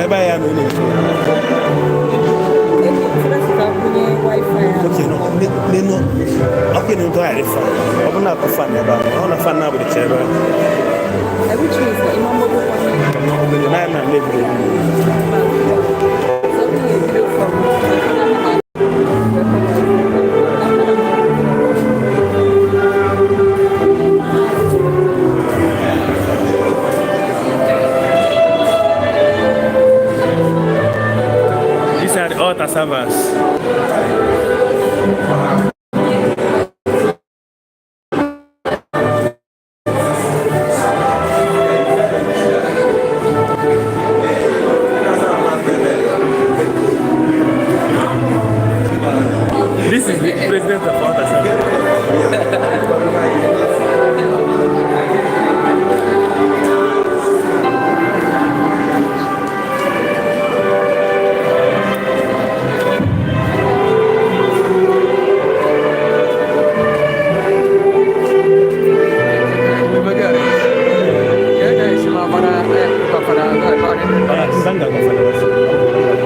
Ebe ya na ụlọ. Nenu ọkụ na ntọ ghara fan ọ bụ na-akụ fan ebe ahụ ọ na fan na-abụrịcha ebe ahụ. Which means na ịma mgbagokwa Obodo na na mebiri. These are the altar servers. This is the president of altar servers. Banga kwa fada.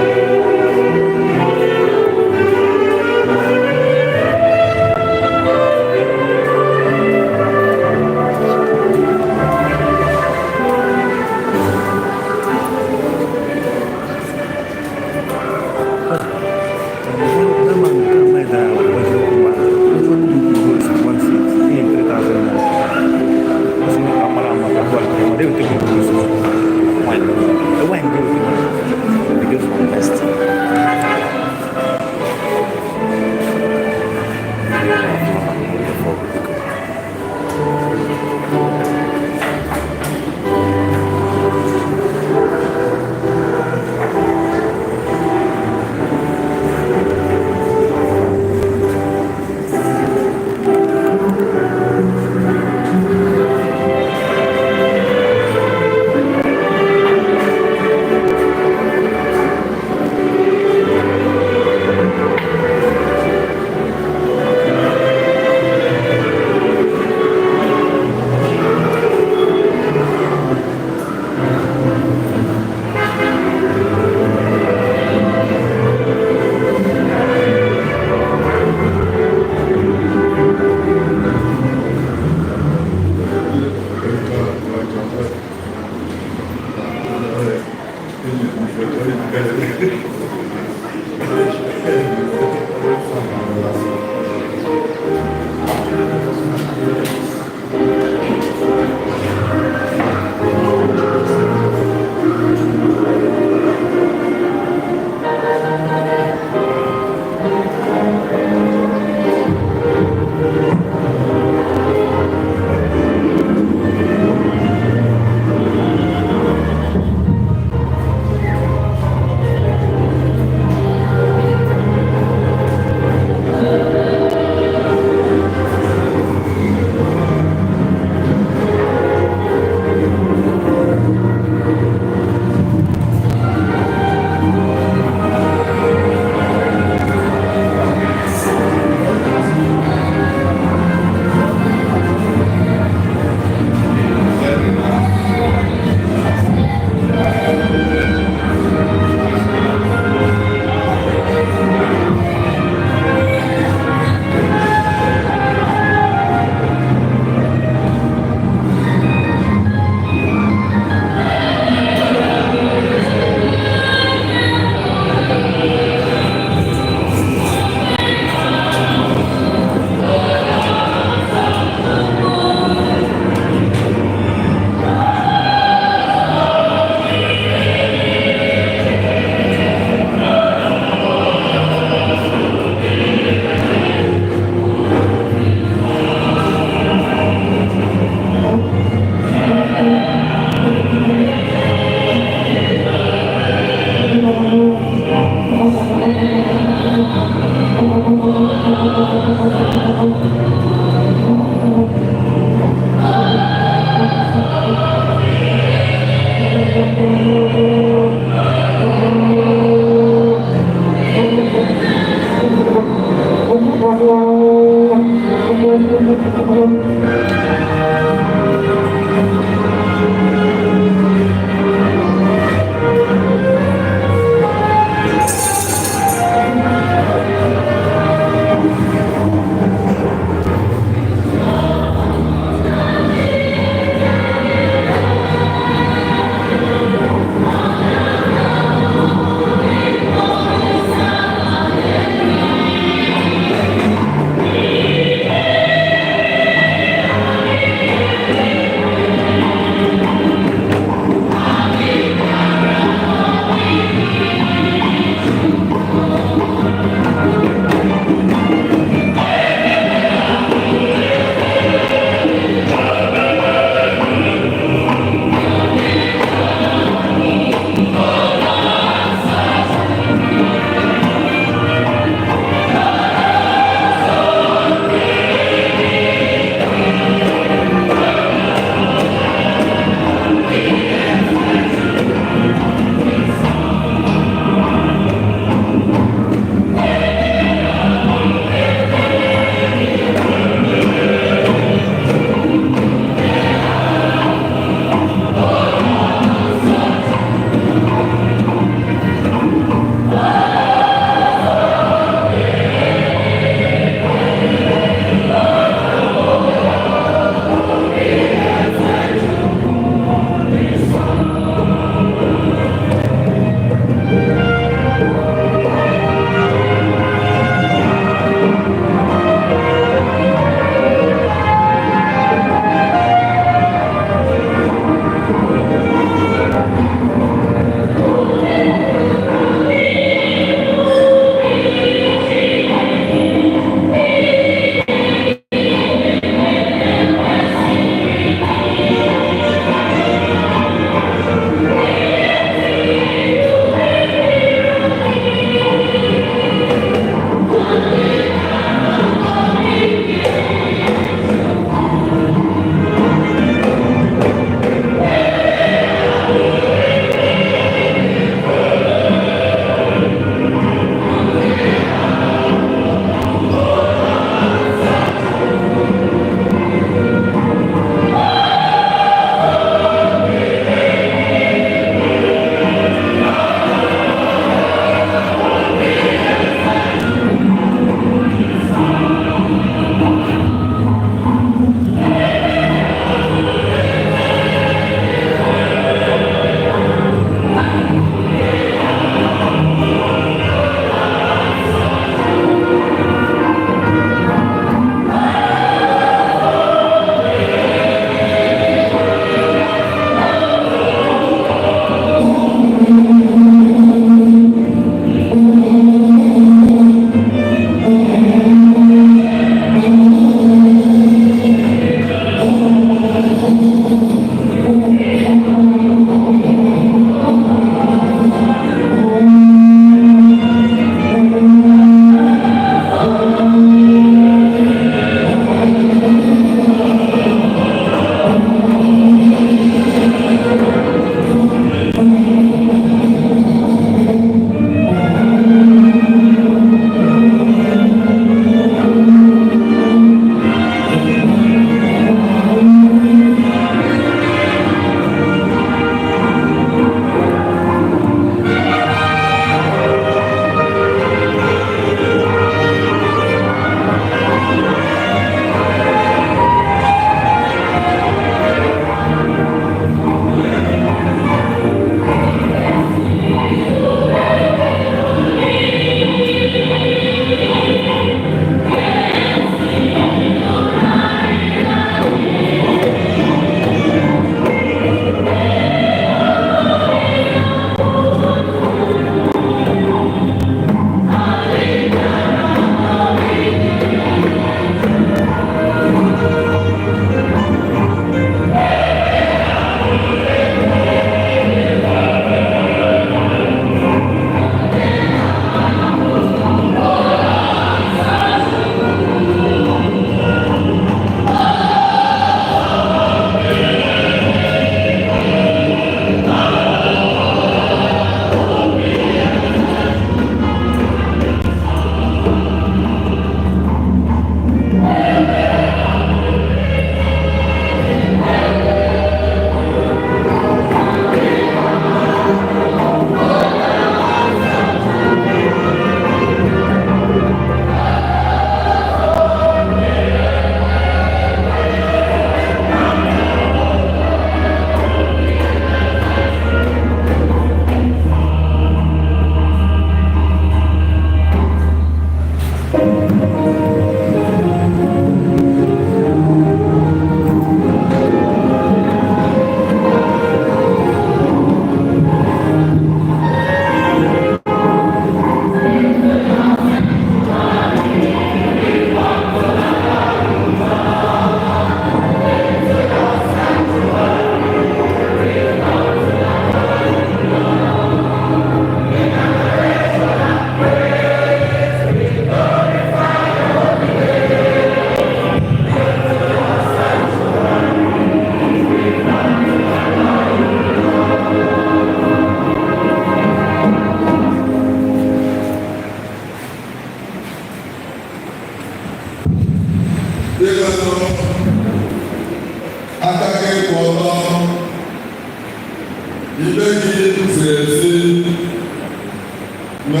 Mee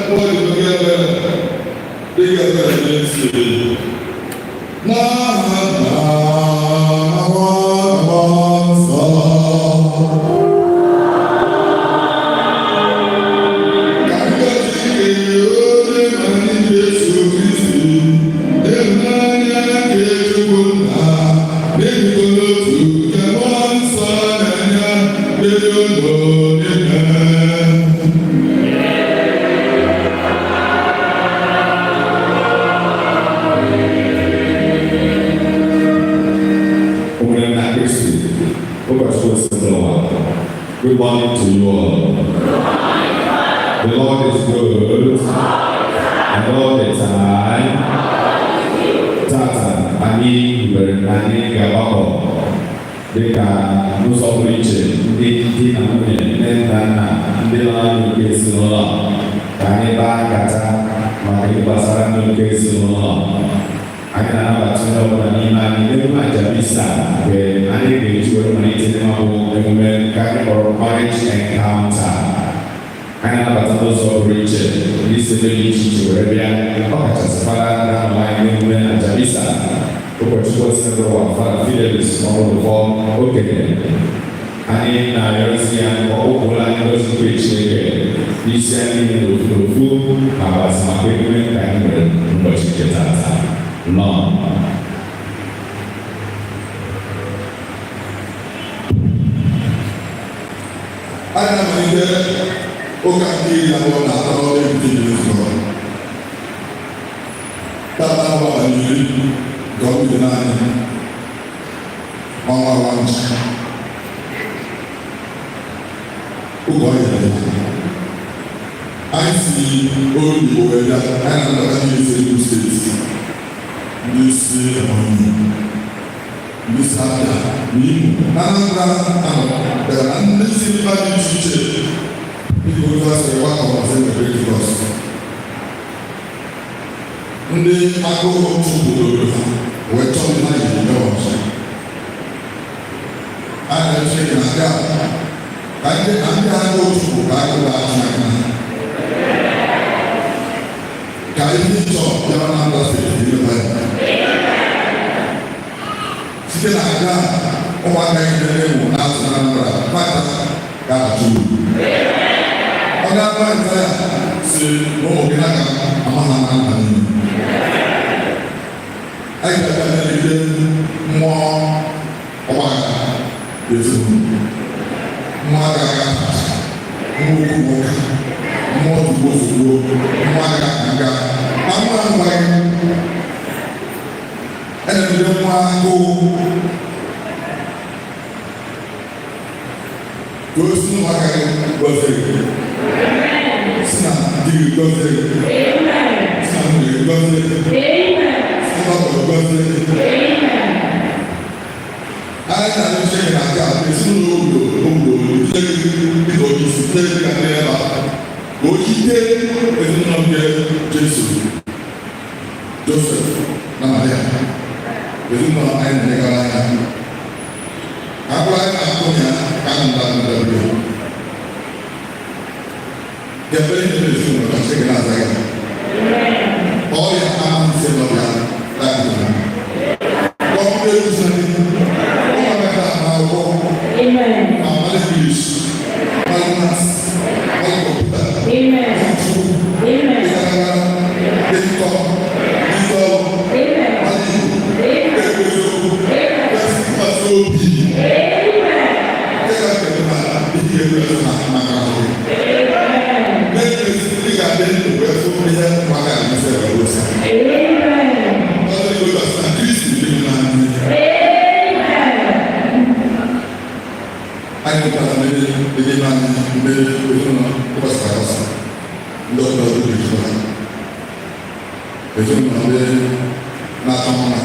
nwa gị ebere dịka ebere na-esi n'aha Nna na Nwa na Mmụọ Nsọ. Ka ngọzi nke onye nwe anyị Jesu Kristi, ịhụnanya nke Chukwu Nna, n'ịdịkọ n'otu nke Mmụọ Nsọ na-enye dịrị unu niile. Ụmụnne na Kristi, ụkọchukwu Osinụwa, good morning to you all. The Lord is good, and all the time. Tata, anyị hibere na anyị ga-agbakọ dịka n'ụzọ pụrụ iche, ndị di na nwunye, nne na nna, ndị nọ na ndụ nke ezinụlọ, ka anyị kpaa nkata maka ihe gbasara ndụ nke ezinụlọ. Anyị na-anabata onye ọbụla n'ime anyị n'emume aja misa nke anyị ga-eji were malite n'ịmabụ emume nke anyị kpọrọ marriage encounter. Anyị na-anabata n'ụzọ pụrụ iche ndị si ebe dị iche iche were bịa, ọ kachasị fada na-anọ anyị n'emume aja misa, ụkọchukwu Osinụwa, Fada Fidelis Ọnwụlụfọ okenye. Anyị na-arịọzi ya ka ọ kpụpụrụ anyị ngọzi nke Chineke n'isi anyị niile n'ofu n'ofu ma gbasị maka emume nke anyị nwere n'ụbọchị nke tata. Nnọọ. Anyị na-amalite ụka nke 23 n'ọrụ ebute Jerusalem. Tata bụ abalị 10 nke ọnwa 9, ọnwa Wanchi. Oge ọ yere ya. Anyị si olu Igbo wee bịa, anyị na-anabata ndị isi Enugu Steeti, ndị isi Ebonyi, ndị si Abịa na Imo, na Anambra anọ bịara na ndị si mba dị iche iche dịka otu a sịrị gbakọ na St. Cross. Ndị agụụ chụpụrụ ha wee chọọ ndị ha yi eme ọzọ. A na-eche gị na nke a ka ndị na ndị agụụ chụpụ ka agụụ ga-achụ aka ha. Ka ihe ịchọ bịara na Anambra Steeti imeta ya. Site na nke a, ụmụaka anyị ndị na-ewu na-azụ na Anambra nwata ga-achụ uru. Ọ ga-agba nta ya si na ụmụ gị n'aka ama ha na nna niile. Anyị ga-abịa megide mmụọ ọgbaghara ezinụlọ. Mmụọ agaghị aka, mmụọ okwu na ụka, mmụọ tugbo zugbo, mmụọ agaghị aka nga. Na mmụọ agwaghị a na-emegide mmụọ agụụ ka o si ụmụaka gị gọzie gị, si na di gị gọzie gị, si na nwunye gị gọzie gị, si na ọgọ gọzie gị. Anyị na-arịọ Chineke na nke a ezinụlọ obodo obodo tinye gị dịka onye isi, tinye gị ka ndị ebe a ka o yite ezinụlọ nke Jesu, Joseph na Maria, ezinụlọ anyị na-enyegara anya ka akpụrụ anyị na-akụ ya ka anyị na-ndabere ya ekpere ihe ezinụlọ ka Chineke na-aza ya. Ọrịa ama nse n'ọbịa dapụtara ka ọ bụrụ ewu sani ụmụaka na akwụkwọ ma mmadụ English, mmadụ maths, mmadụ kọmputa, ịgagara dịkọ dịkọ mmadụ Igbo ekwu eziokwu, kwesị ntụkwasị obi, dịka nke na ihe egwu na maka ahụ na-ekwesị ị ga-adị ndụ wee fụ ihe maka na-emesi ebe osi ọzọ Igbo asị na Kristi dị n'anya. Anyị nwekwara ndị dị n'ime anyị, ndị ezinụlọ ụbọchị agbasa, ndị ọzọ dị jikọta ezinụlọ, ndị na-achọ mma,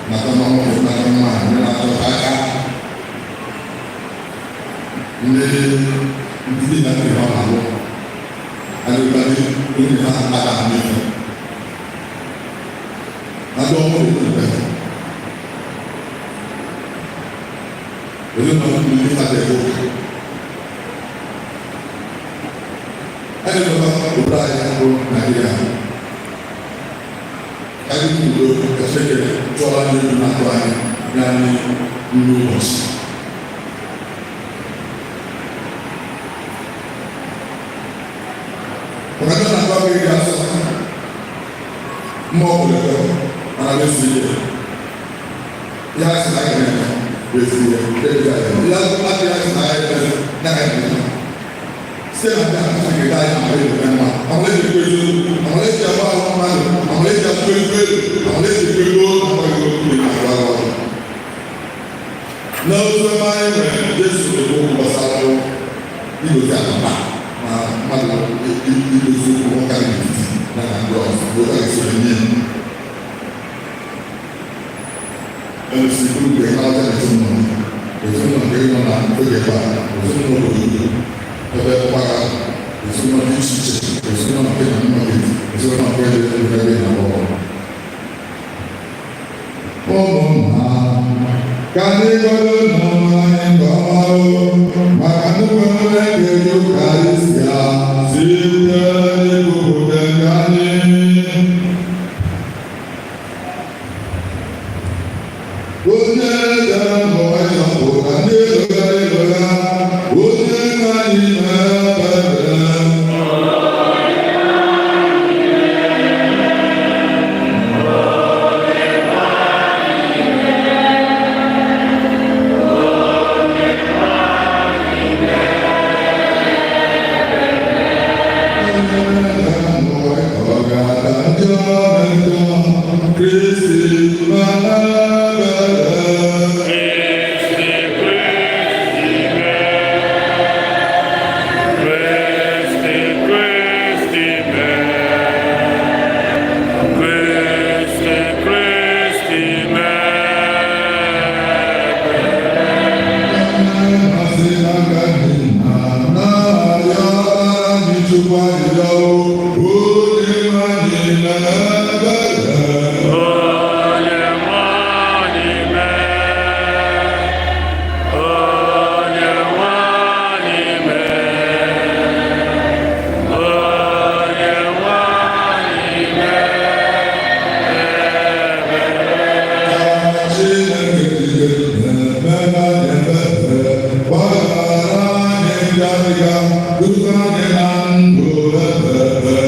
na-achọ mma nwoke, na-achọ mma, ndị na-achọ aka ndị ndị di na ndị ha na-alụ. Anyị nwekwara ndị nwunye ha aka ha n'ife na ndị ọhụrụ ekwukwe ezinụlọ ndị ha dị ụka. Chezọba obodo anyị bụ Naijiria. Ka anyị dị n'udo, ka Chineke tụọrọ anyị egwu na ndụ anyị nye anyị nri ụbọchị. Maka ndị na-akpa aka iri asọ mmụọ kwere ekwe, mana na-esi ike ya sị na anyị na-eme bụ ezi ihe nke dị anyị ya adịghị asị na anyị na-eme na anyị na-eme site na ndị a. Chineke anyị amara eme mma, amara eji ekwu eziokwu, amara eji agba ahụ mmadụ, amara eji akụ ego elu, amara eji ekwu ego amaghị okwu na-agwa agwa. N'oziọma anyị nwere, Jesu ekwu okwu gbasara igozi akpa na mmadụ idozi okwu nwoke n'etiti na ndị ọzọ bụ otu a ga-esi wee nye ya. Esi bụrụ nke na-aja ezinụlọ, ezinụlọ nke nọ na oge ebe a, ezinụlọ obodo ebe mpaghara, ezinụlọ dị iche iche, ezinụlọ nke na mmadụ, ezinụlọ nke dị ebe na ọrụ. Ụmụnna, ka anyị godo n'ọnụ anyị nke ọma o, maka nnukwu emume nke Yukarịsịa site n'ikwupụta nke anyị. Onye bịara n'ụwa ịzọpụta ndị lụgara ịlụga, onye nwe anyị na-ebere. Kristi ma ebere. Kristi, Kristi me. Kristi, Kristi me. Kristi, Kristi me. Asị n'aka nna na-arịọ anyị Chukwu arịrịọ, onye nwe anyị na-ebere. Onye nwe anyị mee. Onye nwe anyị mee. Onye nwe anyị mee. Chineke na-eme anyị ebere, gbaghara anyị ngabiga, duga anyị na ndụ ebere.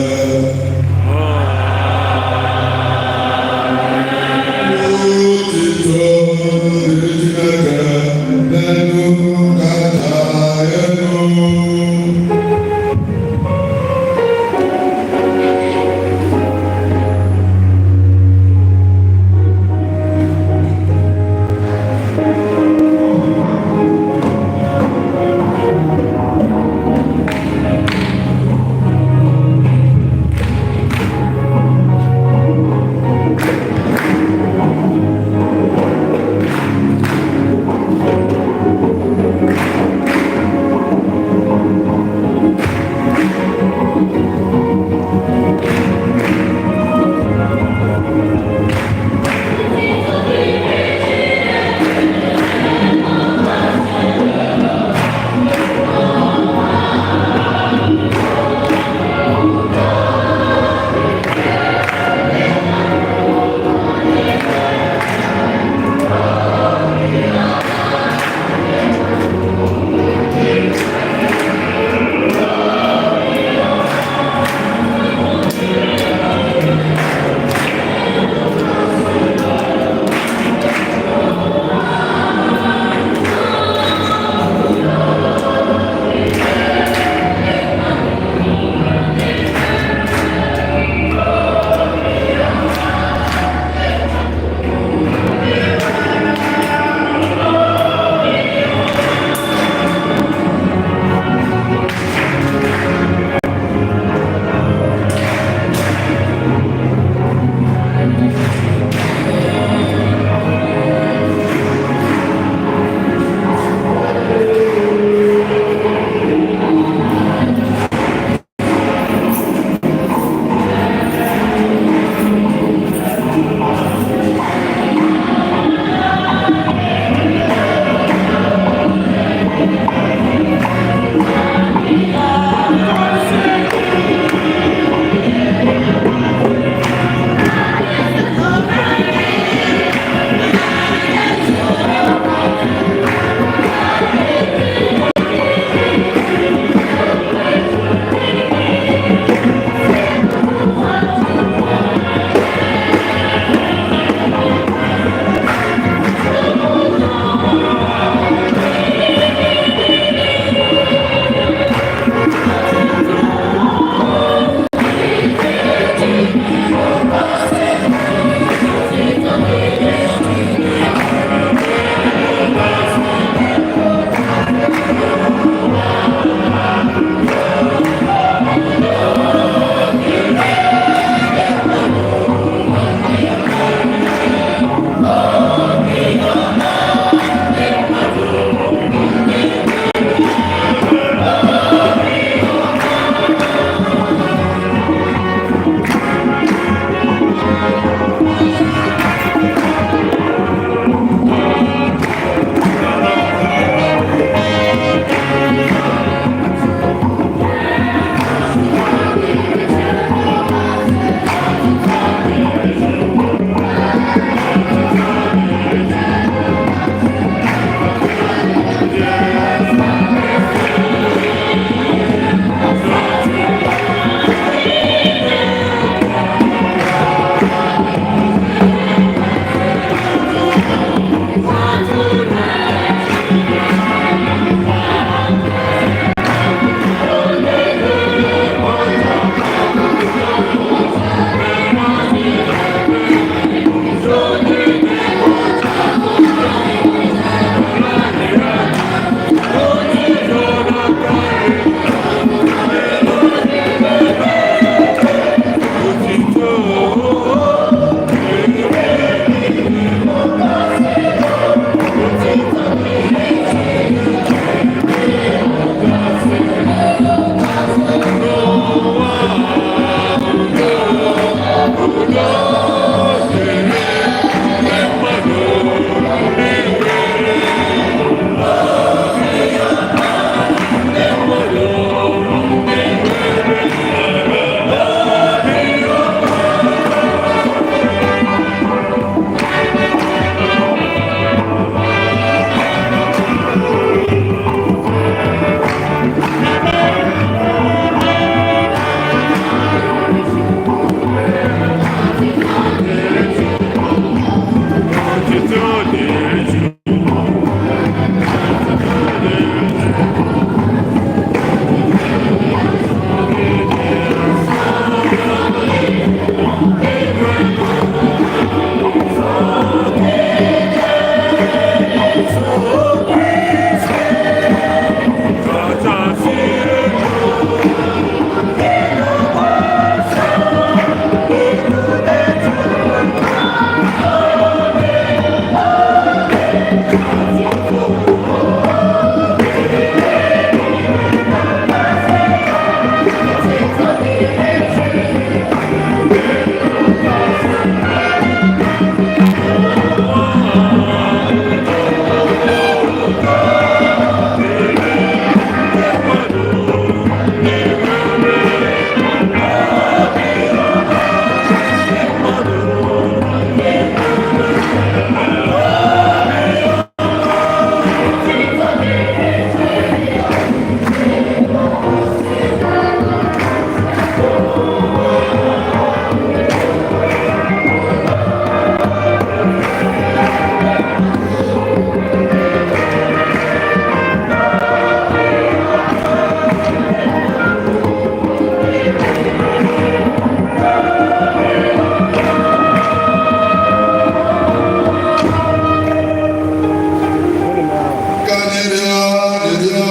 Ka anyị rịọ arịrịọ.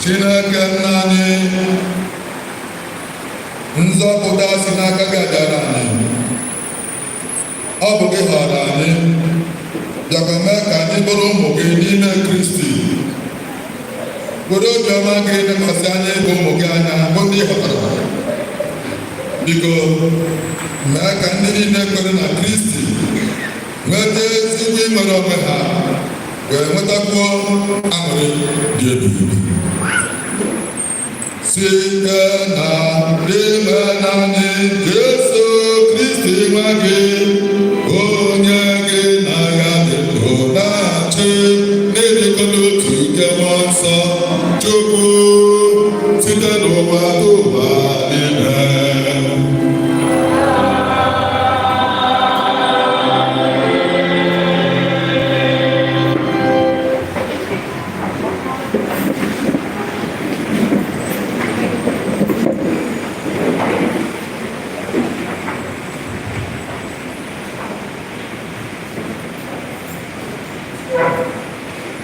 Chineke nna anyị, nzọpụta si n'aka gị abịara anyị. Ọ bụ gị họrọ anyị, bịakwa mee ka anyị bụrụ ụmụ gị n'ime Kristi. Were obiọma gị lekwasị anya ịbụ ụmụ gị anya bụ ndị ị họtara. Biko, mee ka ndị niile kwere na Kristi nweta ezigbo inwere onwe ha, wee nwetakwuo aṅụrị dị ebighị ebi. Site na n'ime naanị Jesu Kristi nwa gị, onye gị na ya dị ndụ na-achị n'ịdịkọ n'otu nke Mmụọ Nsọ Chukwu site n'ụwa n'ụwa niile.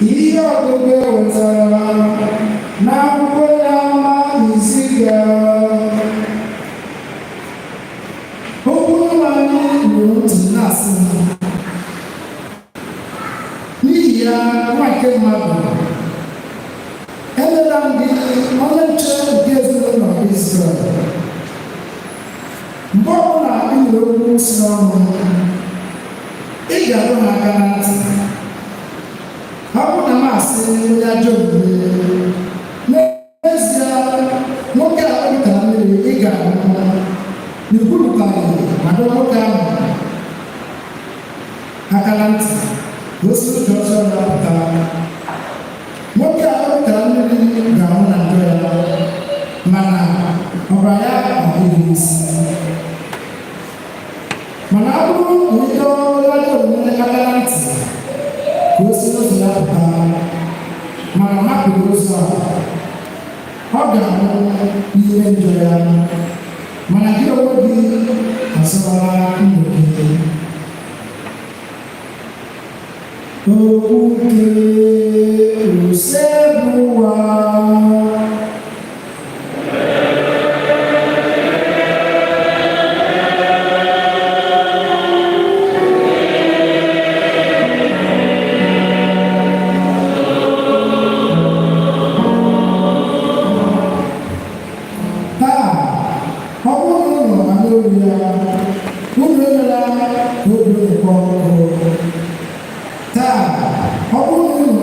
Ihe ọgụgụ e wetara n'akwụkwọ ya ma Izikiel. Okwu anyị nụrụ ntị na-asị m, n'ihi ya, nwa nke mmadụ, elela m gị onye nche nke ezinụlọ Izrel. Mgbe ọbụla ị nụrụ okwu si n'ọnụ m, ị ga-adọ ha aka na ntị. Ọ bụrụ na m asị onye ajọ omume, n'ezie nwoke a kpọpụtara mmiri, ị ga-anwụ, na ikwupụtaghị ma dọọ nwoke ahụ aka na ntị ka o si ụzọ ọzọ ya pụta, nwoke a kpọpụtara mmiri ga-anwụ na njọ ya, mana ọbara ya adịghị isi. Mana ọ bụrụ na ị dọọ onye ajọ omume aka na ntị ka o si n'ụzọ ya pụta, mana ọ hapụghị ụzọ a, ọ ga-anwụ n'ime njọ ya, mana gị onwe gị azọrọla ndụ gị. Okwu nke Osebụwa. Taa, ọ bụrụ na unu anụ olu ya, unu emela ka obi unu kpọọ nkụ. Taa, ọ bụrụ na unu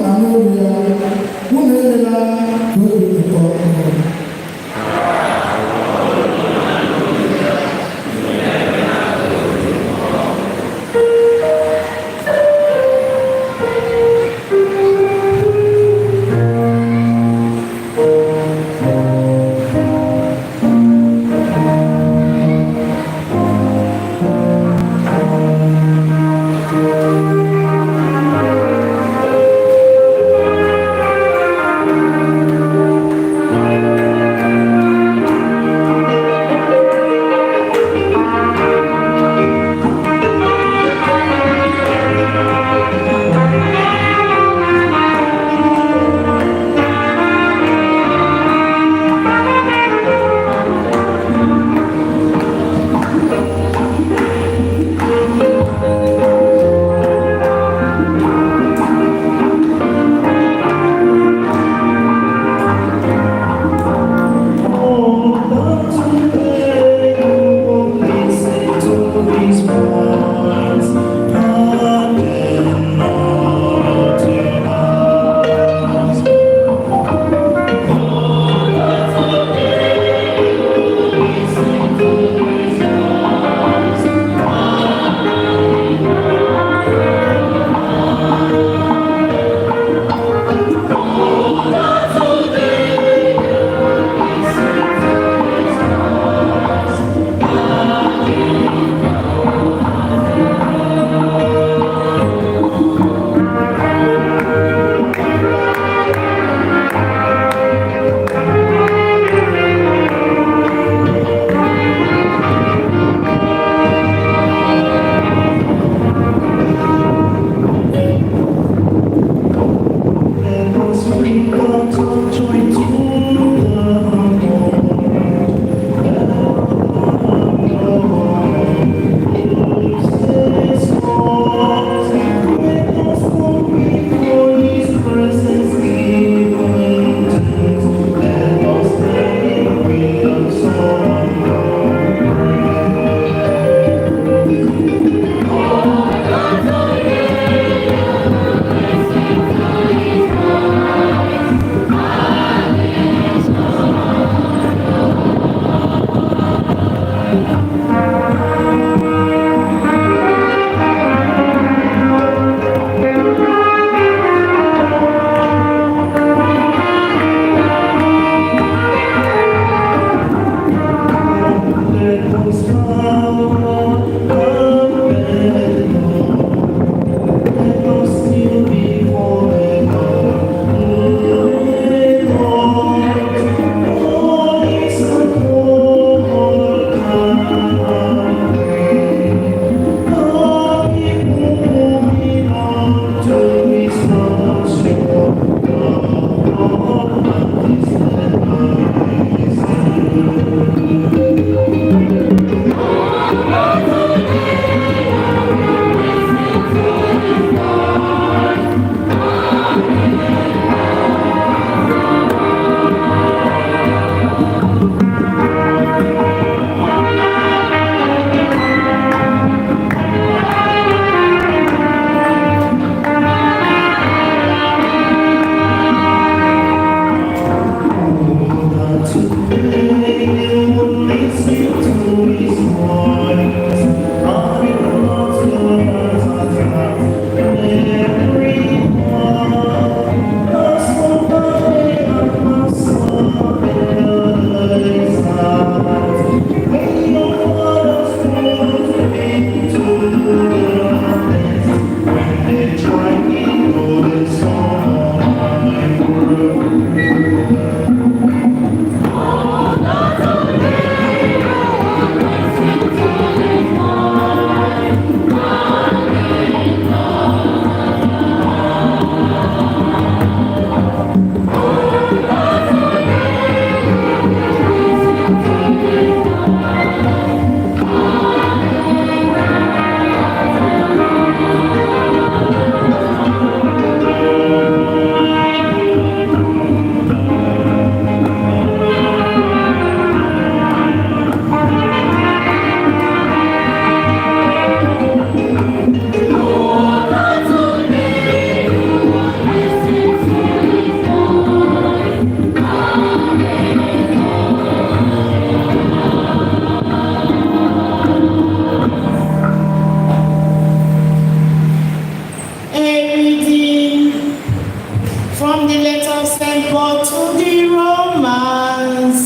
From the letter of St. Paul to the Romans.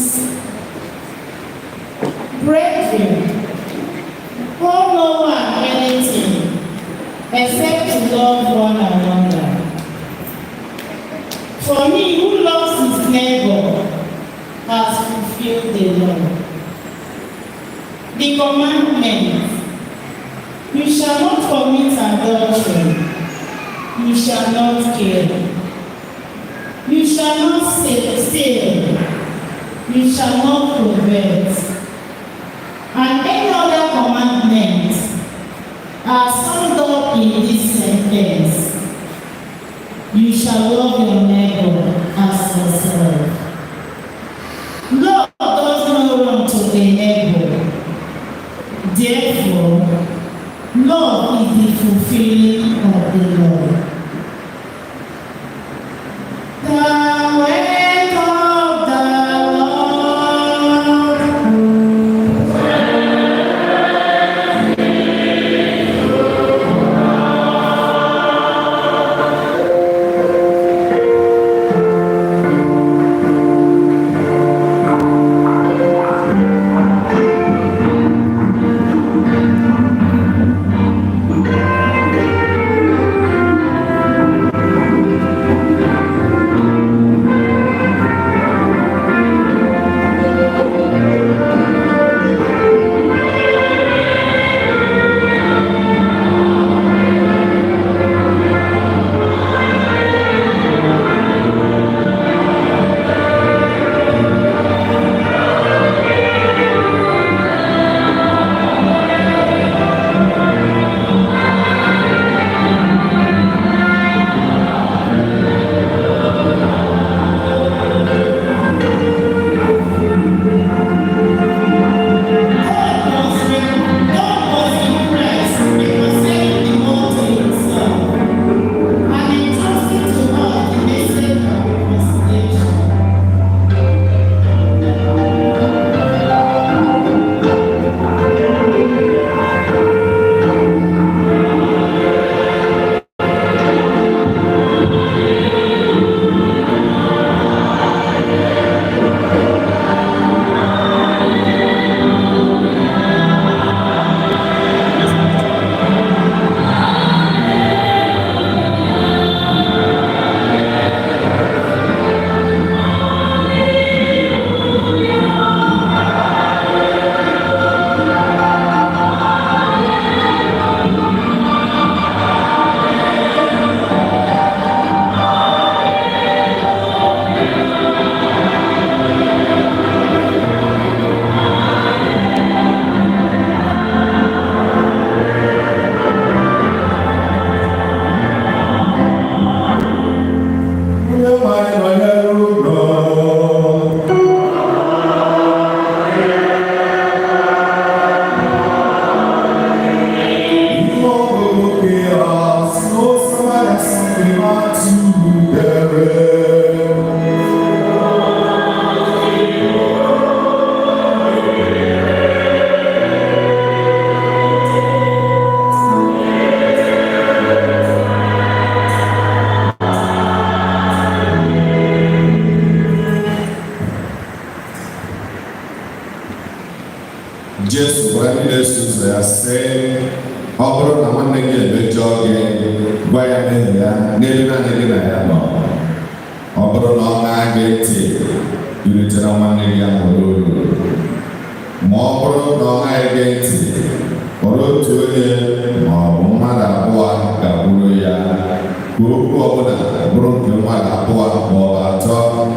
Brethren, owe no one anything except to love one another. For he who loves his neighbor has fulfilled the law. The commandment: you shall not commit adultery, you shall not kill, you shall not steal, you shall not covet, and any other commandment are summed up in this sentence: you shall love your neighbor as yourself. Love does no wrong to the neighbor. Therefore, love is the fulfilling of the law. The word of the Lord. God was in Christ, reconciling the world to himself, and entrusting to us the message of reconciliation. Onye nwe anyị nọnyere unu. Ihe ọgụgụ nke asụsụ asịrị dere. Jesu gwara ndị na-eso ụzọ ya sị, ọ bụrụ na nwanne gị emejọọ gị, gwa ya mmehie ya n'ebe naanị gị na ya nọ. Ọ bụrụ na ọ ṅaa gị ntị, i ritara nwanne gị ahụ n'uru. Ma ọ bụrụ na ọ ṅaghị gị ntị, kpọrọ otu onye ma ọ bụ mmadụ abụọ gakwuru ya, ka okwu ọbụla bụrụ nke mmadụ abụọ ma ọ bụ atọ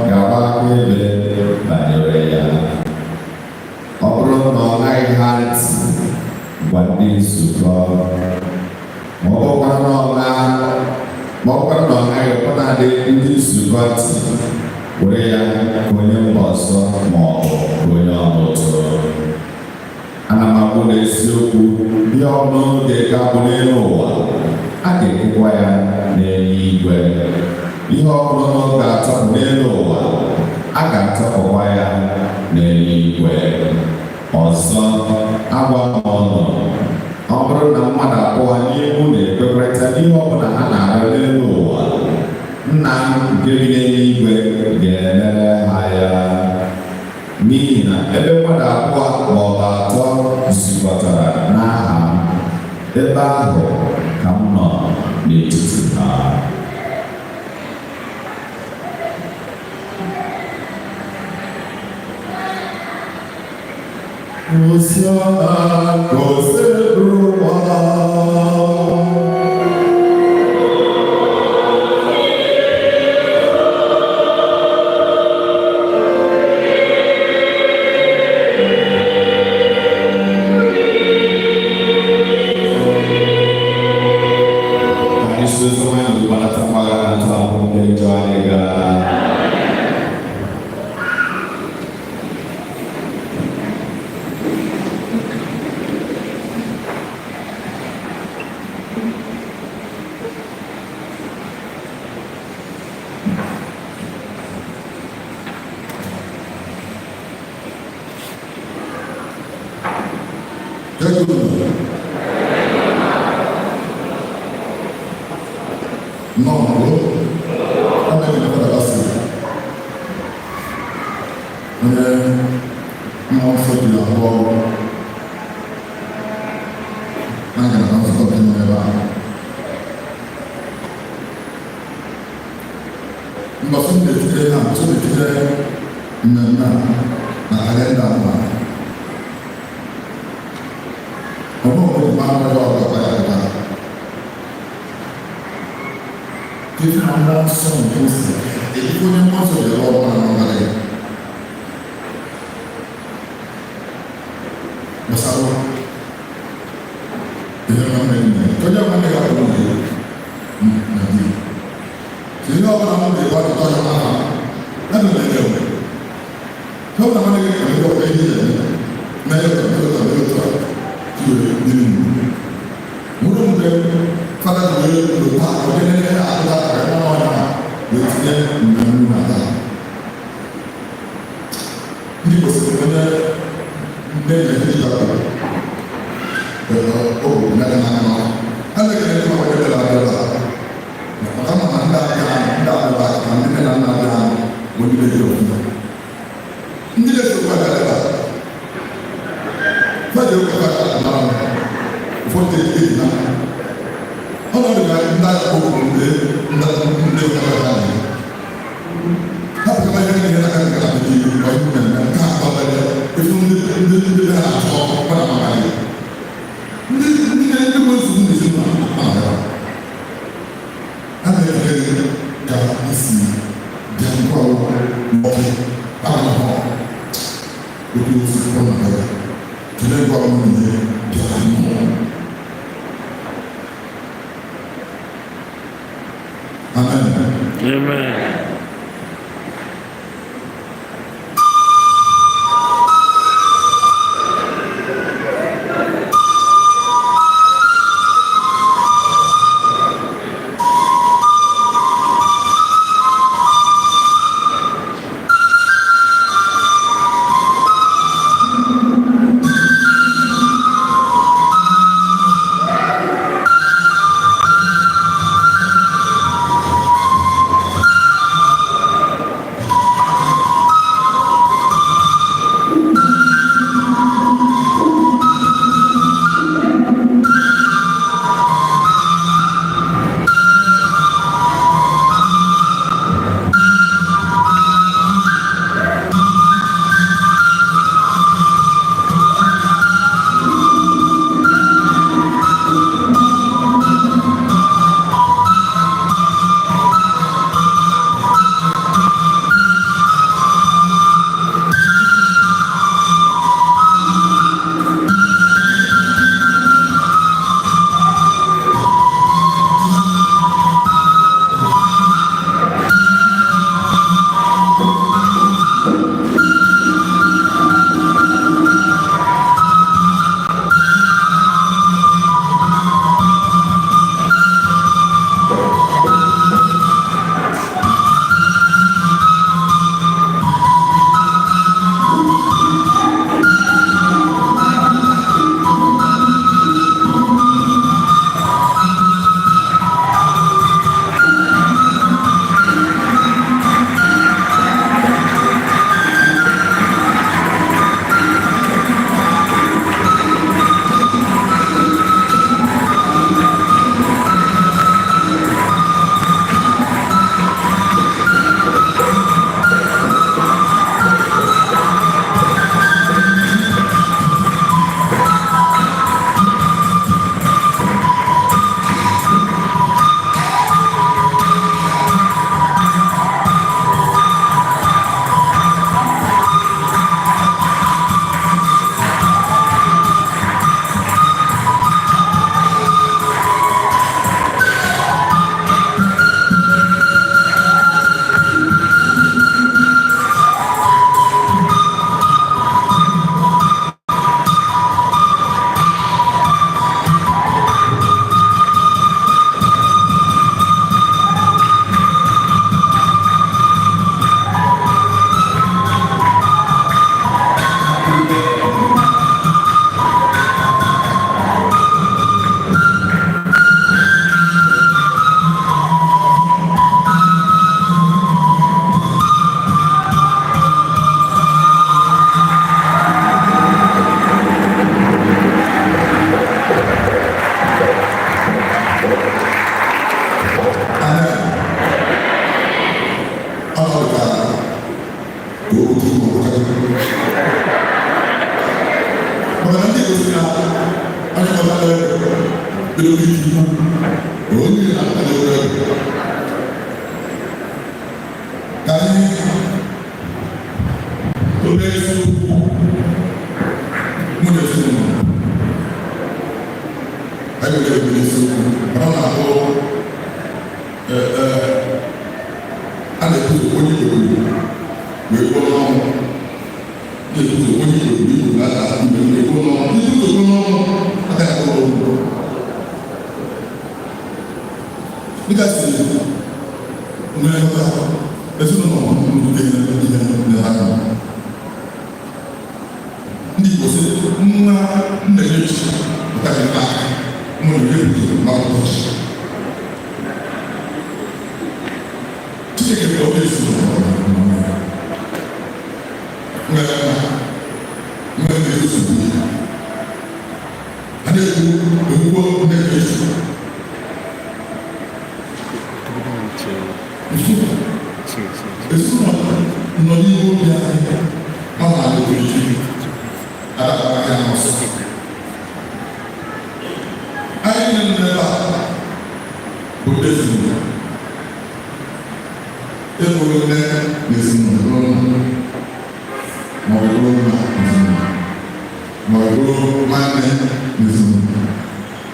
ga-agba akaebe banyere ya. Ọ bụrụ na ọ naghị ha ntị, gwa ndị nzukọ. Ma ọ bụkwara na ọ na ọ naghị ọbụnadị ndị nzukọ ntị, were ya ka onye mba ọzọ ma ọ bụ ka onye ọnụtụ. Ana m agwụ n'eziokwu, ihe ọbụla unu ga-eke agbụ n'elu ụwa, a ga-ekekwa ya n'eluigwe. Ihe ọbụla unu ga-atọpụ n'elu ụwa, a ga-atọpụkwa ya n'eluigwe. Ọzọ, agwa m unu, ọ bụrụ na mmadụ abụọ n'ime unu ekwekọrịta n'ihe ọbụla ha na-arịọ n'elu ụwa, Nna m nke bi n'eluigwe ga-emere ha ya, n'ihi na ebe mmadụ abụọ ma ọ bụ atọ zukọtara n'aha m, ebe ahụ ka m nọ n'etiti ha. Hosiana, Osebụrụwa. Anyị site nwayọọ gbanata mgbaghara na ahụ ndị njọ anyị gara. No, no. Anaghị m akpata onye mmụọ nsọ ji arụ ọrụ na ngalaba nzukọ nke nọ ebe a. Mbọsị m na-etinye ha, mbọsị m na-etinye mmemme a na kalenda a. Ọ bụrụ na ọ bụ ọrụ ọbụla ya pụtara. Ife na mmụọ nsọ nke osi, ejighị onye mmụọ nsọ ji arụ ọrụ na ọbara ya. Gbasara ihe nwanne gị mere, onye nwanne gị abụrụ nwunye na di. Ihe ọbụla m ga-egbu atụtụ anya n'aha, ya na mere ya. Ihe ọbụla nwanne gị mere ọbụla ihe ya eme, na ya ka mere otu a mere otu a, tiwere dịrị ndụ. Nwere mgbe fada ji wee lụta onye na-enye akụta akara nwa ọnya ha wee tinye mmemme na taa. Ndị kwesịrị onye ndị na-eji akụ ọ bụ n'aka n'aka n'ọkụ. A na-ekele ndị mmadụ ndị na-abịa ebe a. Maka ma na ndị abịa ndị abịa aka ndị nne na nna abịa bụ ndị na-eji ọfụma. Ndị na-esokwa abịa ebe a. Fa ji ụka fa mara m. Ụfọdụ eji na ọnọdụ na ndị agha okwu ndị ndị ndị ụka ha na ha pụtara ihe niile n'aka nke na ndị Igbo ihe mmemme nke a gbalịrị efu ndị ndị ndị ha na-achọ ọkpara maka ya. Ndị ndị ndị bụ nsogbu n'ezinụlọ a a na-ekele ka isi bịa nke ọrụ nwoke abalị ha otu osi ọ na ya kelee nke ọrụ nwunye bịara nnọọ. Amen. Amen. Amen. Ọnọdụ ka otu maọbụ maka na ndị gosi na onye kọtara bido ikwu onye na-akpata ego ka anyị tụlee eziokwu mụ na ezinụlọ anyị nwere ebere eziokwu, mana ọ na-abụ a na-ekwuzo onye Igbo wee kwuo n'ọnụ, na-ekwuzo onye Igbo Igbo na-ada mgbe na-ekwu n'ọnụ, ikwuzo n'ọnụ agaghị akpọ n'ọnụ. Dịka si nwee nghọta, ezinụlọ nnukwu ihe ihe aka ndị Igbo sị nwa nna ya echi pụta gị n'aka mụ na ihe buzo ma ụbọchị Chineke bụ onye ezinụlọ nwere mma nwere na-ezugbo a na-ekwu owuwo na-ezu. Ezinụlọ nọ n'ime obi anyị, ọ na-alụ okirikiri adakara ya n'ọsọ. Anyị niile nọ ebe a bụ ndị ezinụlọ. Ịbụrụ nne na ezinụlọ, bụrụ nna, ma ọ bụrụ nna ezinụlọ, ma ọ bụrụ nwanne na ezinụlọ,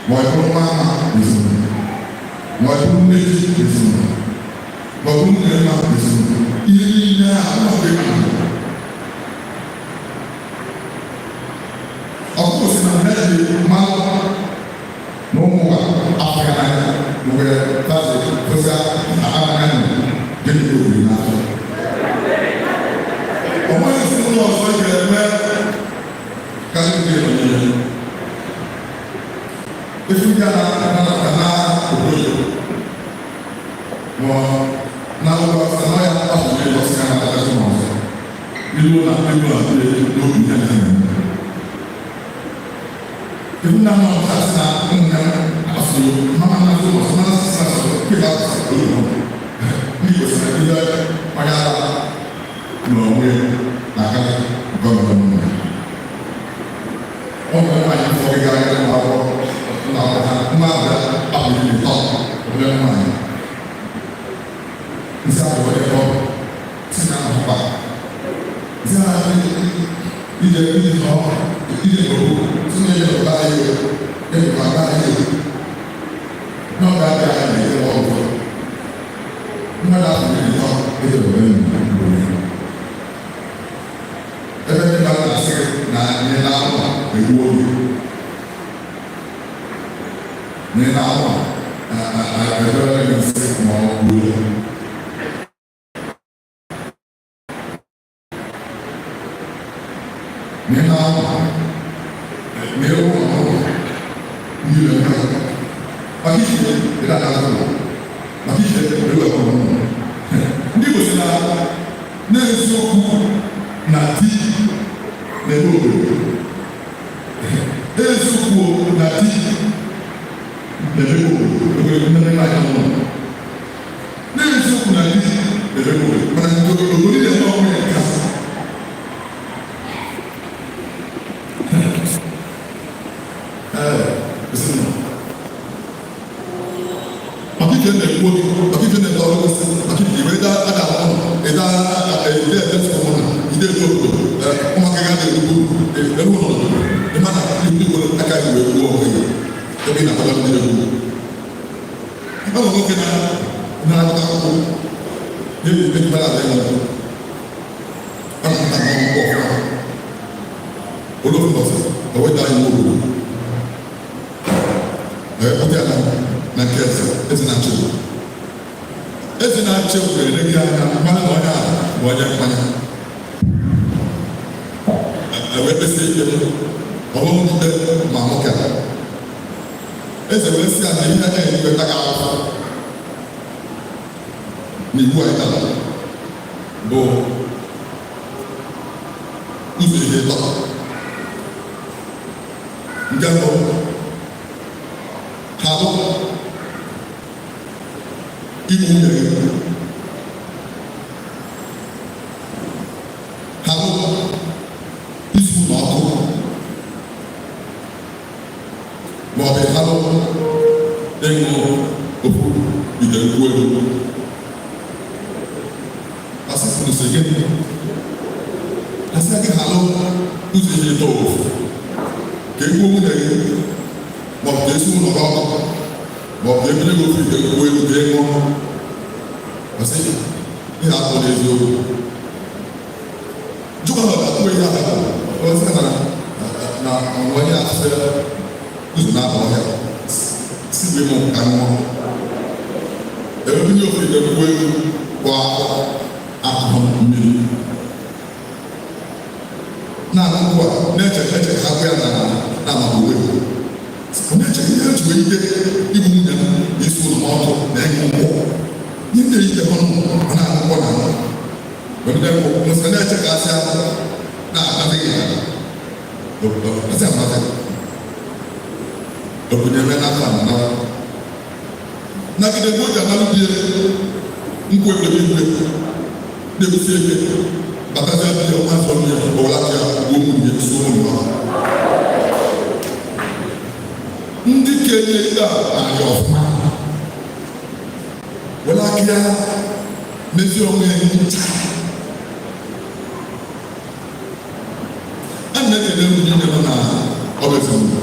ma ọ bụrụ mama na ezinụlọ, ma ọ bụrụ nne di na ezinụlọ, ma ọ bụrụ nne nna na ezinụlọ, ihe niile a ọ dị mkpa. Ọkụkọ si na nne dị mmanụ na ụmụ ụwa afọ n'anya mgbe tazi kwụsị anya gịnị ka obiri n'afọ. Ọ nweghị ezinụlọ ọzọ ị ga-eme ka ndị nọ n'ihu. Efu ndị a na-anabata na obodo ma na ụlọ ọsọ na ya afọ ndị ọsọ ya na-anabata n'ọzọ. Ilu na ilu na n'obi ya na-eme. Ibu na nọ asị na nna asụ mama na asụ ọsọ na asụ asụ kịta asụ oyibo. Ndị Igbo sị na ihe onye ara n'onwe na-aka gọọmenti. Ọ nwere nwaanyị fọrọ gara aga na akwụkwọ na akwụkwọ nwa abịa abụghị ụtọ obere nwaanyị. Nsị ahụ onye kpọ si na ahụkwa. Nsị ahụ ije ije nọ ije n'obu si na ije n'ụba anyị ije n'ụba anyị n'ọga abịa anyị na-ere ọgwụ. Mmadụ ahụ dị ụtọ ije n'ụba anyị. Ebe ndị mmadụ na-asị na nye na-ahụ egbu oge. Nye na-ahụ ebere gị nsị ma ọ gbuo. Nye na-ahụ na-ewu ọhụrụ niile mmadụ. Maka iche ịda n'azụ ụlọ. Maka iche ewu ọhụrụ. Ndị Igbo sị na n'eziokwu na di na-eme obodo. Eziokwu na di na-eme obodo. Obodo mmemme nwaanyị n'ụlọ. N'eziokwu na di na-eme obodo. Mana obodo na-eme ọnwụ ya nke asị. Ee, ezinụlọ. Maka ife na-ekwu oge, maka ife na-ete ọrụ gosi, maka ife iwe ịda ada ụlọ, ịda ide ede ụlọ, ide ede obodo, ụmụaka ga na-erugbu eru ụlọ, ịma na ndị Igbo aka iwe gbuo onwe gị, ebe ị na-akpata ndị egwu. Ọ bụ nwoke na na-akpata akwụkwọ, na-ebi ebe mmadụ adịghị ọzọ. Ọ na-akpata akwụkwọ ọfụma. Olófin ọ̀sẹ̀, ọ̀wẹ́dà iwu obodo. Ee, ya na nke eze, eze na-achị obodo. Eze na-achị obodo eleghị anya mmadụ na onye a bụ onye mmanya. Wee kpesị ikpe ọbụrụ ikpe ma nwoke a. Eze wee sị ya na ihe na-enye taga afọ n'iwu anyị tara bụ ụzọ ihe ịtọ. Nke mbụ, ha bụ igbu nwunye gị. Halụ isu na ọkụ ma ọ bụ halụ ịṅụ ofu ite nkwụ elu. Asị kwuru sị gịnị? Asị gị halụ ụzọ ihe ịtọ ofu ka egbuo nwunye gị, ma ọ bụ ka esi ụlọ gị ọkụ, ma ọ bụ ka ebinye gị ofu ite nkwụ elu ka ị ṅụọ. Asị ihe atọ n'eziokwu. Jụọ na ọbịa tụọ ihe atọ. Ọ sị na na onye asị ụzọ na-aba ọhịa si wee mụ ka ṅụọ. Ebinye ofu ite nkwụ elu kwa akụkụ mmiri. Na-aṅụ nkwụ a na-eche eche ka ha ya na na amaghị uwe. Ọ na-eche ihe eji wee ike igbu nwunye m na isi ụlọ m ọkụ na ịṅụ nkwụ. Ihe ndị eyike hụrụ ọ na-aṅụ nkwụ na wemide nkwụ nwesịrị na-eche ka asị na-amasị ya. Asị amasị. Obodo eme n'afọ a na nagide mgbe o ji analụ bie nkwụ ekpere igwe na-ebusi eke batazie bie ọnwa nsọ mmiri ọwụla ya gbuo nwunye suo ụlọ. Ndị kenye ikpe a na-arịa ọfụma were aka ya mezie onwe ya ncha. A na-ekele ndị niile nọ na ọrụ ezinụlọ.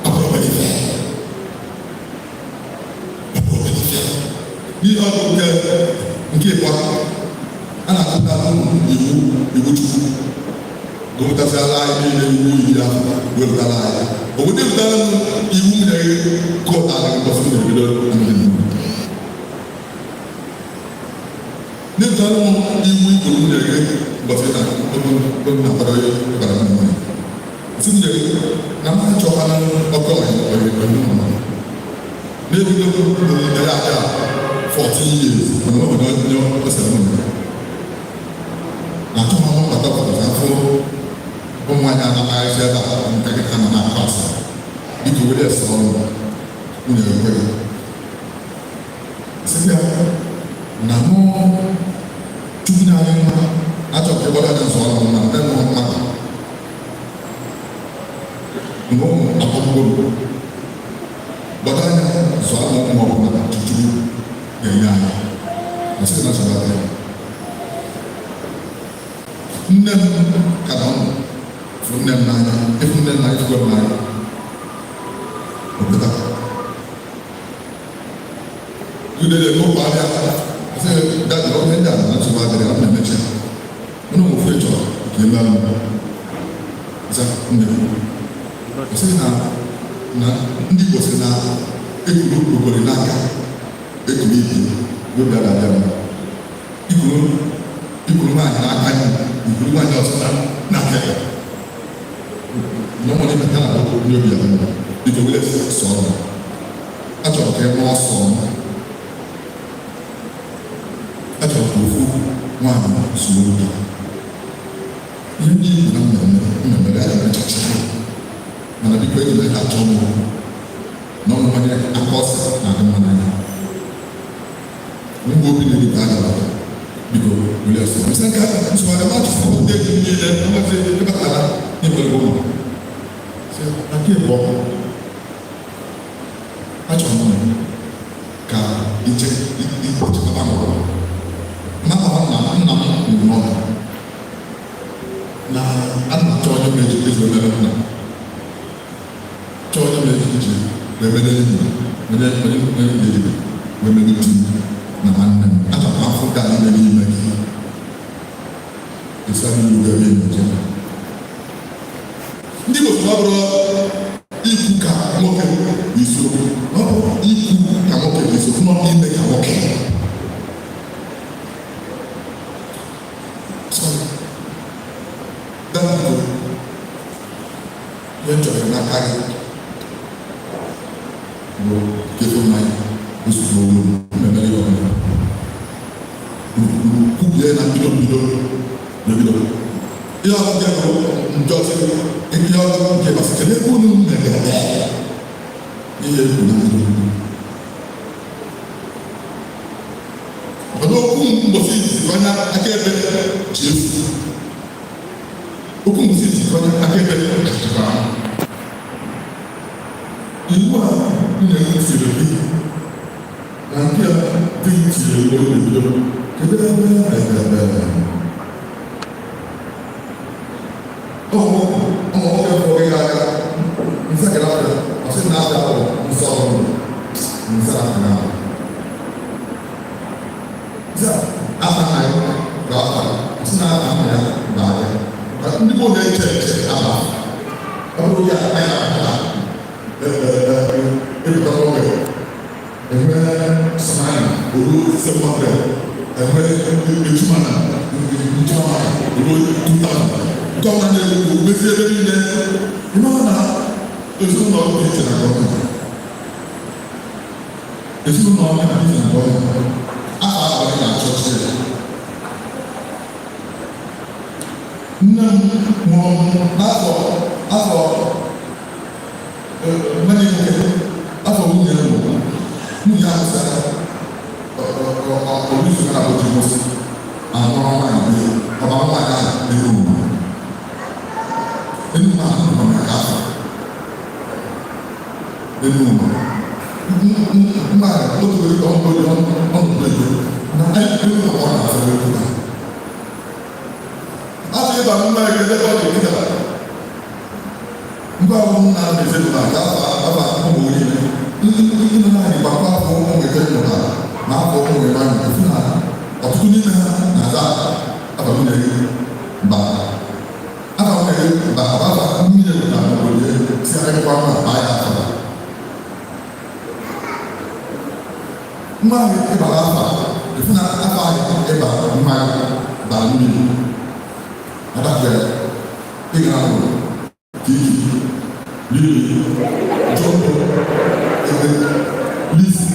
Ọ bụrụ obere ife. Ọ bụrụ obere ife. N'ihe ọ bụ nke ịkwa a na-atụta iwu iwu Chukwu gụpụtasịala anyị niile iwu iri ahụ wepụtara anyị. Obodo ewutara m iwu nwunye gị kọtara gị mbọsị nwunye bido ndị mmadụ. Na-ewutara m iwu ikwuru nwunye gị mbọsị na na-akwado ya ịbara m nwunye. Sị nwunye gị na m achọkwana ọkụ ọhịa ọhịa ọhịa ụmụ na-ebido ya aka 14 years mana ọ bụ onye ọsẹ nwunye. Na-achọghị m mbata pụtara afọ ụmụ nwaanyị anaghịzi ebe a nke gị ha nọ na-akọ asị. Biko were ese ọnụ nwunye ekweghị. Sị ya na mụ Chukwu nye anyị nwa achọrọ ka ịgbara anya nzọ ọrụ na ndị nwe mmadụ. Mgbe ụmụ akpọgbugo m gbado anya zụọ ụmụ ụmụ ọbụla Chukwu ga-enye anyị. Ọ sị na nsogbu adịghị. Nne m ka nọ ndụ, fụ nne m n'anya, ịfụ nne m n'anya, ịfụgo m n'anya. Okweta. Udele n'ụkwụ abịa, sị daddy, onye ndị a na nsogbu adịghị, ọ na-emechi. Mụ na ofu chọrọ ka eme m. Sị nne m. Ọ sị na na ndị Igbo sị na ekuru okori n'aka ekuru ibi n'obi ada abịa m. Ikuru ikuru nwaanyị n'aka nri, ikuru nwaanyị ọzọ n'aka ekpe. Na ụmụ n'ime ha na-abụ n'obi ya mma. Biko were sọọ m. Achọrọ ka ị mụọ sọ m. Achọrọ ka ofu nwaanyị zuo oke. Ihe ndị Igbo na mmemme mmemme ya ga-emechacha. Mana biko ejila ihe achọ m okwu. Na ọmụ onye aka ọsị na-adị mma n'anya. Mgbe obi na-eri ka a gara biko were sọ m. Sị nke a nsogbu adị achụfụ ndị enyi m niile mmazi ịbatara n'ịkwere ụlọ. Sị na nke ịbụọ achọrọ m ka iche ichekwaba m. Na nna nna m nwụrụ n'ọnụ. Na a na-achọ onye m eji eji emere nna. Chọọ onye m eji iji wee mere enyi onye onye onye m ga-eji wee mere di m na nwanne m. Achọrọ m afọ ka anyị mere ime gị. Esi anyị iru ebe enyi njem. Ndị Igbo sị na ọ bụrụ ikwu ka nwoke bụ isiokwu, na ọ bụ ikwu ka nwoke bụ isiokwu, na ọ bụ ime ka nwoke. Sorry. Dad, ihe m chọrọ n'aka gị bụ ka ịfụ mmanya ozugbo olu mmemme ihe ọbụla. Kwubie na mbido mbido na mbido. Ihe ọzọ nke bụ njọsị, ihe ọzọ nke masị kedu ebe unu mere ihe ekwu na mbido mbido. Mana okwu mgbochi izizi onye akaebe ji efu. onye akaebe jikwa iwu a nna m tiri gị na nke a di m tiri gị obodo kedu ebe edebe ụmụ nwoke fọrọ gị aka nsa kere afọ ọsị na afọ ahụ nsọ ọrụ nsa na nsa afa na ya ga-afa ọsị na afa na ya ga-abịa ndị gboo na-eche eche aba ọ bụrụ ya anyị na-apụta ịpụta n'oge enwe smile olu 700 enwe ejumana njumana olu 2000 gọvanọ na-ekwu mezie ebe niile ịmara na ezinụlọ dị iche na gọọmenti ezinụlọ dị iche na gọọmenti afọ abalị na-achọ chi ya nne m mụrụ m n'afọ afọ nwanne m nwoke afọ nwunye m mụrụ nwunye ahụ sara orizu na abụji mosi anụrụ nwaanyị ọba nwaanyị ahụ n'elu ụwa enu ma nọ na afọ enu ụwa mma otu oge ọnụ ọnụ ọnụ ego na enu ụwa ọ na-afọ ego na afọ ịba mma ego ebe ọ dị kịta ngwa ọrụ m na-anọ ezinụlọ ka afọ afọ ụmụ niile ndị nọ naanị gbakwa afọ ụmụ nke mụtara na afọ ụmụ ebe anyị efu na ọtụtụ n'ime ha na-aza afa nwunye gị mba afa nwunye gị mba afa nwunye na obodo ya si adịkwa mma baa ya afa nwa anyị ịbara afa efu na afa anyị ịba nwa anyị bara mmiri adafere ị ga na-ahụ Tiki, Lili, Jumbo, Lisi,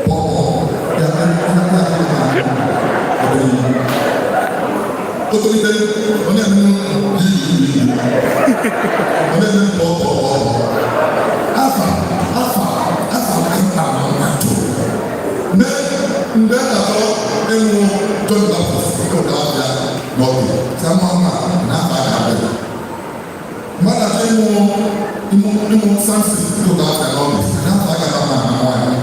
Pọpọ, ya ya otorite ọ na-eme lili lili ọ na-eme pọpọ pọpọ afa afa afa nta na mmadụ mgbe mgbe a na-achọ ịnwụ John Baptist ịkọta afịa n'ọgụ sama ma na-afa ga-abịa mgbe a na-achọ ịmụ ịmụ ịmụ Samson ịkọta afịa n'ọgụ na-afa ga-abịa na nwaanyị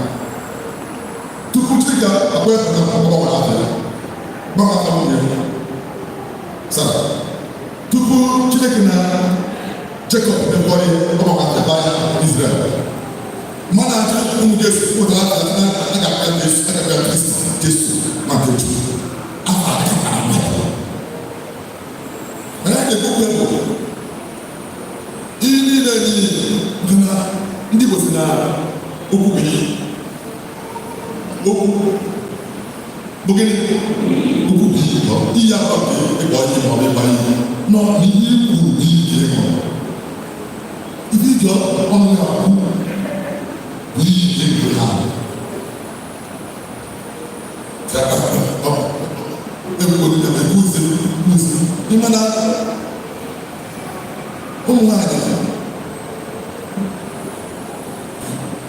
tupu Chineke akpọ ya na ọgbọ afịa gbọmọ afọ nwunye Sara tupu Chineke na Jacob mekọrọ ihe ọgbọ afịa baa Israel mmadụ achọ ụmụ Jesu pụtara afịa na aga-abịa Jesu aga-abịa Kristi Jesu ma nke Chukwu afọ adịghị na mmadụ mana a ga-ekwu bụ ihe niile dị na ndị Igbo si na okwu bụ iyi okwu bụ gịnị okwu bụ iyi iyi akpa bụ ịkpọ iyi ma ọ bụ ịgba iyi nọ na ihe kwuru bụ iyi ka ị hụrụ ife iji ọnụ ya kwu bụ iyi ka ị hụrụ ahụ ịmana ụmụ nwaanyị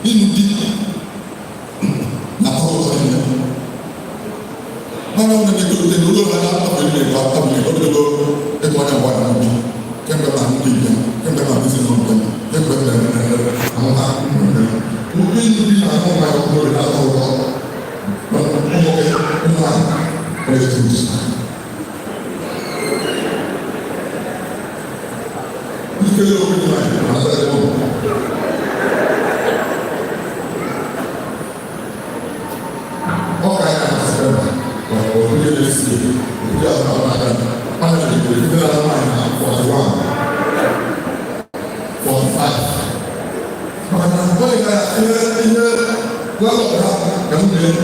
ịnụ di na ụtọ nne mana ọ na-etolite na ụlọ ha na-afọ iri na afọ iri obidogo ịgụ anya mgbe na ndị kemgbe ma ndị bịa kemgbe ma ndị nọ mgbe kemgbe m na-ere amụma ụmụ ịnụ di na ahụ nwaanyị ọhụrụ na-atọ ụtọ ụmụ nwoke ụmụ nwaanyị na-etu Nkele obi nwaanyị na-asa ebe ọ ọ ka ya na-asị ebe ọ bụ ihe na-esi obi ahụ na ọna aga mana na-ekwu ndị na nwaanyị na 41 45 maka na ọ dị ka ihe ihe lalọta ka m na-ege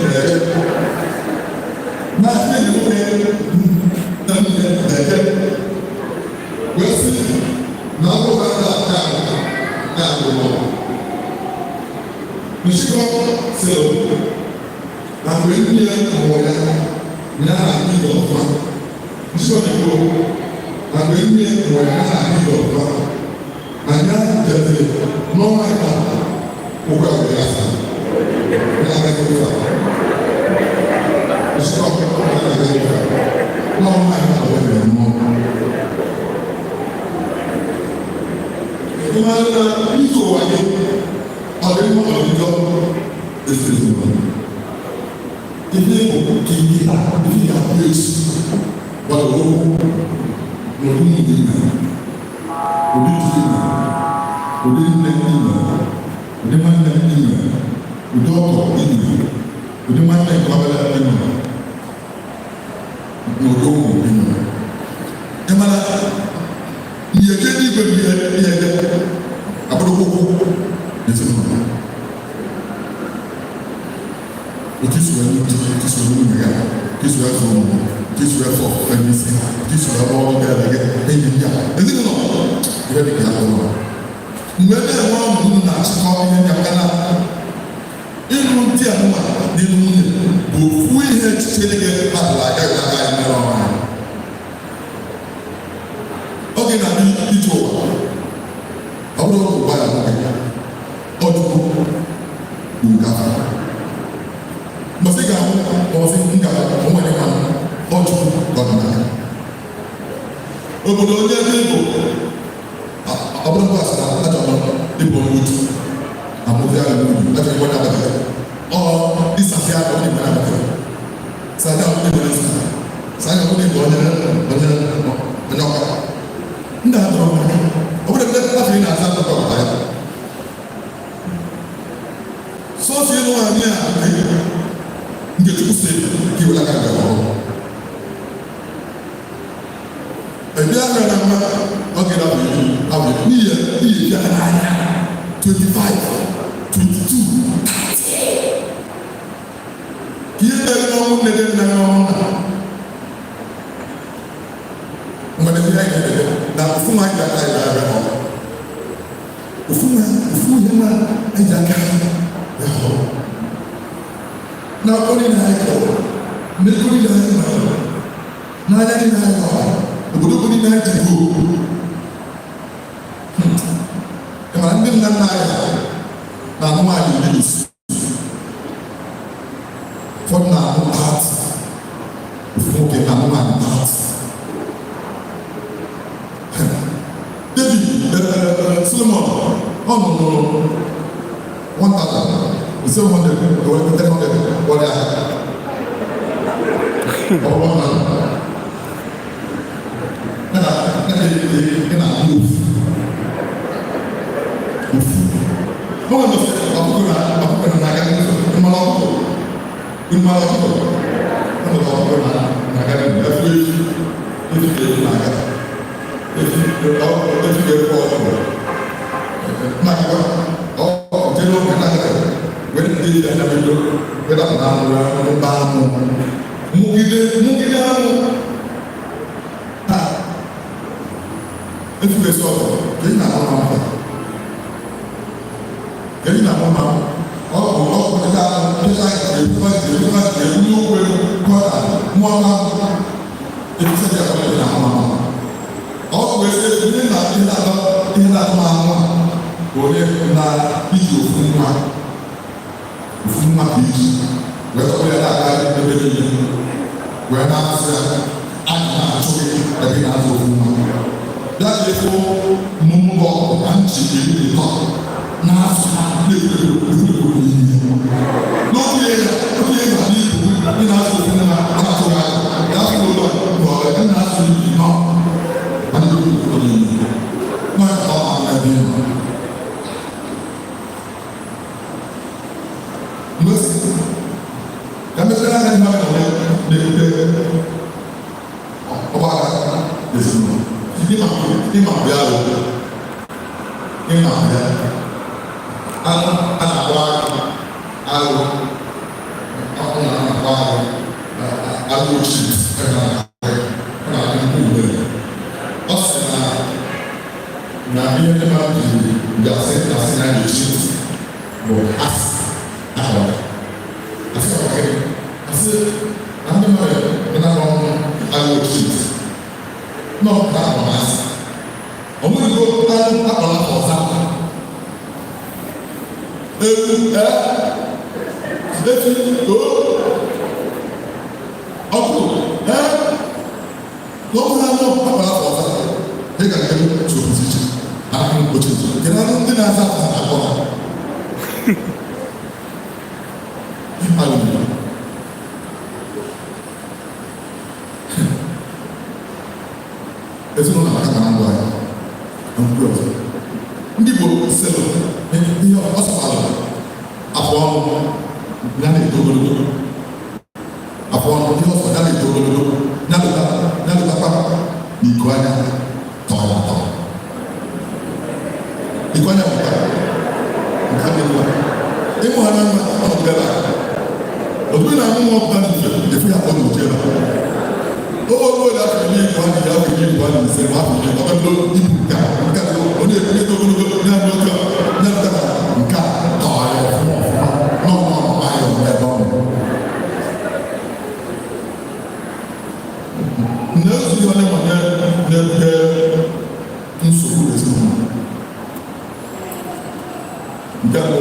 na ihe nwoke na nwunye na-ege wee sị na ọ bụrụ na aka aka ụlọ nchịkọ sịrị na mgbe nne ya mụrụ ya ya na ije ọfụma nchịkọ na-ekwu na mgbe nne ya mụrụ ya na ije ọfụma na ya jeziri n'ọnwa ịta ụgwọ ahụ ya sa ya agaghị ụfa nchịkọ ya agaghị ụfa n'ọnwa ịta ụgwọ ya. Ịmara na ije ụwa gị ọ dị mma, ọ dị njọ, esiri ezinụlọ. Ihe bụ ka ihe taa, ihe ga-abụ echi, gbado ụkwụ n'ụdị nwunye ime, ụdị di ime, ụdị nne ime, ụdị nwanne ime, ụdị ọgọ ime, ụdị nwanne nke ọbụla ime, na ụdị ụmụ ime. Ịmara ihe ke n'igwe bụ ihe ihe dị abụrụkwa ụkwụ n'ezinụlọ. Otu isi wee di, otu isi wee nwunye ya, otu isi wee zụ ụmụ, otu isi wee fọ onye isi ha, otu isi wee rụọ ọrụ gara gị enyi ndị a ezinụlọ, ihe dị ka ya ụlọ mgbe na-enwe ọnụ unu na-achịkọ ihe ndị aka na ịlụ di a nwa na ịlụ nwunye bụ ofu ihe. Echiche gị kpatara agaghị aka anyị mere ọnụ anyị oge na-abịa ije ụwa. Ọ bụrụ ụwa ya nwoke ọ chukwu bụ nke afọ mbọsị ga-ahụ, mbọsị m ga onwe gị mmanụ ọ chukwu ka ọ dị n'aka. Obodo onye ebe ịbụ, ọ bụrụ mgbe asị na achọrọ m ịbụ onye otu amụzi agha n'ubi, achọrọ ịgwa nabata ọ ịsasị aka onye igbo nabata sada onye igbo na-esa sada onye igbo onye onye onye ọka ndị a tọrọ maka ọ bụrụ ebe afọ ị na-asa akụkọ ọkụta ya sọsọ ịlụ nwaanyị a nke Chukwu si ka iwere aka nke ọrụ ebe ahụ na mma ọ ga-abụ iri abụ n'ihi n'ihi bịa n'anya 25, 22, 30 ka ihe mere n'ọnwụ nne dị nna n'ọnwụ nna mgbe ndị anyị ga-ede na ofu nwa anyị ga-aka anyị ga-abịa ọrụ ofu nwa, ofu ihe nwa anyị ji aka ya hụrụ na akwụkwọ niile anyị kọrọ, na ego niile anyị nwere, n'anya niile anyị hụrụ, obodo bụ niile anyị ji ruo. Ị mara ndị nna nna anyị na-anụ nwaanyị 16, ụfọdụ na-anụ 30, ofu nwoke na-anụ nwaanyị 30. David, Solomon, ọ nụrụ 1,700, 300 wọrọ ya ọ bụrụ na na na ị na-anụ ofu ofu ọ nwere ọkụkọ na ọkụkọ na na-aga n'ụzọ mmanụ ọkụkọ, mmanụ ọkụkọ ọ nwere ọkụkọ na na-aga n'ụzọ efu efu efu ka efu na-aga efu efu ka efu ọkụkọ na-aga ọ jere oge na-aga were ndị ya na bido were na anụ mba anụ mugide mugide anụ ha efu esi ọkụkọ ka ị na-ahụ na mba ka ị na-ahụ na ọ bụ ọkụ ndị ahụ ndị ahụ ga-ebu ga-ebu ga-ebu n'okwu elu kọta mụọ na efu sị ya ka ị na-ahụ na mba ọ bụ esi ndị na ihe na-atọ ihe na-atọ m ahụ bụ onye na iji ofu nwa, ofu nwa ka iji wee tọpụ ya n'aka ebe niile wee na-asị ya a na-achụ gị ebe ị na-azụ ofu nwa ya ka ịfụ mbọ na nchi 13 na-asụ na-ekwu ekwu n'ihe n'otu ihe otu ihe na n'ibu ị na-asụ ofu nwa a na-achụ gị aka ya asụ ụlọ ma ọ bụ na-asụ ibi nọ mana ekwu ekwu n'ihe na ọ na-ebe ị nọ mgbe ka mepere anya dị mmadụ na-ebute ọgbaghara ezinụlọ ịma bịa bụ ịma bịa anụ a na-agba agụ agụ ọkụ na na-agba agụ agụ ochie ọ na-adị mkpu ugbe. Ọ sị na na ihe ndị mmadụ jiri gasị asị na ga-echi bụ asị akpọrọ asị ọkịrị asị na ndị mmadụ na-akpọ agụ ochie nọ na akpọ asị ọ nweghị anụ akpọrọ afọ ọzọ ewu efi o ọkụ n'ọkụ na anụ akpọrọ afọ ọzọ dịka nke tụrụ iche anaghị. Oche kedu anụ ndị na-aza afa na-akpọ ha? Hallelujah. Ezinụlọ amaka na ndụ anyị na mkpụrụ ọzọ. Ndị Igbo sịrị ihe ọ sọkwara afọ ọnụ ya na-eto ogologo, afọ ọnụ ihe ọsọ ya na-eto ogologo, ya lụta ya lụtakwa n'iko anya tọrọ ya atọ. Iko anya bụkwa nke a na-ekwu ịmụ ha na mma ọnọdụ ebe a. Ozugbo ị na-amụ nwa ọpụta n'ife efu ya akpọ n'otu ebe a. Owó owó la fi ní ìwà ní ìyá fi ní ìwà ní ìsẹ wà fi ní ọbẹ tó ibu nka nka tó onye onye tó ogologo ní àná otu a ní àná nka tọọ ya ọfụma ọfụma n'ọnụ ọnụ ayọ n'ebe ọ nọ. Na-ezu ihe onye nwe na-ebute nsogbu ezinụlọ. Nke mbụ,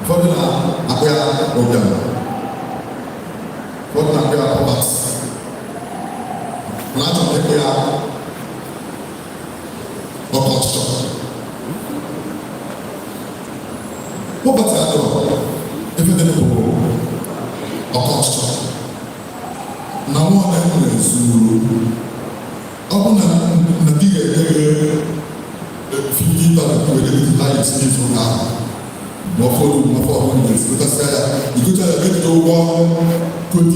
ụfọdụ na-akpụ ya ụbịam, ụfọdụ na-akpụ ya poverty, mana achọrọ m ịkpụ ya ọkọ ọchịchọ. Poverty adịrọ efe dị bụ ọkọ ọchịchọ na nwa ọna nwere zuru. Ọ bụ na na di ga-enye gị 50,000 were gị light n'izu ụka ahụ, ma ụfọdụ ma ụfọdụ na-esigotasịa ya igocha ya megide ụgwọ 20,000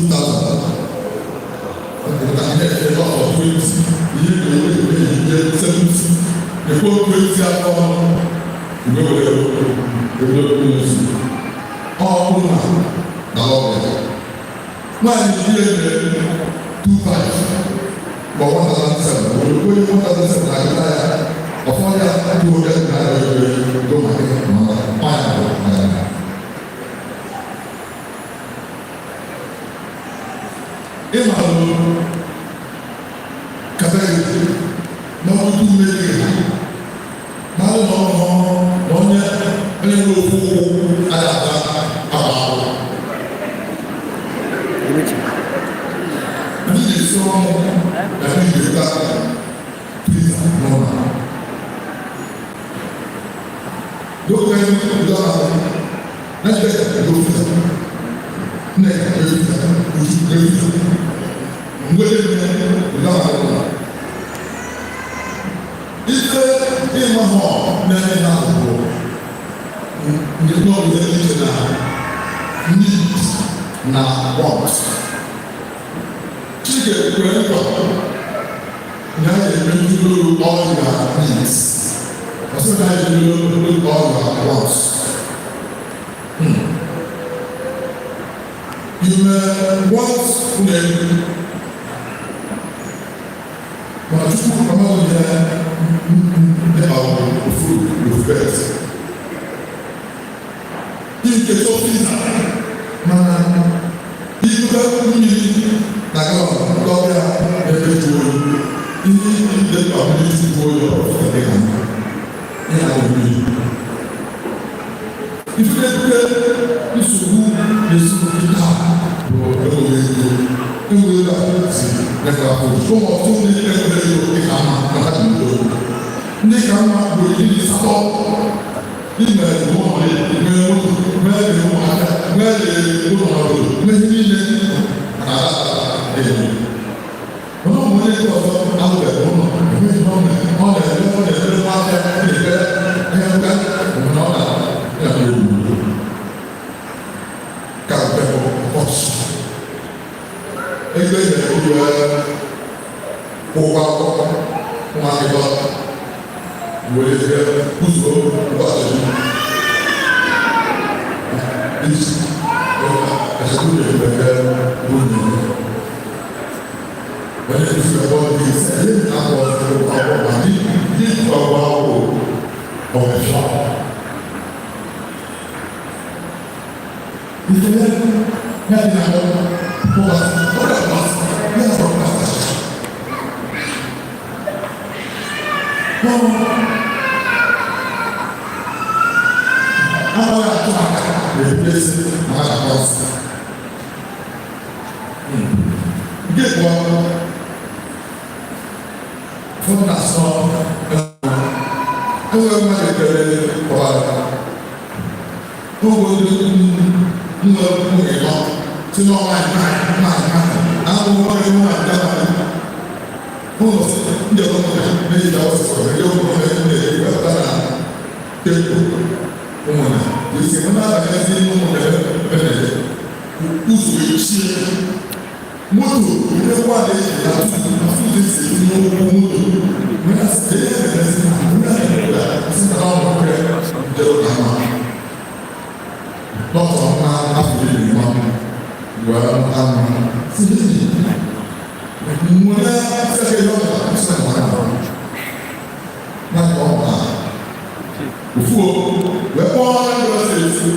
ihe ihe 70 ekwe 20 atọ mgbe were ebido nzu. Ọ bụrụ na na ọbịa nwaanyị ihe mere 25 ma 1,007 were onye 1,007 na-agụta ya ọfọdụ ya ndị oge na-arịọ ego maka mana nwaanyị bụ ọgaranya. Ịmalụ kabere n'ọtụtụ mmeri ha mmadụ na ọnụ na onye onye nwere ofu ụkwụ adịghị ata agba akwụkwọ. Ndị na-esi ọnwụ na ndị ga-eta pizza n'ụlọ. Dókítà yìí ló dára nàìjíríà ló fi nẹ ló fi ojú ló fi nwere nne ló dára lọ. Ife ịma họ na-enye ha bụ ndị n'ọrụ iche na need na want. Chike kwere nkwa na ya ga-emejuru all your needs. Ọsọ na ya ga-emejuru all your wants. You may want ụlọ elu. Mana Chukwu amaghị ihe ndị ofu ofu bet. Ike tó pizza mana ibute mmiri na galọn dọbịa n'ebe jụ oyi, ihe ndị mkpa mmiri jụ oyi ọfụta dị ka mma ihe ahụ mmiri. Ife ebute nsogbu na-ezinụlọ taa bụ enweghị ego. Enweghị ego a si n'ebe afọ ụmụ ọtụtụ ndị enweghị ego dị ka mma na ha dị n'udo. Ndị ka mma bụ 18 ime ụmụ mee moto mee ụmụaka mee ụlọ n'obodo mee ihe niile na ala ego. Mana ụmụ onye nke ọzọ alụbeghị ụlọ, enweghị ihe ọ mere, ọ na-ere ọ na-ere nwa afịa, ọ na-ere ihe nka mana ọ na-ya egwu ka nke bụ ọchị. Ego e nyere obi ụgwọ akwụkwọ ụmụaka were ụzọ ụgbọala iji ẹsẹ̀kú lè bẹ̀rẹ̀ lónìí. Wọ́n yẹ kí ẹ̀kọ́ ní ìsẹ̀lẹ̀ àpọ̀ àwọn àbí ní ọgbà àwọ̀ ọ̀fà. Ìṣẹ̀lẹ̀ yàtì náà kó wá sí ọ̀dà wá sí ní àbọ̀ wá sí. Wọ́n àwọn àtọ́ àkà replace another person. Nke abụọ, Ụfọdụ na-asọ enwere mmadụ ekele ọbara n'oge ndị nne nwunye nọ si n'ọnwa nwaanyị nwaanyị nwaanyị na abụ nwaanyị nwaanyị ndị abalị n'ụlọ si ndị ọzọ nọ na-eji dawa sọsọ ndị ọzọ nọ na-eji wepụta na tebụl ụmụnna isi mụ na-abanyezi ụmụnna ebe na-eje ụzọ echie moto ndị ngwa na-eji na tutu na tutu esi etinye ụkwụ moto mụ na site ebe na-esi na mụ na si na ọmụ kere ndị ụka ma lọ́tọ̀ ńlá áfíríkì mọ́ wẹ́ àmọ́ síbi mo ní sẹ́kẹ̀ yọ̀ọ̀dà sẹ́kẹ̀ wọn náà náà kọ́ ọ̀nà òfúwo wẹ́ kọ́ ọ́ ṣe é sí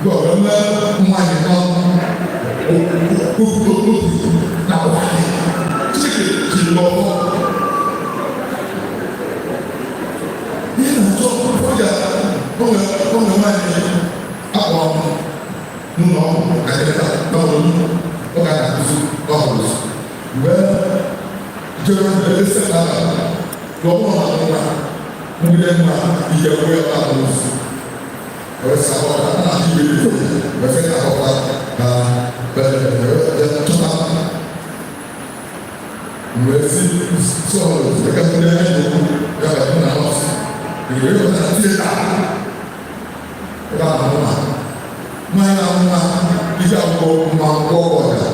gbọ́ wẹ́ mẹ́ mmanya náà òkú náà wà ní síkè kì í lọ́wọ́ yìí nà tó fọ́jà ọ̀nà ọ̀nà mmanya akpọ n'ụlọ ọgwụ na eleta n'ọrụ ọ ga na-akụzi ọhụrụ wee jere elesa ala lọ́wọ́ àwọn múlẹ̀ nà ìyẹ̀wò ẹ̀ bá wọn sùn wee sa ọka na ìwé ìwé wee fẹ́ na ọka na bẹ̀rẹ̀ ẹ̀ tọ́ta wee si sọ̀rọ̀ ẹ̀ka múlẹ̀ ẹ̀ lọ́kù ẹ̀ bá yẹn na nọ́ọ̀sì ìwé ìwé na tíyẹ̀tà ẹ̀ bá wọn nà mmanya nwa ihe akwụkwọ mma nkwọ ọya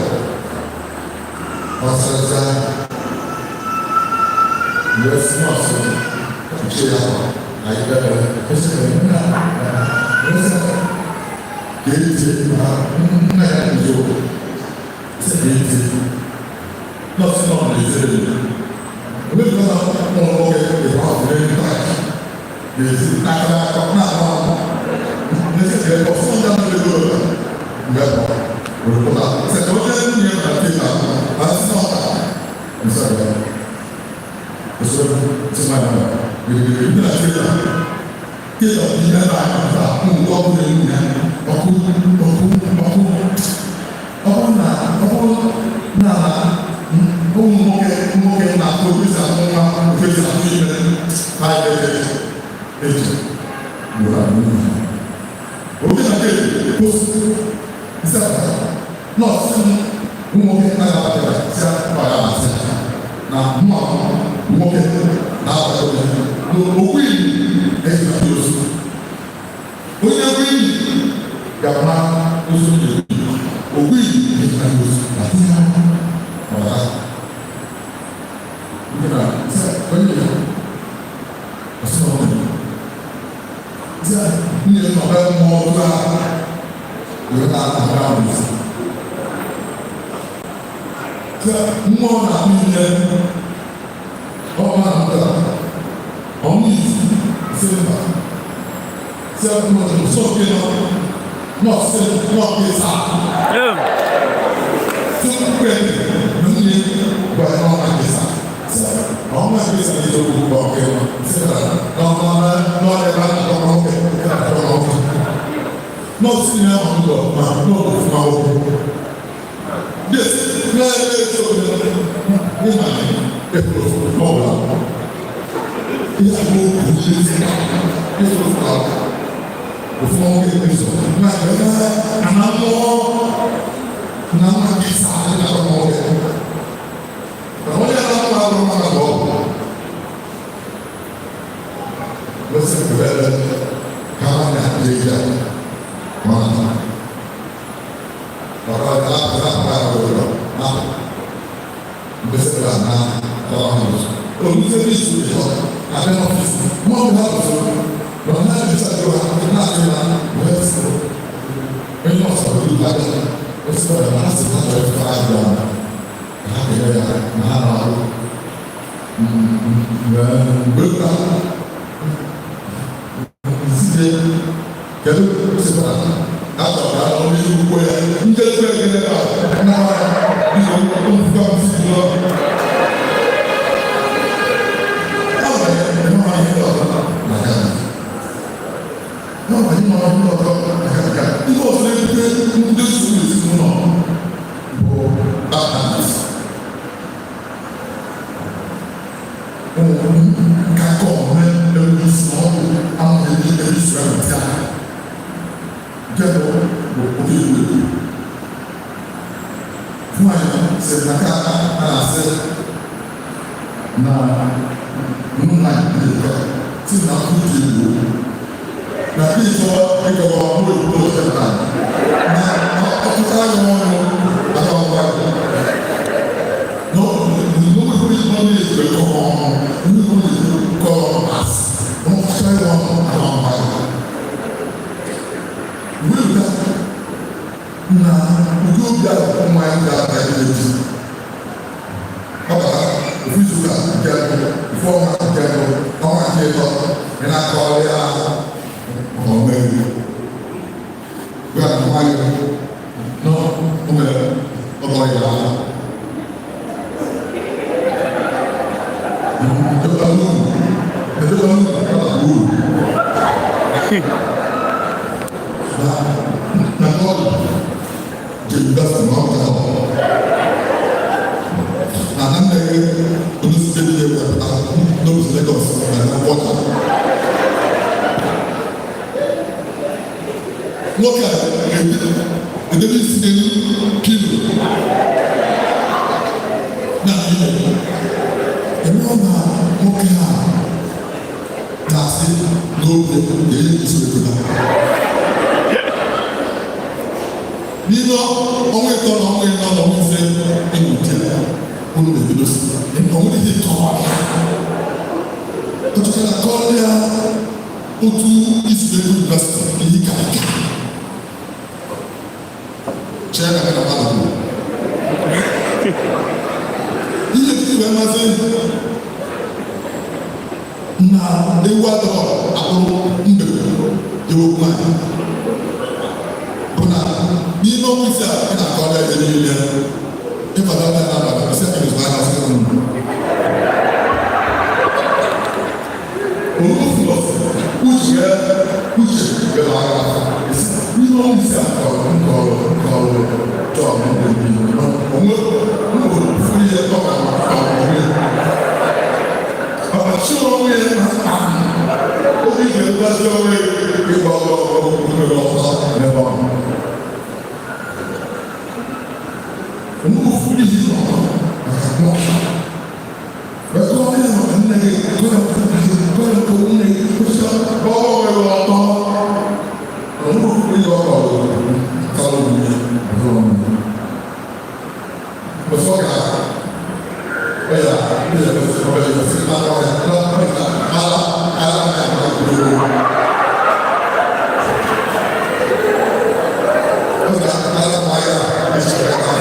ọsịsa wee si nọọsụ kpuchie ya na ikpe kwesịrị nna kwesịrị ka eji na nna ya guzo sị ka eji nọọsụ nọ n'ezere mgbe na ụmụ nwoke ịhụ ahụ n'elu taakị n'ezi n'aka n'aka na-ahụ ahụ Thank you. Obi na kedu post nsa nọọsụ nwoke na-abịa sị agbara asị na mma nwoke na-abịa n'okwu ili ezi na ozu onye okwu ili ga-ama ozu okwu ili ezi na ozu na ihe ọha ndị na sị onye ya ọsọ ọmụmụ ní ọbẹ mọ ọdún a yóò náà àgbà wọn sí. Sẹ mmụọ na ahụ ihe ọma na ndụ ọmụ isi si mba. Sẹ sọke nọ nọọsị nọọkị saa. Sẹ mkpe na nwunye gwara n'ọma gị saa. Sẹ ọma gị saa yẹ okwu ọkẹ nọ. Sẹ na n'ọma n'ọdẹ bá n'ọma ọkẹ. Nọọsụ ni ahụ ndọ ma n'ọgwụ fún awọ. Yes, n'ebe eto ní ma ekuro n'ọbụla. Ihe abụ okwu n'ezi ekuro fún awọ. Òfin ọmọ kékeré sọ. Na ẹ̀ka anamọ́ na mma gị saa ní ọmọ ọkẹ. Àwọn yàrá wọn àwọn ọmọ àgbọ̀. Lọ́sẹ̀ bẹ̀rẹ̀ kama na jeja mana maka na na na ụlọ na mbesịra na ọhụrụ olùsè ní ìṣòro ìṣọ abẹ n'ọfíìsì mọ ní ha lọsọ lọ náà ní sàdúrà wa náà ní na wẹ́ẹ́ sọ ẹni ọ̀sán lórí ìdájọ́ ó sì bẹ̀rẹ̀ náà sì náà lọ́ọ́ fún àjọ àná ha kẹ̀kẹ́ ya na ha nà ọrụ mgbe site kedu sịkwa achọrọ ka ọ n'ihu ugbo ya ndị ebe ekele na na biko mfuka mfuka ọ na-eme ihe ọzọ na Ghana ọ na-eme ihe ọzọ na Ghana ihe ọzọ na-ebute ndị nsogbu ezinụlọ bụ baptist. Nke mbụ bụ oke ikwu ekwu. Nwaanyị sịrị na ka a na-asị na nna nke si na uche Igbo na ịchọ ịkọwa ọhụrụ Igbo na na ọtụtụ anya ọnụ aka ọgwa no no no no no no no wíwúta na ụdị obi ahụ ụmụ anyị ga-aba eji ọbara ofu izuụka nke mbụ, ofu ọnwa nke mbụ, ọnwa nke ịtọ, ị na-akọrọ ya ọmeri gwa na nwaanyị nọ o mere ọgọ ya ala ndọba uru ndọba uru ndọba uru na God jere university ma ọ pụtara na na nna ya onye site n'ihe wepụta n'otu Lagos na Port. Nwoke a edebe isi n'elu pilo na ihe eme ọ na nwoke a na-asị n'oge ga-enye isi wepụta n'ime ọnwa 3 na ọnwa 4 na ọnwa 5 ịnụ di ya unu na-ebido si ọnwụ ihe kọwa ọtụtụ kọrịa otu isi ego yunivesiti ihe ka aka chee na gị na mmadụ kwuru ihe dị wee masị na ewu adọrọ akpụrụ mbe ewu nwanyị bụ na n'ime ọnwa 5 a ị na-akọrọ ya ihe niile ịbata na n'abalị isi aka mezụ anya sị m uche uche gara aga n'ime ọnwa 5 a kọrọ nkọrọ nkọrọ chọọ onwe furu ihe tọka onwe maka chi onwe ya na obi ga-egosi onwe ịgba ọgọ nwere ọsọ n'ebe ọ nọ furu ihe nọ maka nne gị kọrọ nne gị kwụsị ọgbọ nwere ọtọ nnukwu ihe ọ kọrọ kọrọ nwunye ọsọ ga ọ ya ya ọ ya si na ọ ya na ọ ya ala ala ya na ọ ọ ga ala ma ya esi ya ka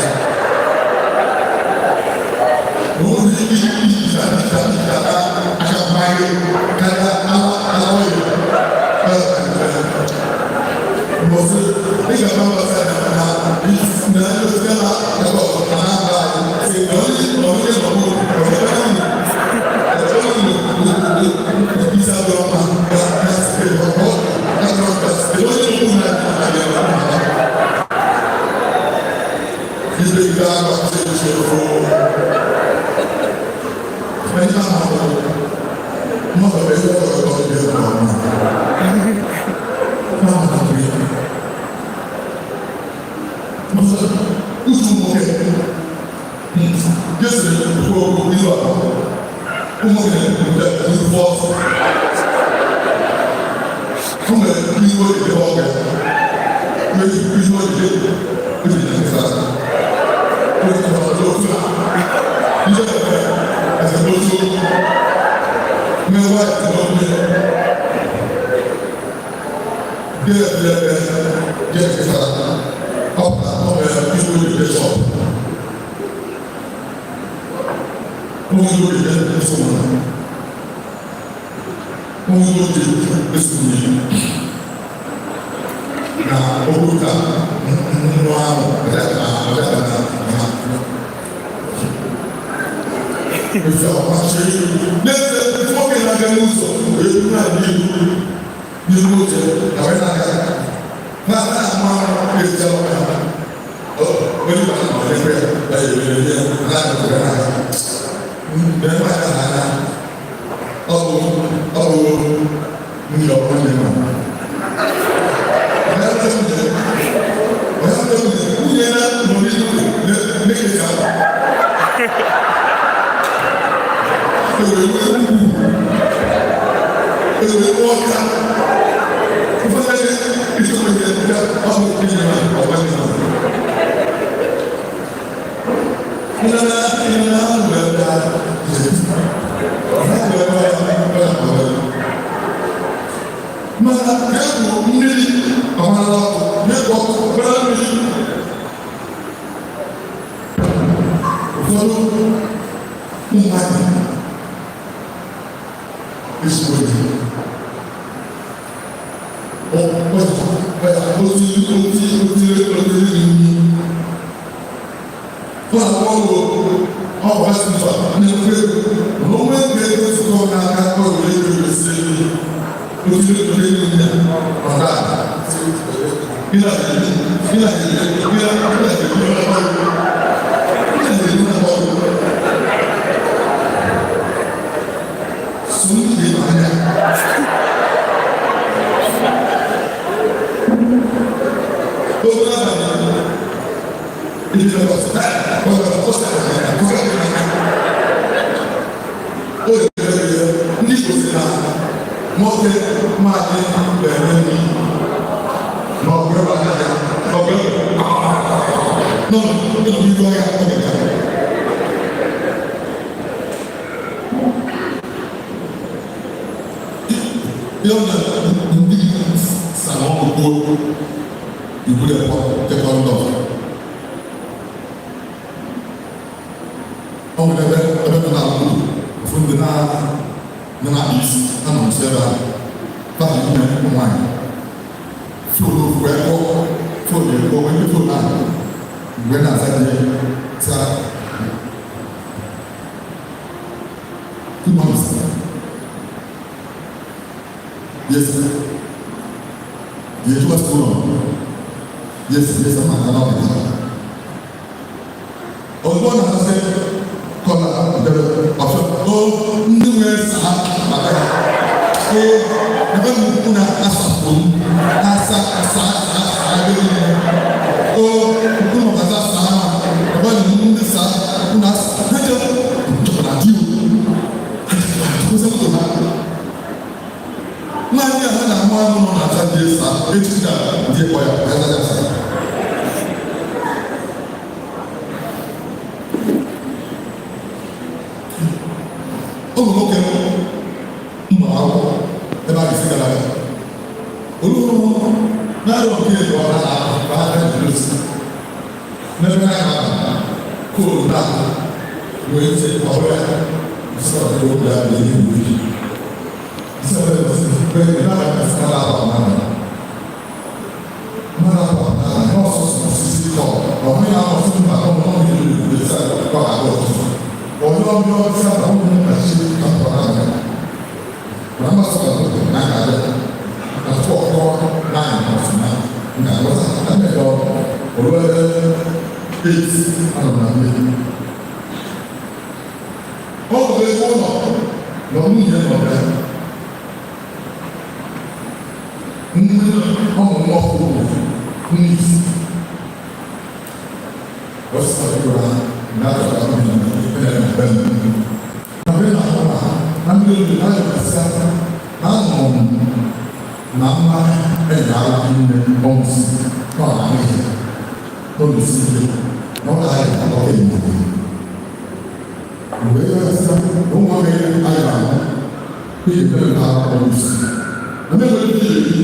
Ó ti ó ti ó ti rí mi. Fún àwọn ọ̀rọ̀ ọ̀rọ̀ ṣùgbọ́n ní pé òun ń gbé ego n'aka ọ were ego esi ó ti rí mi ọ̀dà. Gịnị gịnị gịnị gịnị Ndị Igbo sị na nwoke maadị na-eme nri ma ọ bụ ebe aka ya ọ bụ no no ibu agha ọ ga-aga. Ihe ọ na ndị sara ọkụ gboo ibu na-ekpọ tekọndọ ọ nwere ebe ebe nọ na-alụ ofu ndị na na-akpa isi anọ nso ebe ahụ baa ime ụmụ nwaanyị fon ofu wee kpọọ fon ekpọ wee ndị fon ahụ mgbe na-aza gị taa. Good morning, sir. Yes, sir. Yes, what's going on? Yes, I'm not allowed to talk. Ozugbo ọ na-asị kọla debe ọfọ o ndị nwere saa maka ya. Ee, ebe m ukwu na asapụ m asa asa asa asa ebe niile. O ukwu na ọkaza saa ma ebe m ndị saa ukwu na asa ha je chọpụta di o. Kwụsị moto ha. Nwaanyị a ha na-amụ anụ nọ na-asa ndị saa echi ka ndị kpọ ya ya ya saa. Ụmụ nwoke mma akwụkwọ ebe a ga-esi gara aga olulu na-arọ nke ebu ọra na aka jiri osi n'ebe a na koodu na wee tie ọrụ ya sọ̀rọ̀ tó o bila ní ìlú yìí sọ̀rọ̀ bẹ́ẹ̀ ní a ka sara aba nana nana aba nana n'ọsọ sisi kọ ọmọ yà wọ fún mi àkọmọ náà ní ìlú yìí sẹ kọ àgọ ọjọ́ bí wọ́n ti sábà wọ́n mú kàṣí kàtó nana nàmà sọ̀rọ̀ tó tó nà kàdé nà tó ọkọ náà nà ọ̀sùn náà nà wọ́n sà nà mẹ́tọ́ olùwẹ́rẹ́ eight ànà nà mẹ́ ọ bụ ebe ụlọ na nwunye nọ ya nne ọmụ nwa ọhụrụ n'isi ọsọ na na na ndị obi na ayọkasị na anọ m na mma enyala nne ọmụsị na ọ na-ahịa n'ụlọ ike na ọ na-ahịa akọta enyi mgbe ya sị ụmụ nwoke anyị na-ahụ n'ihi na ha ọmụsị na mmemme ndị eri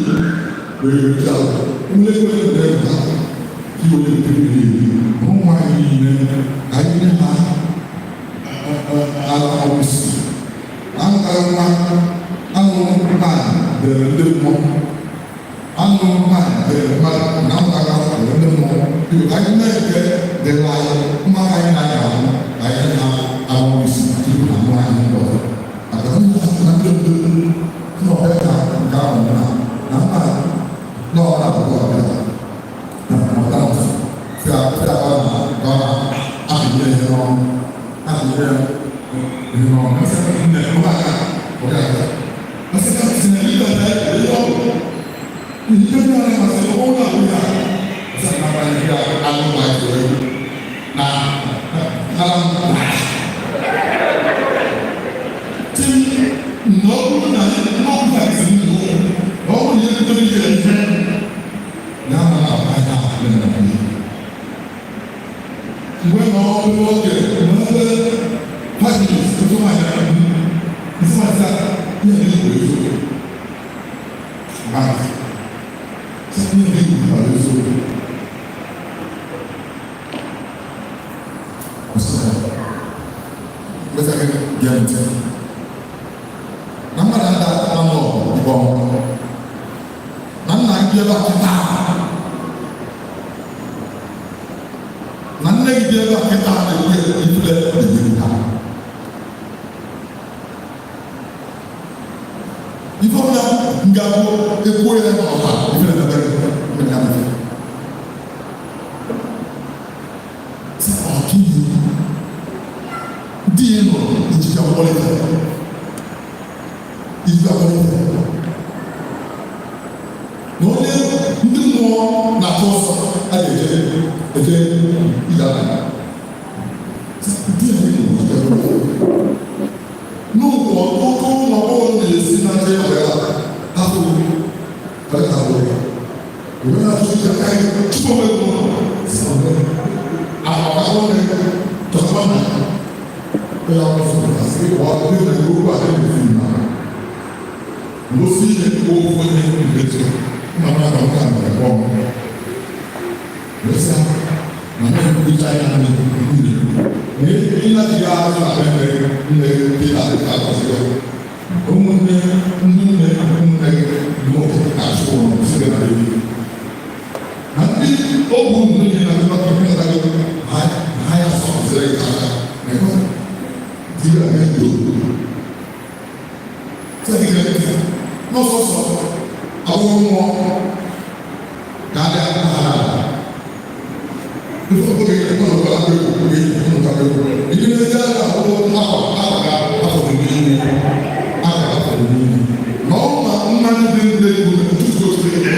were rute ala nlekwa ndị ha iwe ndị eri na ụmụ anyị niile anyị nye ha ala ọmụsị anụ anụ nwaanyị dere ndị mmụọ anụ nwaanyị dere mmadụ na mmadụ dere ndị mmụọ anyị na-eke dere anyị mmanụ anyị na-anya ahụ anyị na ahụ isi tupu na mụ anyị ndị ọzọ maka na ndị ndị ndị ọbịa ka nke ahụ na na mma na ọ na-abụkwa ọbịa na mụta si abịa ọ na ọ na-apịnye ihe n'ọnụ apịnye ihe n'ọnụ nsị nne ụmụaka ọbịa aka nsị ka si na ịga na ihe ọ bụ ihe ndị a na-amasị ọ na-abụ ya nsị na mma ihe anụ na na na ọ bụrụ na n'ọbụla esi ndụ na ọ bụrụ na ihe ndị ihe ihe ya na na anya na na mgbe na ọ bụrụ oge mgbe pagis nsọmanya nsọmanya ihe ndị igbo eziokwu ma ihe ndị igbo eziokwu gee ntị na mmadụ ada anụ ọgụ igbe ọnwụ na nna gị gị bịa ebe a kịta, na nne gị bịa ebe a kịta, na-ekwu ifule na-emegbu ha. Ife ọbụla nga bụ ekwuo ya n'ọha, ifele na-eme gị mmemme ya. Sị ọ gịnị di ya nọ ijiji akwụkwọ ijiji akwụkwọ na onye ndị mmụọ na-atụ ọsọ a ga-eje eje ije abalị. Di ya nọ ijiji akwụkwọ n'ụkwụ. Ọtụtụ ụmụ agbọghọ na-esi na nje ọbịa hapụ hapụ ìwé náà tó ti ká yẹ túbọ̀ bẹ́ẹ̀ mọ̀ sọ̀rọ̀ àwọn ọ̀rẹ́ tọ́sọ́nà bẹ́ẹ̀ wọ́n sọ̀rọ̀ àti wọ́n bí wọ́n yóò wà lẹ́nu fún mi lọ sí ilé kó fún ní ìgbésẹ̀ màmá náà kà mọ̀ ẹ̀kọ́ lọ́sà màmá yẹn kú China ní ìlú ní ní láti yá aṣọ àbẹ̀mẹ̀ ní ní láti ká lọ sí ọ ụmụnne ndị nne ụmụnne gị nwoke na-achụ ụlọ site na ebi na ndị ogwu niile na ndị ọkụ ndị ọkụ ha ha ya sọpụsịrị gị aka na ịhụ di ya na-edo sị gị n'ọsọsọ awụ mmụọ ka a dị aka ha n'ala ife oge ụlọ ụlọ egwu egwu ụlọ egwu ndị na-ezi aka akwụkwọ afọ afọ ga afọ n'ime afọ afọ n'ime na ọ ma mmanya dị ndị egwu tutu otu ya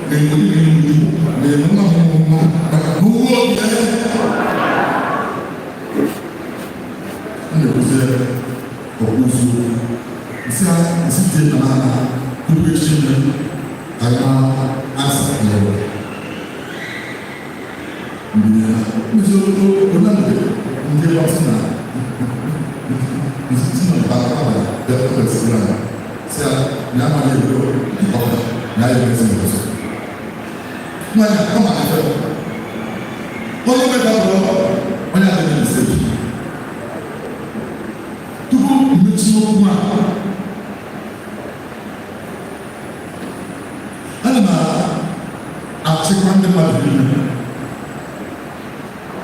na-enwe ndị na-enwe nwa nwa maka na ugwu obi ya na-ekwuzi ọkpụzi nsị nsị dị na na tupu echi nne anyị na-asa ya mgbe ndị onye ndị ọsị na nsị na ba aba ya kwesịrị na sị ya na amaghị ebido ọka na ya emezi ọzọ nwanyị ọ ma ife onye mega bụrụ onye adịghị mistake. Tupu mmechi okwu a, ana m achịkwa ndị mmadụ niile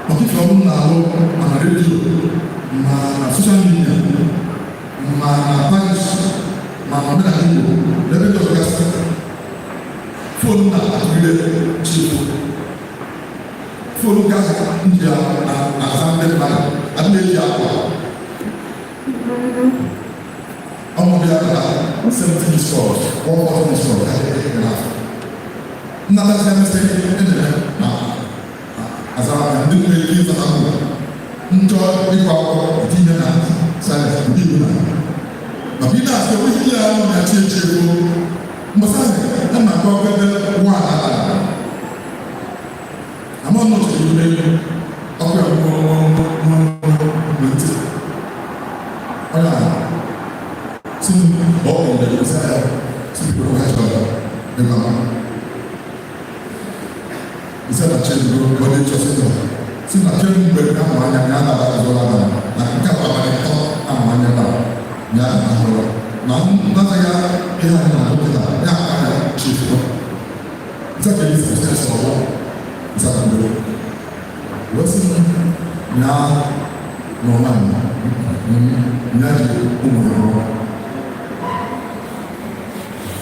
maka ife ọrụ m na-alụ, ma na redio, ma na social media, ma na parish, ma na omenala Igbo n'ebe ndị ọzọ gasị. Phone na-atụgide chifu phone gasị ndị a na-aza ndị mmadụ adị na-eji akwa ọmụ bịa na 70 missed calls, 140 missed calls nnata ya mesị enere na azara ya. Ndị nwere ike ịzata mbụ nchọ ịkwa akwụkwọ etinye na silence ndị Igbo na maka ị na-asị enweghị ihe ahụ na chi echi ego mbọsị ahụ a na-akọ ebe nwa ala ama ọnụ chere ime ọkụ ya ntị onye ahụ si ọ bụ mgbe nsị ya si biko ha chọrọ ịgwa m nsị na chi ego onye chọsị nọ si na kemgbe na amụ anya ya na azụla na na nke a abalị 3 amụ anya na ya ahụrụ na nnata ya ihe anyị na-ahụ kịta ya aka ya chifu nsị ka esi esi sọ̀rọ̀ nsị aka mgbe wee sị ya nọ na ya ji ụmụ ya rụọ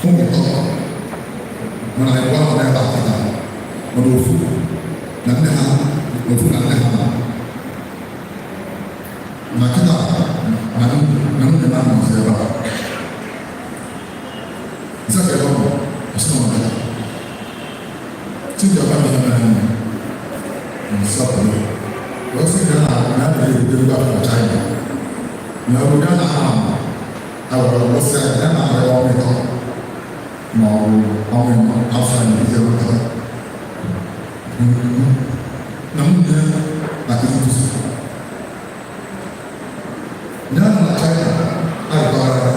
ụmụ 3 mana anyị gwa nọ n'ebe a kịta mana ofu na nne ha, ofu na nne ha na kịta na na nwunye na anọzi ebe a. Nsị aka ebe ọ nọ ọsị na ọbịa Chidi ọba mi mere nne nsọpụrụ wee sị ya na ya na-erute ego afọ na China na obodo ya na ha awara ọsị ya na ahụ ọnwa 3 ma ọ bụ ọnwa 4 afọ na ije weta na nwunye na nkụzi ya na China agwara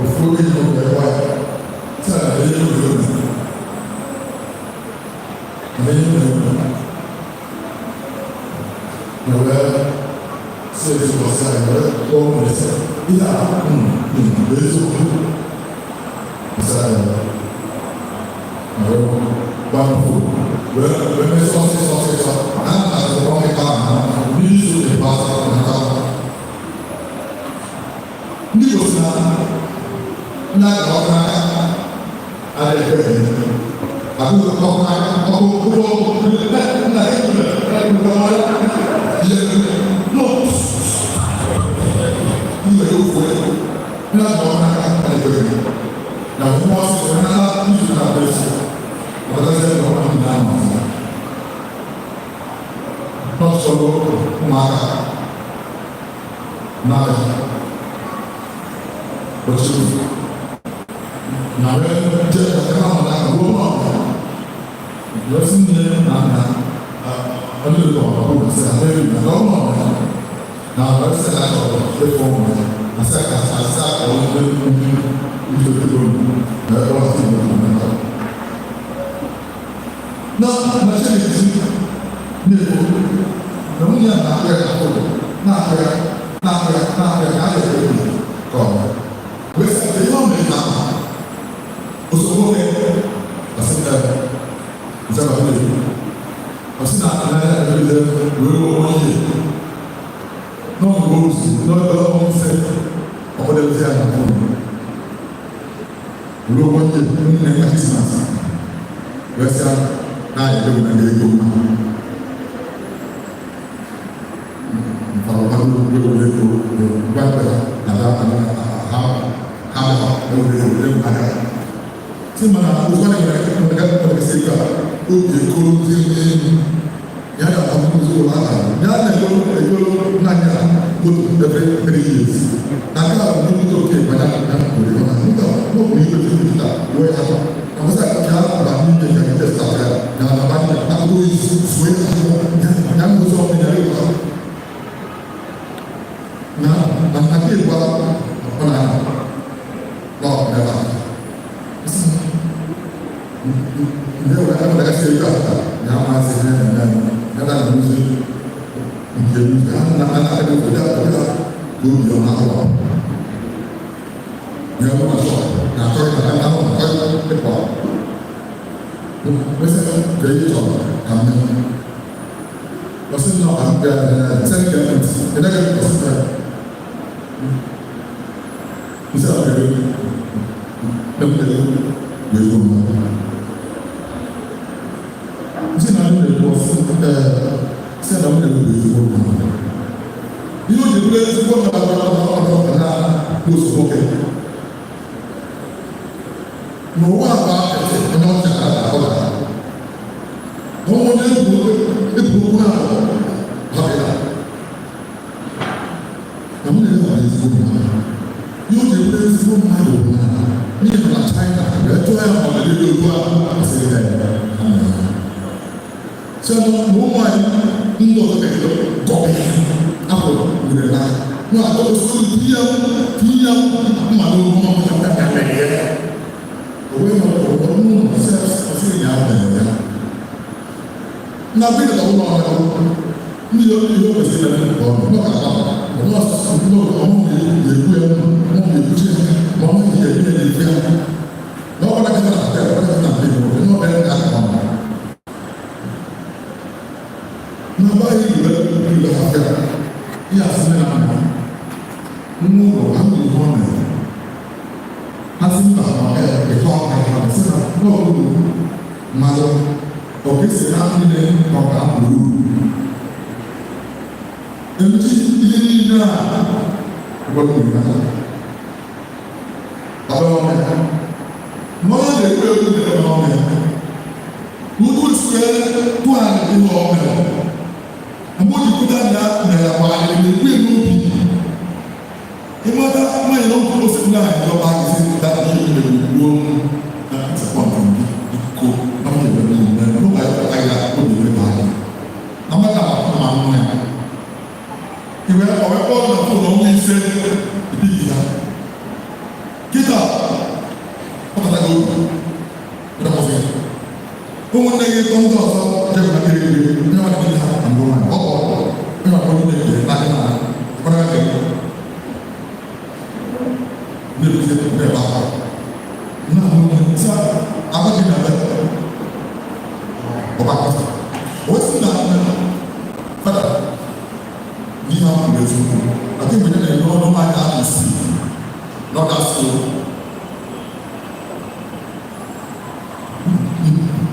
ofu oge n'oge ebe a sị na ebe oge oge ebe oge na wee sị ezigbo ọsị anyị wee kpọọ ụmụ ese ihe a bụ eziokwu ọsị anyị Gbapụ wee wee mesị ọsịsọ ọsịsọ na nna azụrụ ọmịta ahụ n'izu ikpeazụ na ndị Igbo si na ndị agara ọkụ n'aka adịghị ekwe ekwe akụ ọkụ n'aka ọkụ ụgbọ nna no mgbe okwu ndị agara ọkụ n'aka adịghị ekwe ekwe na mmụọ ọsịsọ na izu na-abịa esi ọ̀dọ́sẹ̀ lọ́wọ́ ní ìlànà ọ̀sán lọ́sọ̀rọ̀ ụmụaka n'ahịa otu na wee jee ka ha na ruo n'ọbịa wee sị nne na nna onye ụlọ ọbụ na sị ha na na ụlọ ọbịa na wee sị na chọrọ ịfụ ụmụ ya na sị ka asa ka onye ndị ndị na ebe ọ sị na na na Chineke na-ekwu na nwunye a na-akpụ ya na na-akpụ ya na-akpụ ya na-akpụ ya ka a ga-ekwe ka ọ wee sị ihe ọ mere na ozugbo nwoke asị na nzaba na-ekwu ọ sị na anaghị adịgide wee ruo onye n'ọgụ ozu n'ọgụ ọnwa ise ọkpọdebezi ya na fon ruo onye nne na Krismas wee sị na anyị na ego mma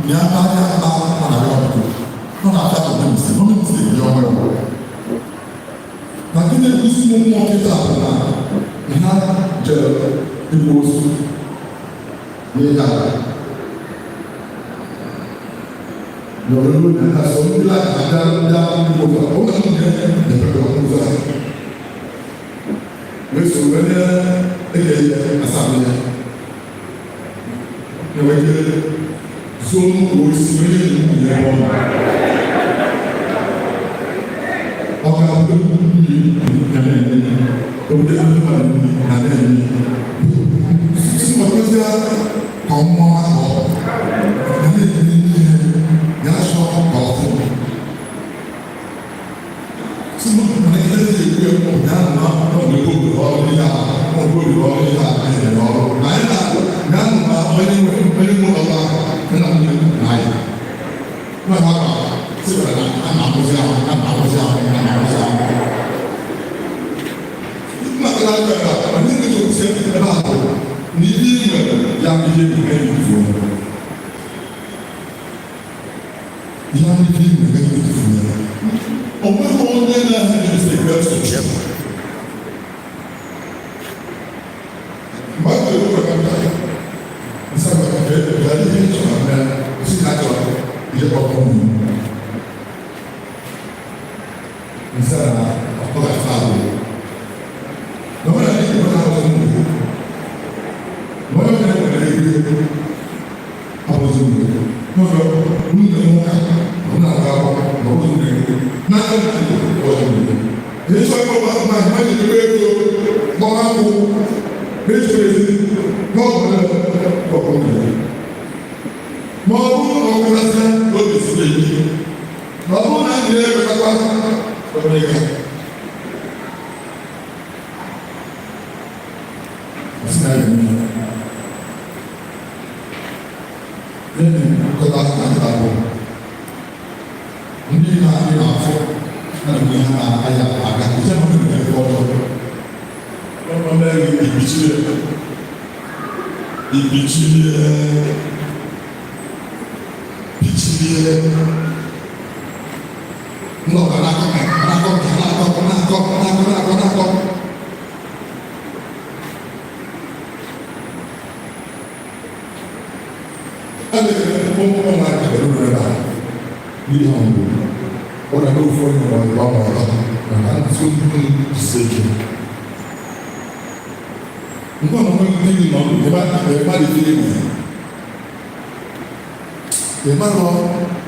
Ya anya mba mana ya ọdụ nọ na afọ ahụ mistake, no mistake ya ọnwa ya. Na ndị na-ekwusi ụmụ mmụọ kịta bụ na ha jere igbu ozu n'ihe a. Yọrọ na ha sọ ndị na-abịa bịa igbu ozu a, ọ na ndị na-ebe ụzọ a. Wee so wee na-ege ihe asaa ya. Na-enweke zone osi onye nwunye ya ọnụ. Ọ ga-abụ nwunye na na-enye obodo anụmanụ na na-enye. Sịmakwazie ka mmụọ akọ na na-enye ihe ya chọọ ka ọ fụ. Sịmakwa ihe na-ekwu ekwu ya na ọdụ obodo ọrụ ihe a ọdụ obodo ọrụ ihe a na-enye ọrụ. Na anyị na na onye nwe onye nwe ọrụ ahụ na nwunye na anyị. Na ha ma sịkwara na a na-akụzi ahụ a na-akụzi ahụ a na-akụzi ahụ. Maka na aka ya, ọ dịghị ka otu ebe ahụ na ihe ị nwere ya bụ ihe ị nwere ifu. Ya bụ ihe ị nwere ifu ya. O nweghị onye na-ahụ isi ekwe sochi. Mgbe a na-ekwu maka ya, nsọ maka ka e ihe ị chọrọ na si na chọrọ ihe kpọkọ mmiri. Nsọ na ọ ga-asa ahụ. Na ọ na-adị ka ọ na-ahụ mmiri. Na ọ na-enwere ego abụzụ mmiri. N'ụzọ nwunye nwoke ọ na-aga akwụkwọ na ọbụzụ mmiri. N'aka ndị ọzọ mmiri. Ịchọ ịkpọ ma ma jiri ego gbọọ akwụ na-echekwa ezi n'ọgwụ ọgwụ mmiri. Ma ọ bụrụ na ọ gwụrasịa obi siri ike. Ma ọ bụrụ na ndị na-ewetakwa obere ego. Ọsị na ya ga-eme. N'ihi nkọta na bụ ndị na-adị n'afọ na mgbe ha na-aya aga iche na ọdụ nke ọjọọ. Ọ meghị ibichiri ibichiri bichirie ndị ọga na-akọ na-akọ na-akọ na-akọ na-akọ na-akọ na-akọ. A na-eme ụmụ nwaanyị ebe a n'ihe ọmụmụ. Ọ na ofu onye ma ọ bụ ọma ọzọ mana ntụ jisi ike. Nke ọmụmụ ndị gị nọ ebe a na-ekiri egwu. Ị marọ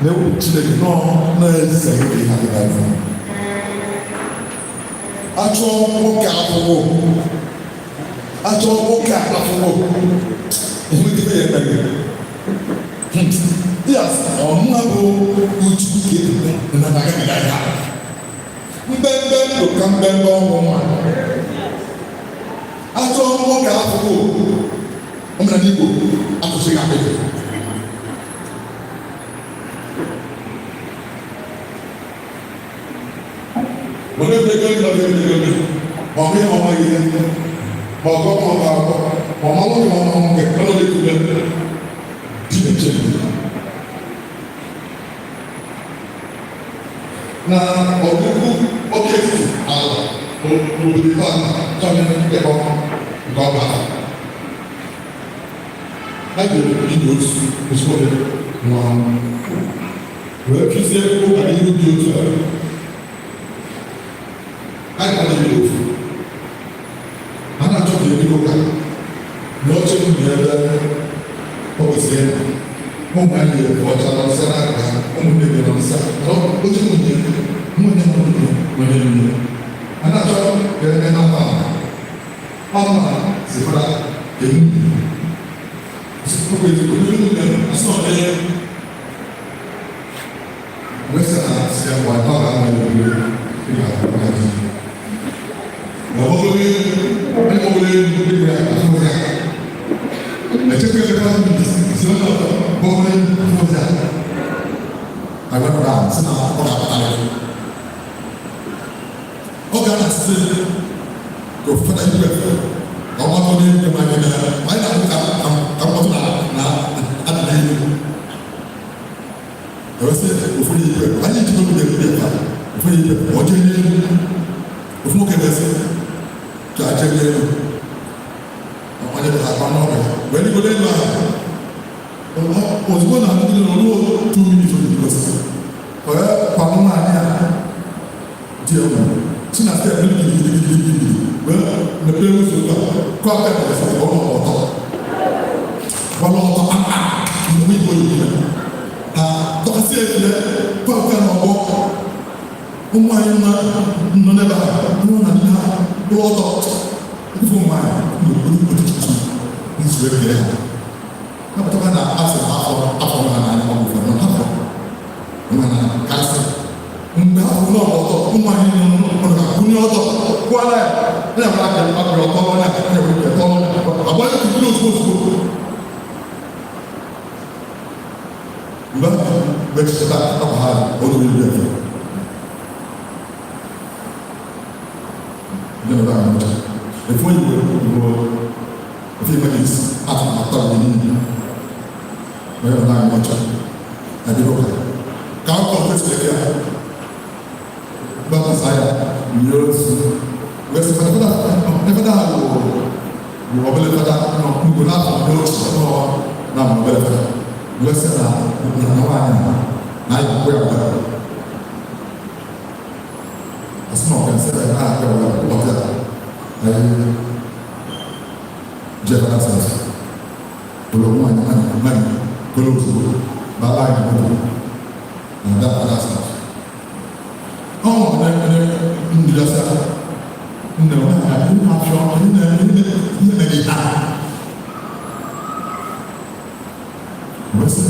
na ewu Chineke nọ na-eze ihe adịghị afọ. Achọ nwoke afụwo. Achọ nwoke afụwo. Ihe ndị ya emere. Yes, ọmụma bụ uchu ka na na ya. Mbembe ndụ ka mbembe ọnwụ nwa. Achọ nwoke afụwo. Omenala Igbo akwụsịghị akpịrị. Wọ́n lé gbé lọ gbé gbé gbé. Ma ọ bụ ihe ọma ihe. Ma ọ gọ ma ọ bụ agwọ. Ma ọ ma nwoke ma ọ ma nwoke. Ọ nọ n'ekwu gbé. Chineke. Na ọgụgụ oke etiti ala n'obodo ebe a chọrọ ịkpọ nke ọba. Ha jere inye otu ozugbo nwa wee kụzie ụka n'ihu dị otu a. Ha ga-adị ofu. Ha na-achọ ka ebido ụka na oche nwunye ebe ọ kwesịrị ịnọ. Ụmụ anyị yiri ọcha nọsịa n'aka ha, ụmụnne gị nọsịa. Oche nwunye nwunye nwunye nwunye nwunye. A na-achọ ka eme na mma ọma sikwara emu. Wesa na si agwa na ọ ga-ama ya obi ị ga-ahụ na di. Ma ọ bụrụ onye ọ bụla elu ndị ya afọ ya. Echekwa echekwa si onye ọzọ bụrụ afọ ya. Agwa na sị na ọ ga-akpata ya. Ọ ga na-asị ka ụfọdụ igwe ka ọ matụ n'elu ma anyị na anyị na-ahụ ka ka mkpọtụ na na ada n'elu. Ewesị ofu n'ikpe anyị ji n'obi na-ebi ya ofu n'ikpe ọ jee n'elu ofu nwoke na-esi ka a jee n'elu onye bụ akpa n'ọbịa wee rigoro elu ahụ ozugbo na ndị nọ ruo 2 minutes ozugbo wee kwado nwaanyị a di ya nwụrụ si na step gidigidigidigidi wee mepee ụzọ ụka kọ aka na esi ọ nọ ọtọ gbara ọtọ kpamkpam mgbe igbo yi ya ha dọkasị efie kọ aka n'ọgbọ ụmụ anyị nọ n'ebe a nọ na nne ha kwụrụ ọtọ ụfụ ụmụ anyị n'okpuru otututu nzu ekele ha ha pụtakwa na asị afọ afọ ha n'anya ọ bụ ụfọdụ afọ mana kasị mgbe ha kwụrụ ọtọ ụmụ anyị nọ na kwụnye ọtọ kwụọla ya ya nwere aka akpịrị ọtọ ọnya ya nwere ike tọọ agbanye kuku ozugbo ozugbo mgbe mgbe chịchịta akwa ha ọdụ iri efe ndị nọ na ọcha efu igbo igbo efe igbo isi atụmatụ mgbe niile onye nọ na ọcha adịrọ ụka ka akụkọ kwesịrị ya baptist ya nye otu wee sị fada fada ha bụ bụ obere fada nọ ugwu n'afọ ndị ochie nọ na bụ obere fada wee sị na na nwaanyị na anyị akwụ ya wee asị na ọka nsị na akpụ ya wee ọbịa anyị jee fada sị ụlọ nwaanyị nwaanyị nwaanyị kolo ozugbo bala anyị moto na that fada sị ọ nwere ndị gasị nne nwaanyị nne afọ nne nne nne gị ha wee sị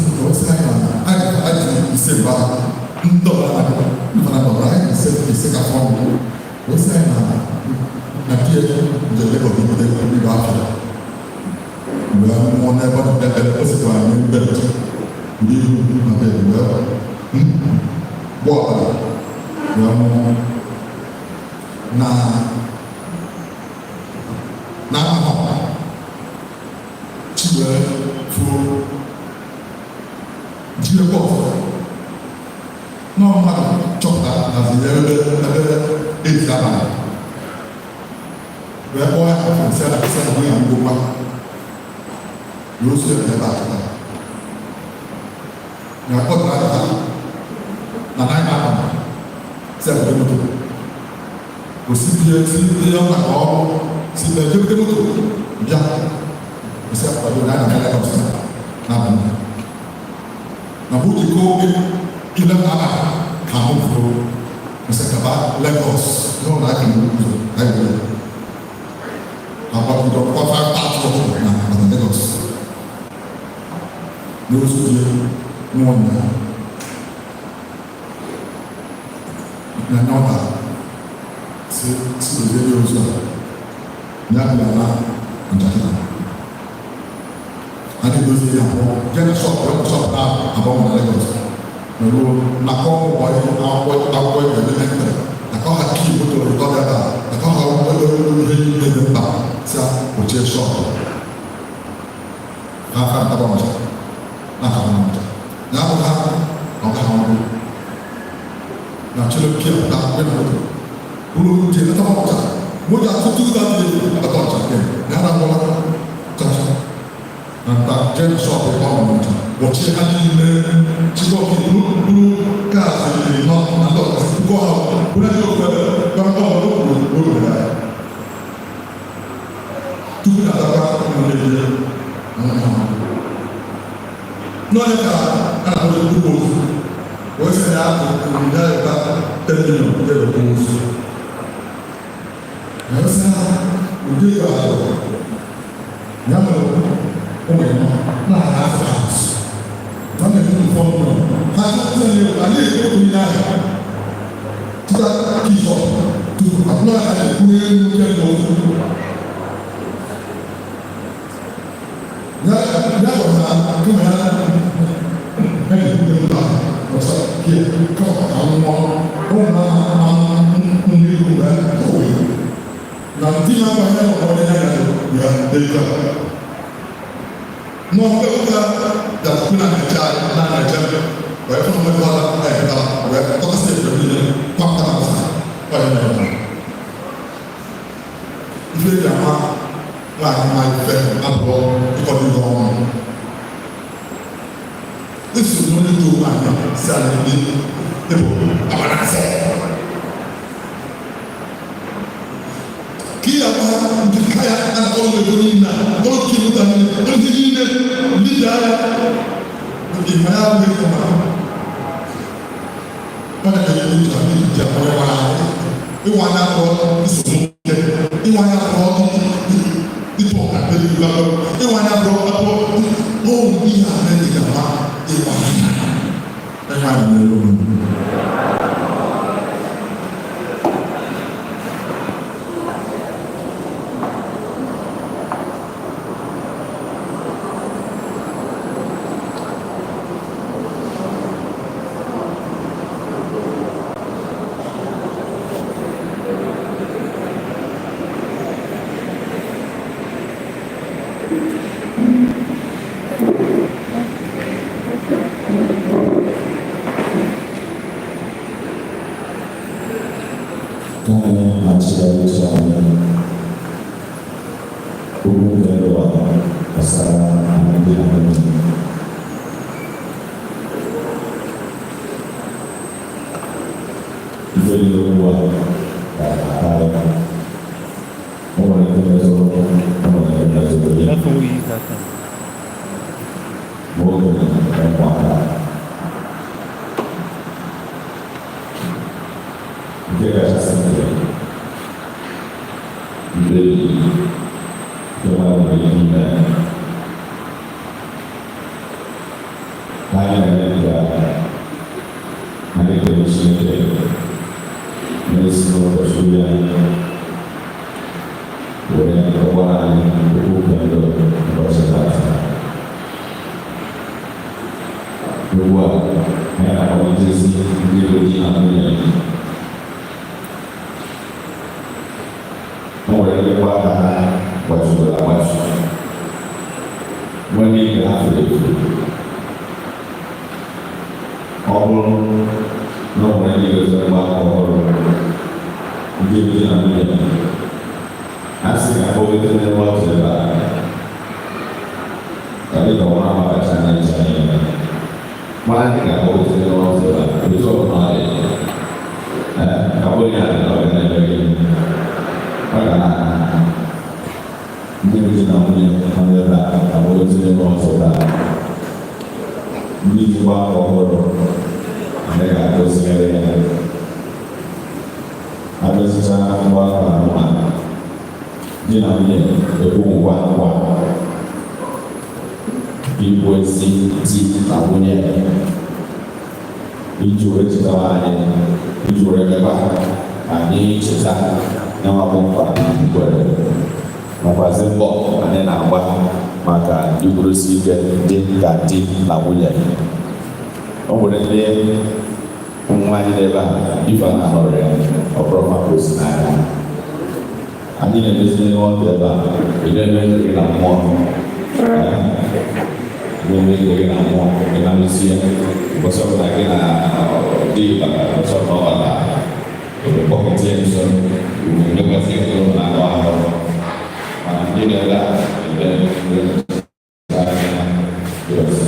anyị na anyị anyị ise mba ndị ọbụla na ndị fana ọbụla anyị ise ise ka fọ wee sị anyị na na die nje Lagos bido bido afọ wee nwụọ n'ebe ọ ebe o sikwa anyị bed ndị ihu na bed wee gbọ ọbara wee nwụọ na na ahụ chi wee fuo jiri ọzọ nọọ mmadụ chọpụtara na zi ebe ebe eti abalị wee kpọọ ya afọ nsị na nsị na nwunye ngwụkwa na ozu ya ebe a chọtara na akpọtara aka na naịma abalị si abụọ moto osibie si ihe ọ na ọrụ si na ejebute moto bịa osi akwado na ana Lagos na abalị na bujiko ile ala ka mụ furu nsị kaba Lagos n'ụlọ aka na ụzọ anyị were agbagide ọkwa 5,000 na na Lagos n'ozu dị nwa na na nọta si si ozie ozu a ya bịa na njakịrị a na-edozi ya abụọ jee na shọpụ na shọpụ na abụọ na Lagos ruo nakọ ụgbọ akwụkwọ akwụkwọ elementrị nakọ ha kii moto ụtọ dị ebe a nakọ ha ihe niile dị mkpa si ochie shọpụ ha fa ntaba ọcha na aka ha ọcha ya bụ ha na ọka ha ọrụ na chile pịa na akpị na moto bụrụ nje ntaba ọcha moto atụtụ ga dị abata ọcha ke na ha na-agwọla chacha na nta jee na shọpụ ebe ọ nọ ọcha kpọchie ha niile chikọ buru buru kaasị nọ na ndị ọzọ kọ ha buru ndị ofe gbamgbam ọrụ kwuru ya tupu na adakwa ụmụnne n'onye ka a na-akpọ nnukwu ozu wee sị na ya ya ịba 10 million nke bụ ozu na sị ha ụdị ego ahụ ya mere ụmụ ya na-aha afọ azụ na na-eme ụfọdụ ha sị na anyị ekwu ihe ahụ tuta kifọ tupu abụọ ha na-ekwu elu nke ndị ozu ya ya gwara na kama ya ya ga-ekwu elu ahụ ọsọ kie kama ka nwụọ ụmụ na ndị ikwu ya na ndị na-agba ya nọ n'ọrụ ya ya ya n'ọrụ ụka ga-akwụ na naija na naija Wee fụ na mmekọ na-eketa wee tọkasị ebe niile kwapụta na ọsa ọ ya mere ife eji ama nwaanyị ma ife abụọ ịkọdo ihe ọnụ. Eso n'onye dị nwaanyị si ala ndị ịbụ amanasị ka ị ama ndị kaya na ọrụ ego niile a ọrụ kilometer niile ọrụ ihe niile ndị dị agha nke ma ya abụghị ịma ọ na-enye ndị njem ndị njem onye nwere ahụ ịnwa anya akpọrọ nsogbu nwoke, ịnwa anya akpọrọ ịtụ ọka n'eluigwe akpọrọ ịnwa anya akpọrọ akpọrọ n'ụmụ ihe a na-enye ama ịnwa anya ịnwa anya n'elu olu. Ka anyị na-achịgharị uche anyị okwu nke ndụ a gbasara alụmdi na nwunye. Ife dị n'okwu a ga-akarị. O nwere nke metụrụ, o nwere nke metụrụ ya. That phone we use that time. Ma okenye na ụmụaka. Nke kachasị nke mkpebi nke mmadụ nwere ike ime ka anyị na-eme nke a, anyị ekele Chineke na-esi n'ụkọchukwu ya were gwara anyị okwu nke ndụ ụbọchị taata. Ugbu a, anyị na-akpọlitezi ndị bụ di na nwunye. O nwere ndị kwa aka ha gbajuru agbaju, nwee ndị nke ha furu efu. Ọ bụrụ na o nwere ndị goziri mgbakọ ọhụrụ, ndị bụ di na nwunye, a sị ka akpọlite n'ebe ọ dị ebe a, ka dịka ọnwa amakacha na ncha niile. Mana ndị ga-akpọlite n'ebe ọ dị ebe a, otu ọbụla ọ dị, ee, ka ọ bụrụ ya na ọ ga na-eme gịnị? Ọ ga na-ana ndị bụ di na nwunye nọ n'ebe a akpọlite n'ebe ọzọ taa. Ndị ji mgbakọ ọhụrụ, anyị ga-akụziri ya. Abịazịcha mgbakọ anụma, di na nwunye ekwuwukwa nkwa ịbụ ezi di na nwunye iji wee chetara anyị, iji wee mekwa ka anyị cheta nyanwa bụ nkwa anyị kwere, nakwazi mbọ anyị na-agba maka iguzosi ike dị ka di na nwunye. O nwere ndị ụmụ nwaanyị n'ebe a ife a na-anọrọ ya ọ bụrụ maka osi n'anya anyị na-emezi nghọta ebe a ị na-eme nke gị na mmụọ. Ee, ị na-eme nke gị na mmụọ ị na-emezi ya ụbọchị ọbụla gị na di batara, ụbọchị ọbụla ọ batara kpọkọta ya nso lekwasị ego na anụ ahụ, mana ndị na-ebe a ebe anya dị ọzọ.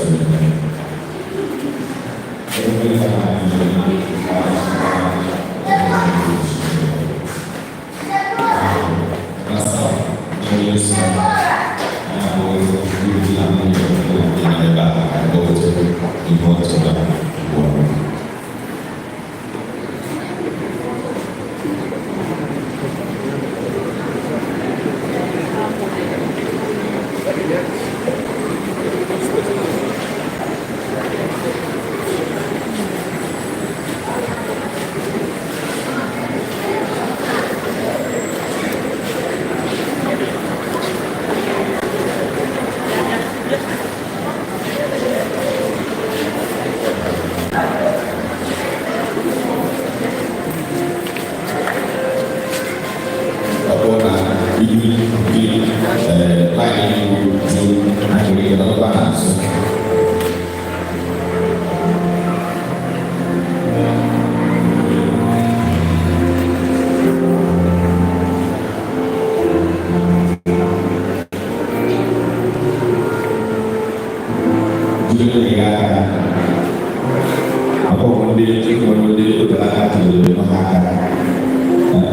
Ndị nwere ndị otere aka tinyere ha aka.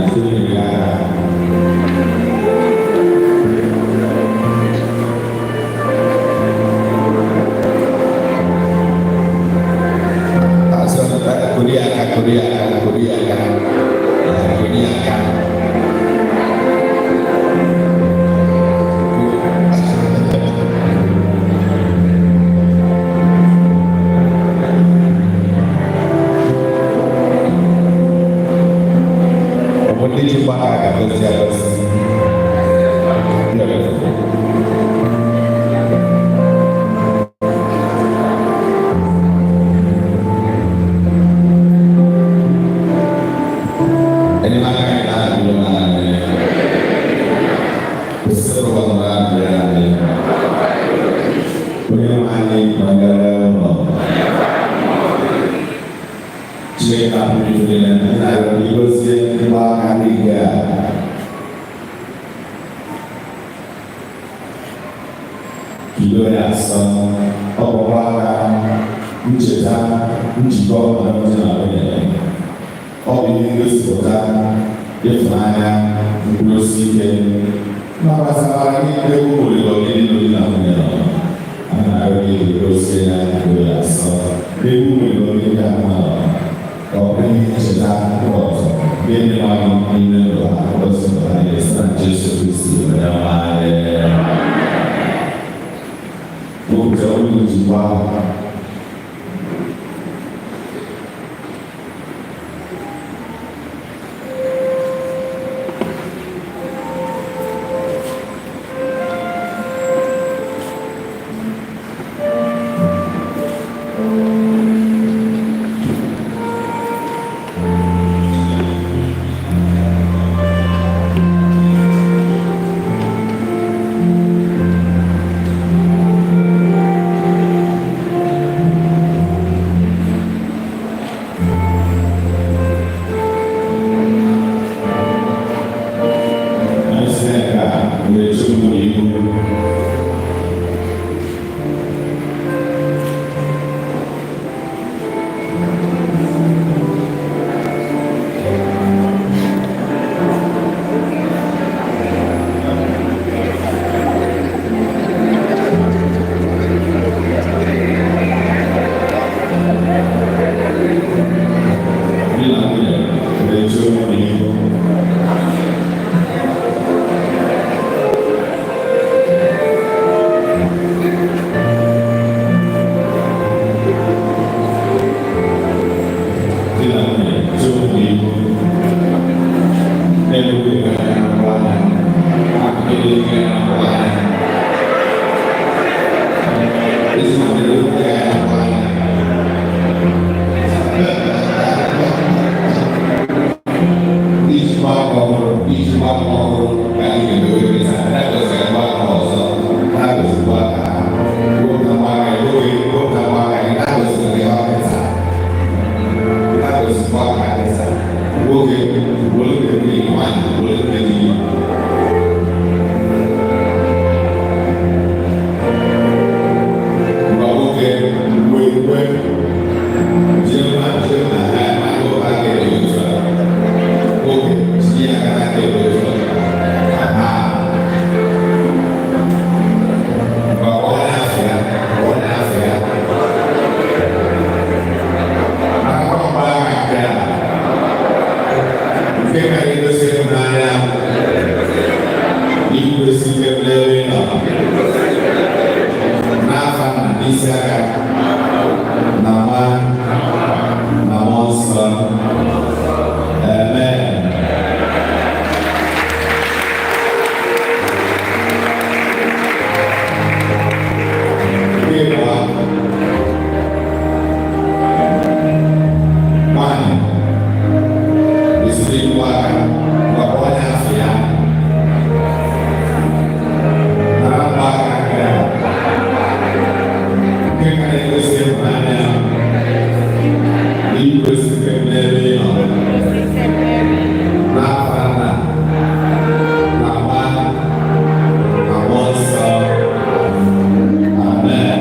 Ndị nyere aka. Korea aka, Korea aka, Korea aka, Korea aka. Ọ bụ ndị ji mgbaka ga-agọzi agọzi. Beautiful. Enyemaka anyị na-abịa anyị. Usoro na-abịa anyị. Onye nwe anyị nọnyere ụlọ. Chineke na-apụrụ ife niile, anyị na-arịọ ka ị gọzie mgbaaka niile a. Ka ido ya asọ, ọ bụkwa aka ncheta njikọ alụmdi na nwunye. Ọ bụ ihe ngosipụta ịfụnanya, nkwudosi ike nabatara gị ndị ụlọ gị n'obi na nwunye nọ. A na-arịọ gị ka gosie ya do ya asọ n'ebe ụlọ gị ndị ahụ nọ, ka ọ bụrụ ihe ncheta ndị ọzọ ndị na-enweghị n'ime ndụ ha ngosi ndụ ha na-esi na Jesu Kristi onye nwe anyị. Wepụta onye njikwa. Anyị si na ka na-eche ụmụ ihu. Di na nwunye na-eche ụmụ ihu. Di na nwunye che ụmụ ihu. Na-enweghị onwe ha na-agba anya. Akụkọ ihe na-agba anya. Ezinụlọ na-enweghị anya na-agba anya. Iji gbakọ ọhụrụ, iji gbakọ ọhụrụ ka anyị ga-emewe taa. Na-agọzighị mgbakọ ọzọ, na-agọzikwa aka ha. Wepụta mgbakọ anyị, oge wepụta mgbakọ anyị, na-agọzighị mgbakọ taa. Na-agọzikwa aka anyị taa. Nwoke, were nke nwunye, nwaanyị, were nke di gị. Ngwa nwoke, wee kwe. Jee ma jee ma ha ma ọ ga-eme otu a. Oke, tinye aka n'aka ebe otu a. Aha. Ngwa ọ na-afụ ya, ọ na-afụ ya. Akwa mgbagha nke a, nke ka egosi ịhụnanya, ikwesi ike n'ebe ị nọ. N'afa na n'isi aka, na nwa, na mmụọ nsọ. Amen. Nke abụọ, nwanyị esiri ngwa aka gwakwa onye afọ ya nara mgba aka nke a, nke ka na-egosi ịhụnanya na ikwesị ike n'ebe ị nọ. N'afa nna na nwa na mmụọ nsọ. Amen.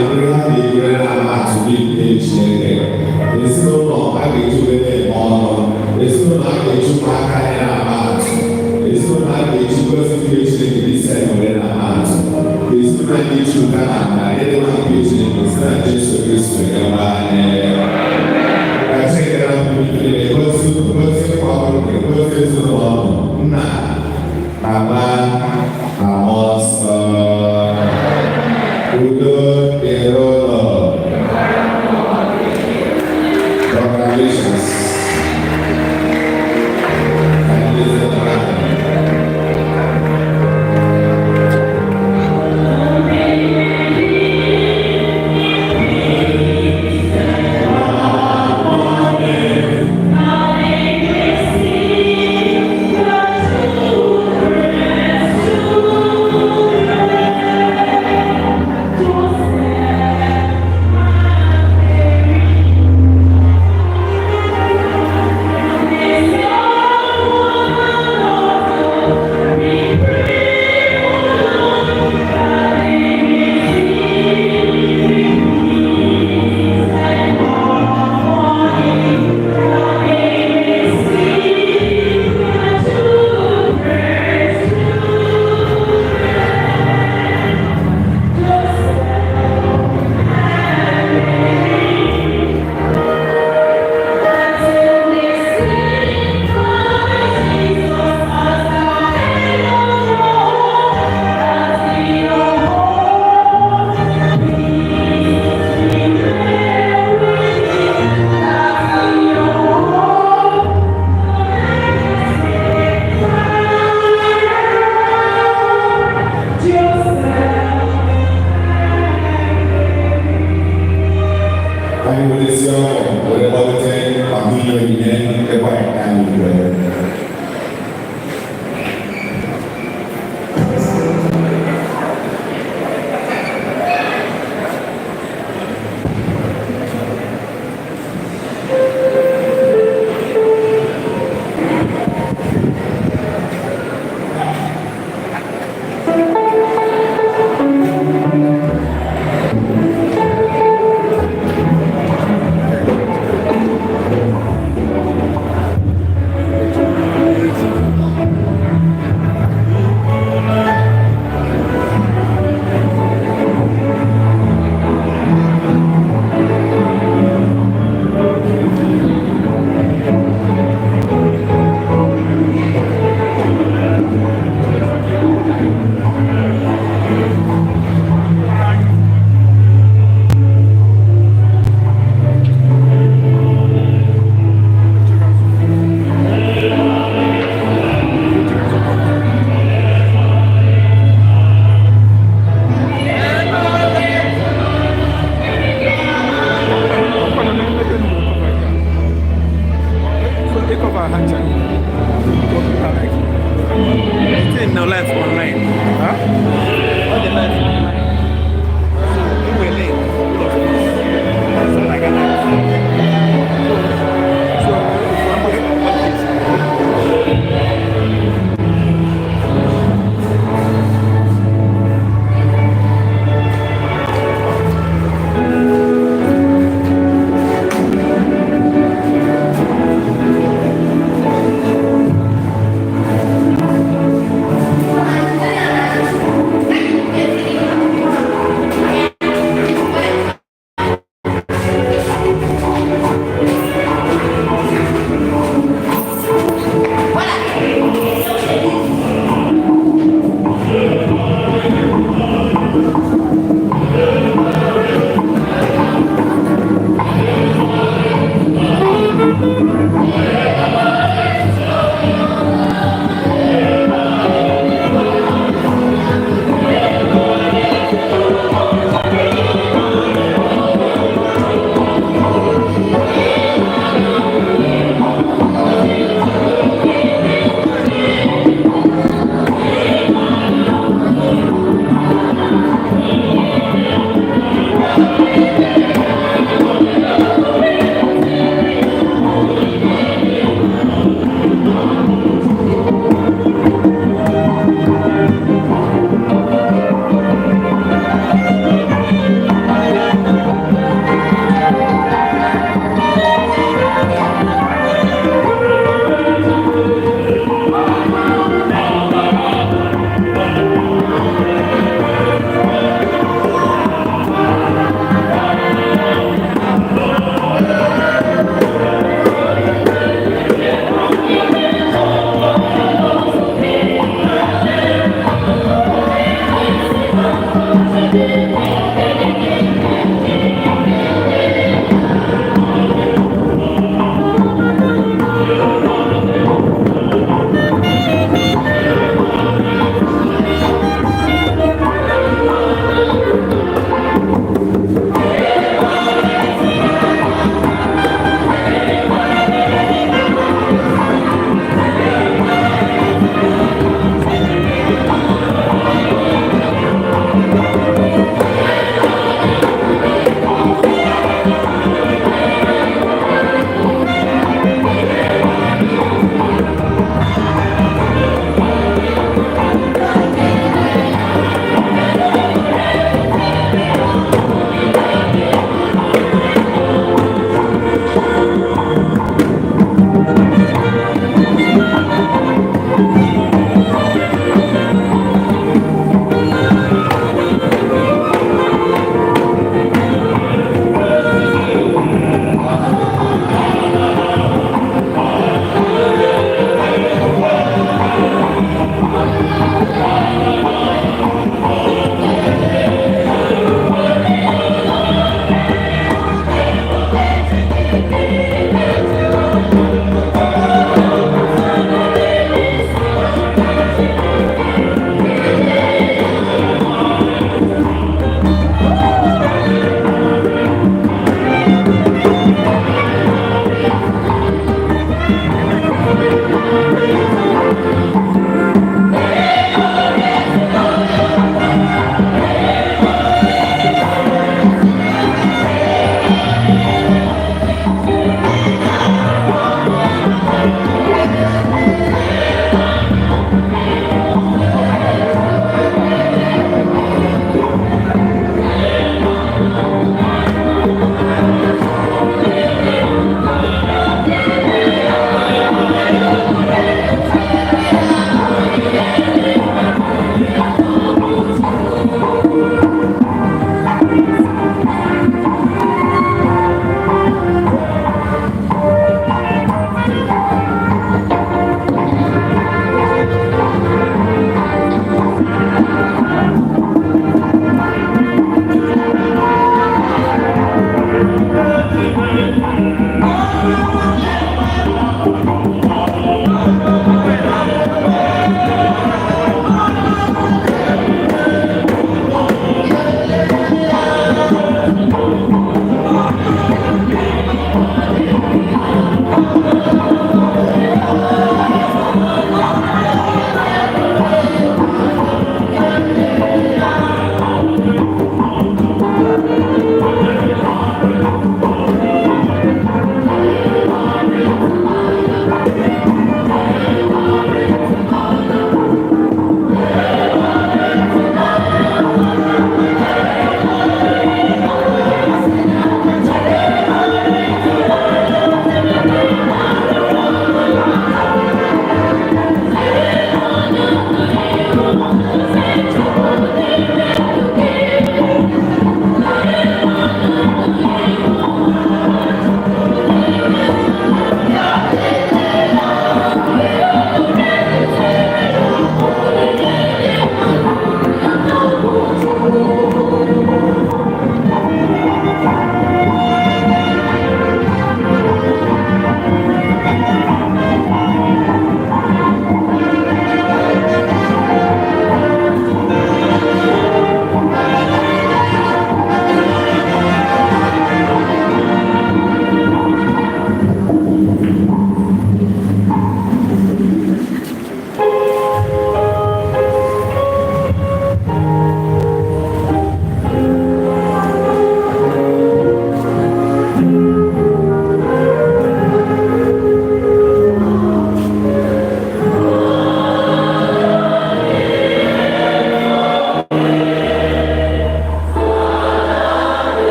ebere ha na-ebere na-ama atụ n'ikpe Chineke, ezinụlọ a ga-eji wee na-eme ọnụ, ezinụlọ a ga-eji ụmụaka anyị na-ama atụ, ezinụlọ a ga-eji gozi nke Chineke n'isi anyị were na-ama atụ, ezinụlọ a ga-eji ụka na amara ịdịma nke Chineke site na Jesu Kristo onyenwe anyị. Ka Chineke na-abụ niile gozi gozi kwa oge gozi ezinụlọ nna na nwa na mmụọ nsọ. Udo dịrị ụlọ. Congratulations. And listen around. Amen.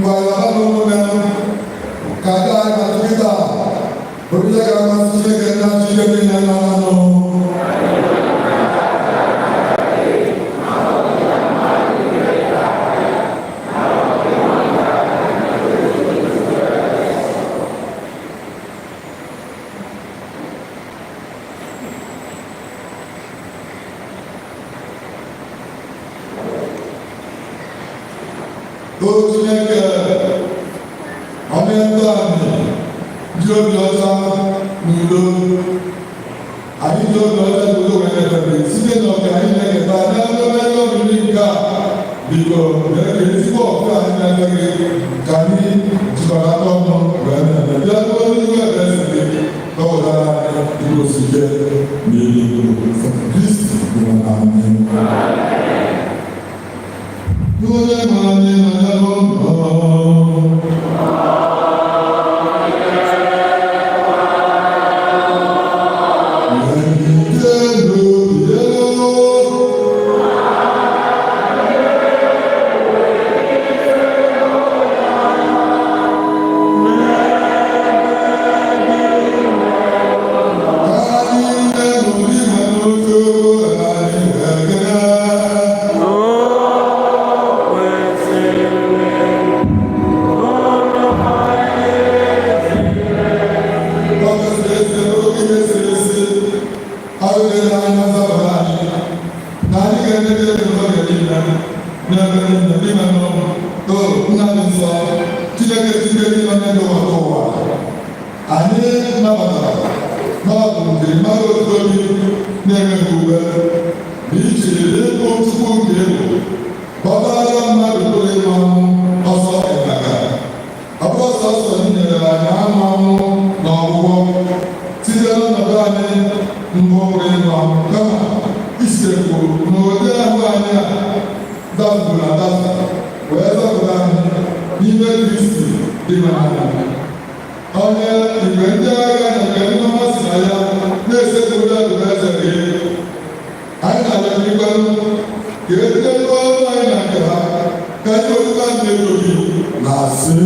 Mgbe anyị ụmụnne m, ka aja anyị na kịta bụrụ ihe ga-amasị Chineke nna Chineke niile nọ n'anụ. O Chineke, onye ndụ anyị ji obi ọcha na udo, anyị ji obi ọcha na udo wee nyefere site n'oke anyị na-eketa n'ebe ebe oriri nke a. Biko mee ka ezigbo ọkụ anyị na-efe gị ka anyị jikọrọ aka ọnụ wee na-eme bịa ruo n'ihu ebere gị, ka ọ wetara anyị igosi ike n'eluigwe. Kristi bụ anyị. Onye ma anyị nọ n'ebe ụlọ. Anyị nabatara n'ọbụ njirimara otuto gị na-enweghị ube na ichere ịbụ Chukwu nke egwu gbọtara mmadụ pụrụ ịma ọsọ ịmaka. Ọ bụ ọsọsọ nyere anyị anụ anwụ na ọgwụgwọ site n'ọnọdụ anyị mbụ pụrụ ịma, kama isekwu n'ụdị ahụ anyị a dafuru adafu wee zọpụta anyị n'ime Kristi dị n'anya, onye igwe ndị agha na nke ndị ọma si na ya na-esekpuru ebube eze gị. Anyị na-arịọ n'ikwenụ ka e tinye ọrụ anyị na nke ha, ka anyị wepụta ndị ego gị na-asị.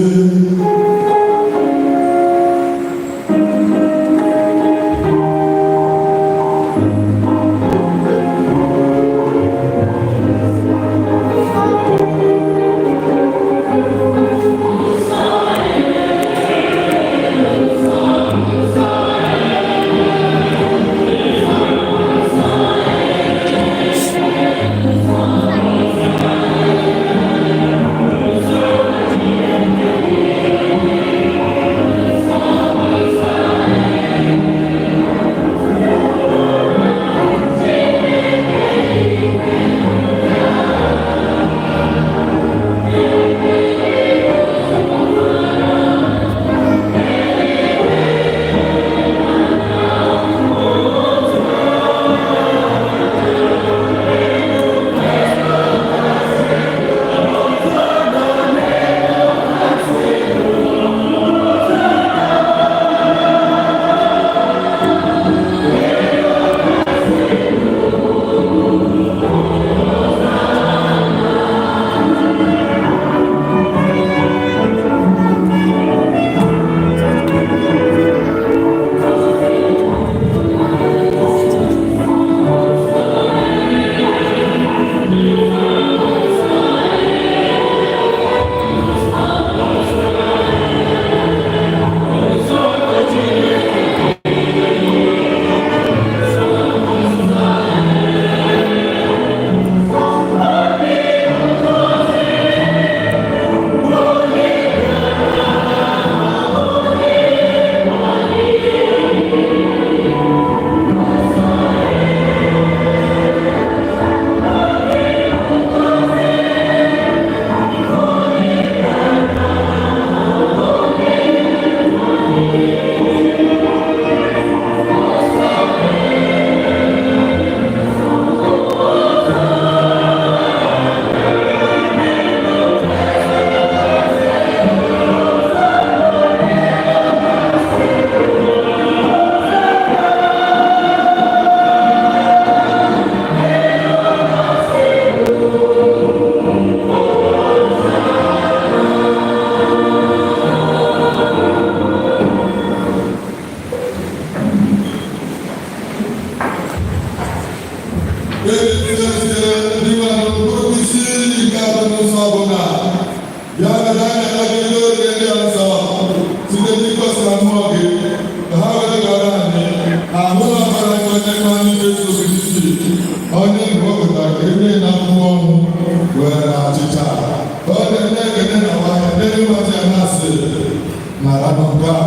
Nara nke a,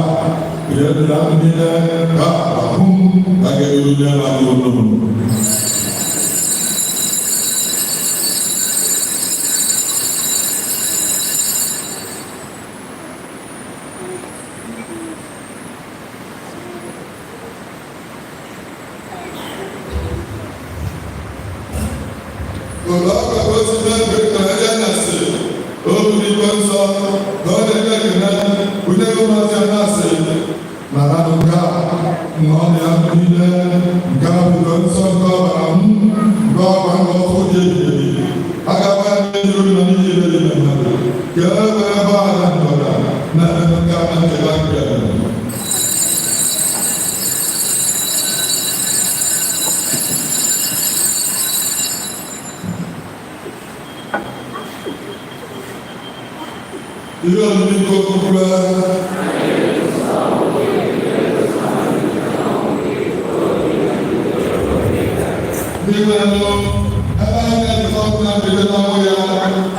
ihe dị na niile ka ahụ m ka ga-eru nye na unu. Ụlọ ọka osisi ekpere ya na-asị otu n'igwe nsọ na ọ na-enye ekele onye ụmụazị ya na-asị nara nke a ṅụọ ya niile. Nke a bụ iko nsọ nke ọbara m, nke ọgba nke ọkụ dị ebighị ebi agaba n'iru na n'ihi ebe dị na mmadụ ka e wee gbaghara ndọda na nke a na ncheta nke m. Ihe omimi nke okwukwe. Ndị nwere ebe anyị na-ezukọ ọkụ na mbido n'ọnwụ ya,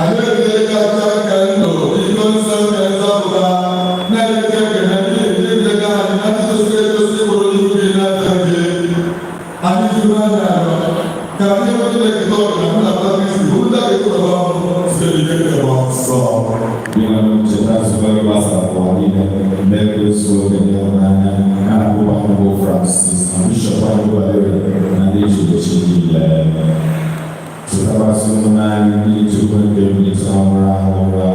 anyị ebile gị aka nke ndụ, iko nsọ nke nzọpụta, na-enye ekele n'ihi ndị nke gị anyị na ndị tosiri etosi bụrụ n'ihu gị na-efe gị. Anyị juru anya arịọ ka anyị nwee Chineke ọgụ na nnabata Kristi bụ ndị a ga-ekpokọta ọnụ site n'ike nke Mmụọ Nsọ. Dinwanụ, cheta nzukọ gị gbasara ụwa niile, mee ka o zuo oke n'ịhụnanya ya na Popu anyị bụ Francis na Bishọp anyị bụ Valeria na ndị echiri echi niile. Chetakwasị ụmụnne anyị ndị Chukwu nke mbilite n'ọnwụ rahụ ụra.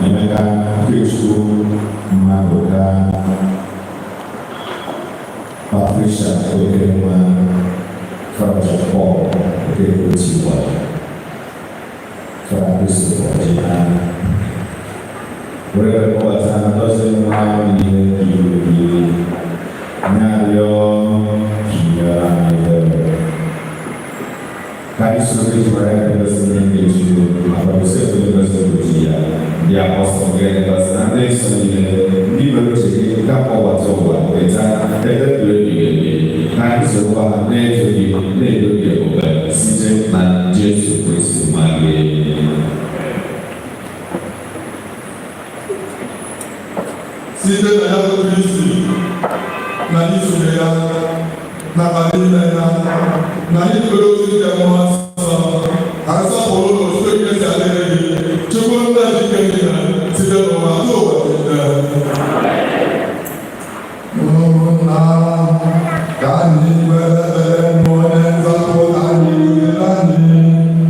Emeka Ikechukwu Mmadụka, Patricia Okenwa, Father Paul Okeotiwa, Father Christopher Jihan. Were kpọbata na gọzie nwa anyị niile ebighị ebi. Na-arịọ ka ị nyere anyị ebere. Ka anyị soro gị were ngozi ihe nke Chukwu, nakwa Josef onye ngozi bụ di ya, ndị apọstọl gị ngozi na ndị nsọ niile, ndị mere uche gị nke mkpọbata ụwa weta ebe ndụ ebighị ebi. Ka anyị sorokwa ha na-eto gị na-edo gị ebube site na Jesu Kristi nwa gị. Site na ya bụ Kristi, na isonye ya, nakwa n'ime ya, na ikpere ozi nke Mmụọ Nsọ, ka nsọpụrụ na otuto gị si adịrị gị, Chukwu nna dike niile, site n'ụwa ruo ụwa niile. Ụmụnna, ka anyị were ekpere onye nzọpụta anyị kụziere anyị,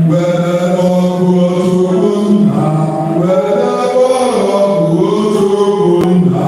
were ọkụ Chukwu nna, were ọkụ Chukwu nna.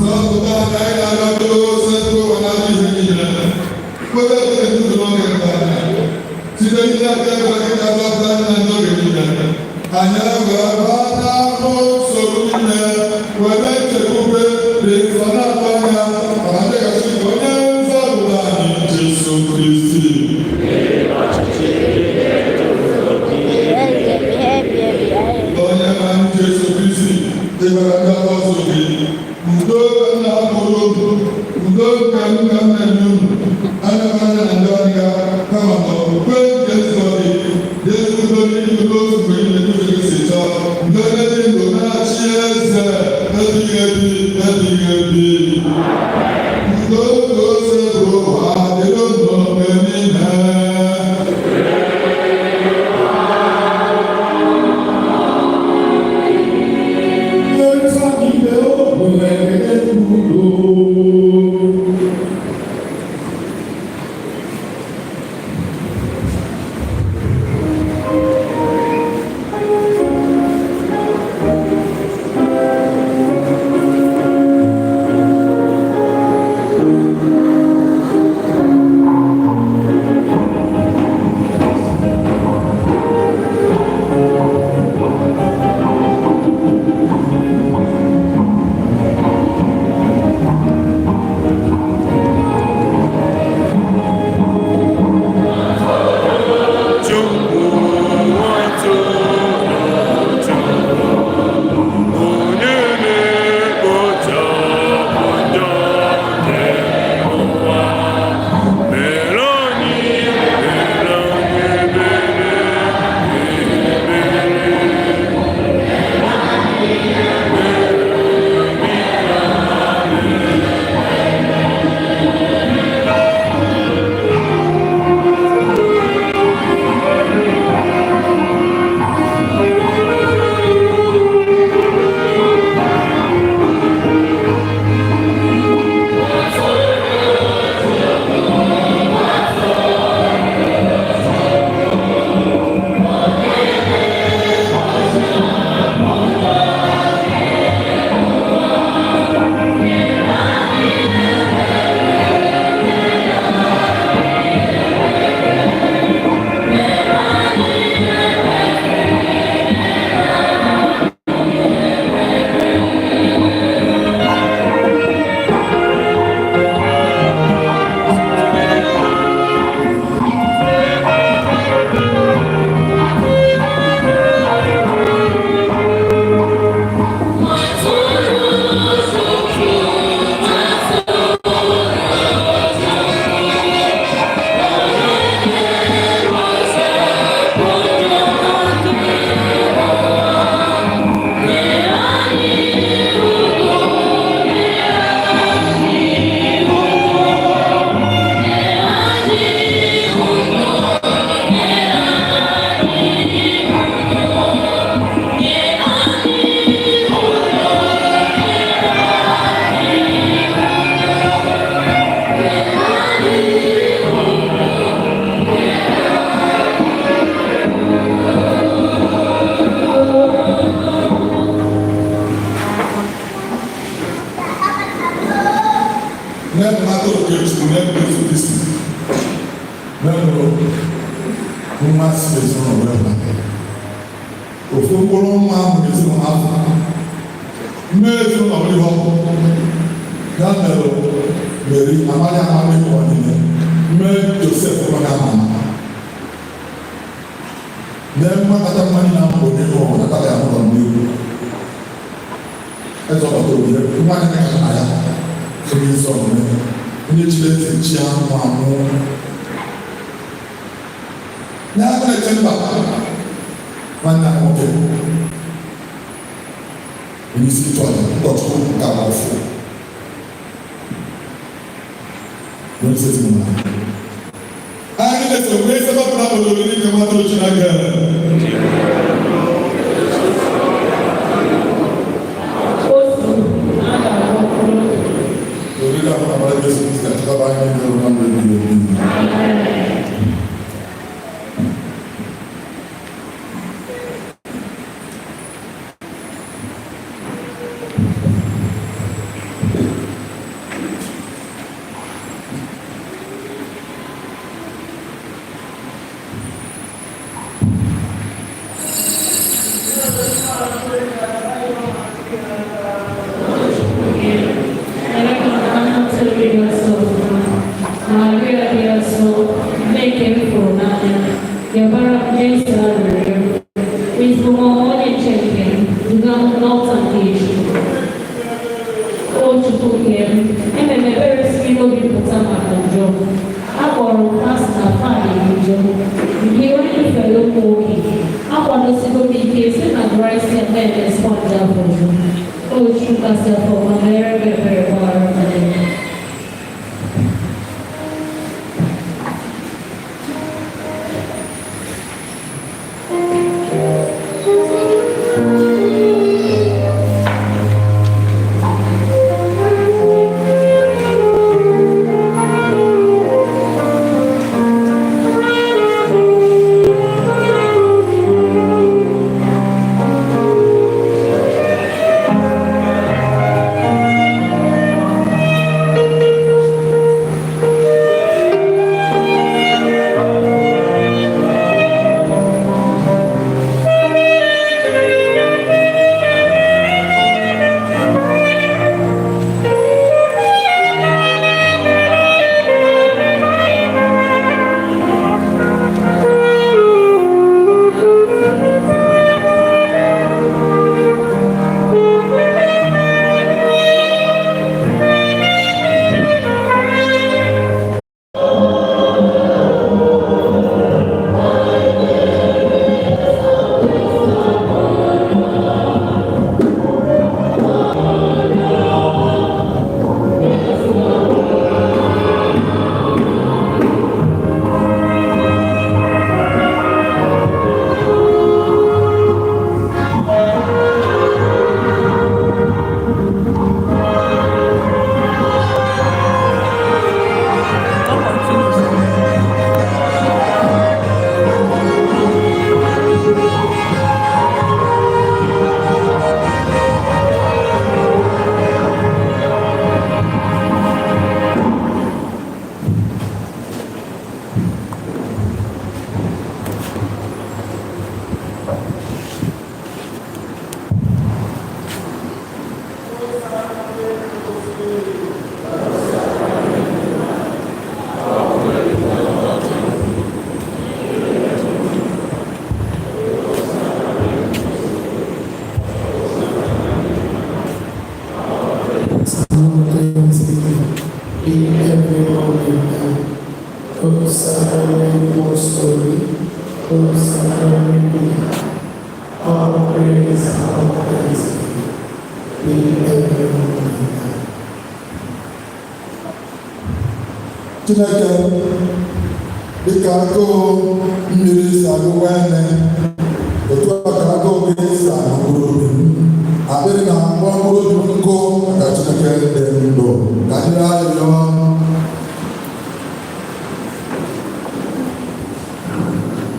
Zọpụta anyị, anyị na-arịọ gị, ụwa na ihe niile. Kwebe ebere ndụ n'oge nke anyị. Site n'ihe aka ebe gị ga-azọpụta anyị na n'oge niile. Anyị wee baa n'ahụ nsogbu niile, were nchekwube dị nsọ na-atụ anya maka ndeghachi nke onye nzọpụta anyị Jesu Kristi. Onye nwe anyị Jesu Kristi, dịbara ndị apọstụl gị, udo ka m na-ahapụrụ unu, udo ka m ka m na-enye unu. Anya m anya na ndị ọrịa, kama na okwukwe nke nzukọ gị, dị udo n'ihi udo otu mgbe niile n'ụzọ gị si chọọ, nke onye dị ndụ na-achị eze ebighị ebi ebighị ebi. Udo nke ose bụ ụwa dịrị unu mgbe niile. Ofu mkpụrụ nwa ahụ ezinụlọ ahụ. Mmeri ezinụlọ bụ ihe ọkụ. Ya mere Meri amaghị ama ịkpọ niile. Mmeri Josef amaghị ama ama. Mee mma kacha mma niile ahụ bụ onye ụwa natara ya n'ụlọ n'ihu. Eze ọgbata obi nwa ya ka nna ya onye ezi omume onye chiri eze chi anwụ anwụ. N'aka na-eche mba nwanne anyị nwoke onye isi nchụaja ụkọchukwu nke agba ọfụ onye isi ezinụlọ anyị na-eso mgbe isi ọbụla bụ oriri nke mmadụ Chineke. Otu a ga-akpọkọrọ. Oriri ahụ na mara Jesu Kristi achịkọba anyị niile ruo na ndụ ebighị ebi. Maria dị nsọ, nne nke m fụrụ n'anya, yabara m Jesu arịrịọ. Ezigbo onye nche nke m, duga m n'ọta nke Chukwu. O Chukwu nke m, eme m ebere siri n'obi pụta maka njọ. Akpọrọ m asị na faịlụ njọ. Nke onye fere ụmụ nwoke, akwadosigo m ike site na Kraịst na-eme sponge afọ njọ. O Chukwu kasị afọ ma mere m ebere gbaghara m niile. Be every moment now. O sacrament most holy, O sacrament divine, all praise and all thanksgiving be every moment now. Chineke dịka agụụ mmiri si agụkwa ene otu a ka agụụ gị si agụ mkpụrụ obi m. Akpịrị na-akpọ mkpụrụ obi m nkụ maka Chineke dị ndụ ka anyị rịọ arịrịọ.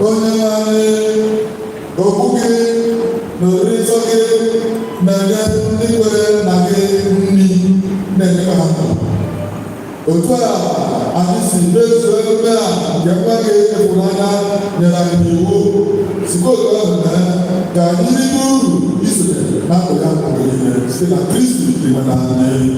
Onye nwe anyị, okwu gị na oriri nsọ gị na-enye ndị kwere na gị nri na-enyekwa ha ndụ. Otu a anyị si mezuo emume a nke nwa gị ịhụnanya nyere anyị n'iwu. Sikwa otu ahụ mee ka anyị rite uru isonye na ndụ ya mgbe niile site na Kristi Dinwenụ anyị.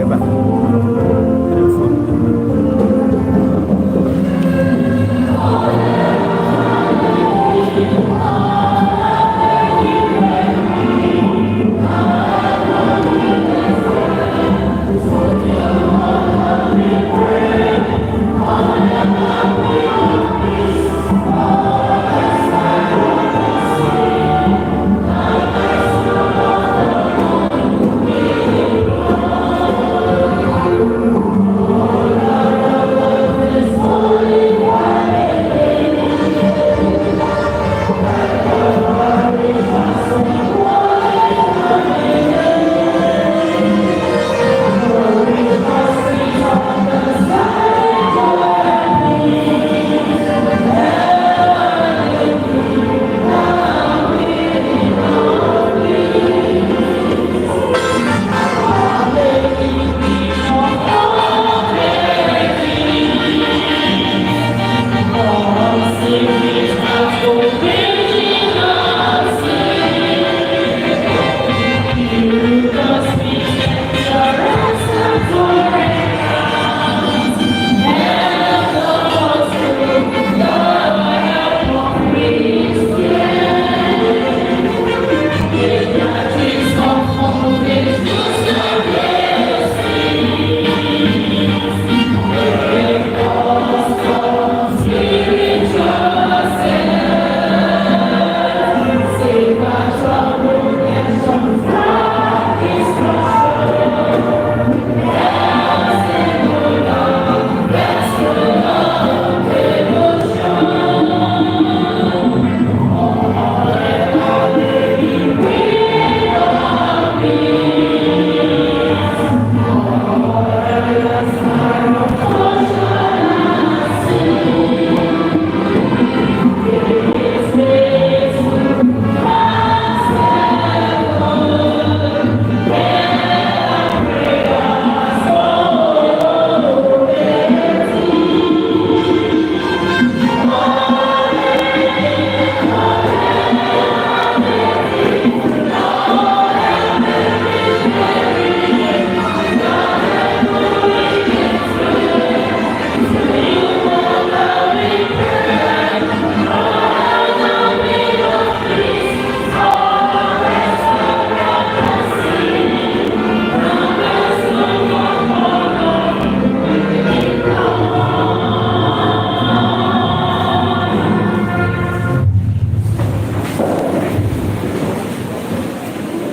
Ebe a.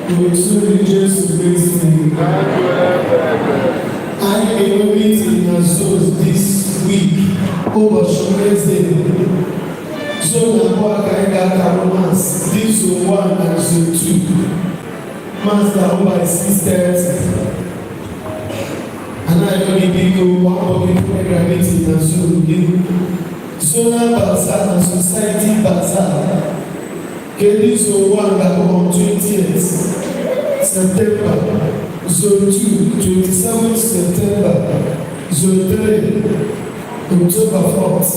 Otu Jesu Kristi. Anyị ga-enwe meeting na Zoom this week, ụbọchị Wednesday. Zone abụọ ka anyị ga-aka Mass, dị zone 1 na zone 2. Mass ga-abụ by 6:30. Anaghị gị biko gbaa mbọ gị fụ na meeting na Zoom gị. Zonal Bazaar na Society Bazaar. Kedu zone 1 ga-abụ on 20th September, zone 2, 27th September, zone 3, October 4th.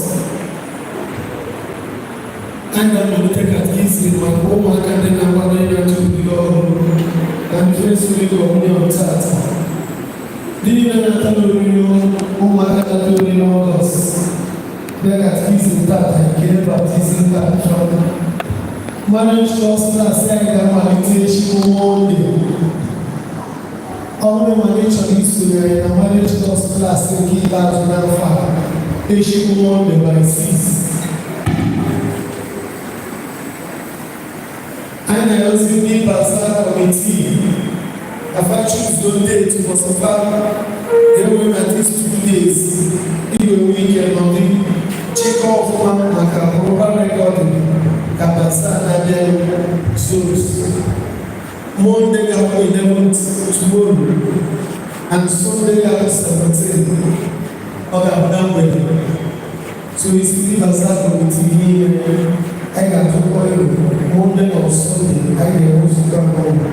Anyị na-amalite catechism maka ụmụaka ndị na-akwado ịga oriri ọhụrụ na ndị First Holy Communion tata. Ndị niile na-ata n'oriri, ụmụaka na-ata oriri n'Ọgọst, bịa catechism tata nke baptism tata. Marriage course class anyị ga-amalite echi bụ Mọnde. Ọ bụrụ ma ị chọrọ isonyere na marriage course class nke ikpeazụ n'afọ a, echi bụ Mọnde by 6. Anyị na-eozi ndị bazaar committee afa choose date ụbọchị enwe na these 2 days ị ga-enwe ike nọdụ chịkọ ọfụma maka proper recording ka bazaar na-abịa. So Monday ga-abụ 11th, tomorrow, and Sunday ga-abụ 17. Ọ ga-abụ na mgbede. So isi ndị bazaar committee niile. Anyị ga-atụkọ elu Monday or Sunday, anyị ga-enwe nzukọ n'ụlọ.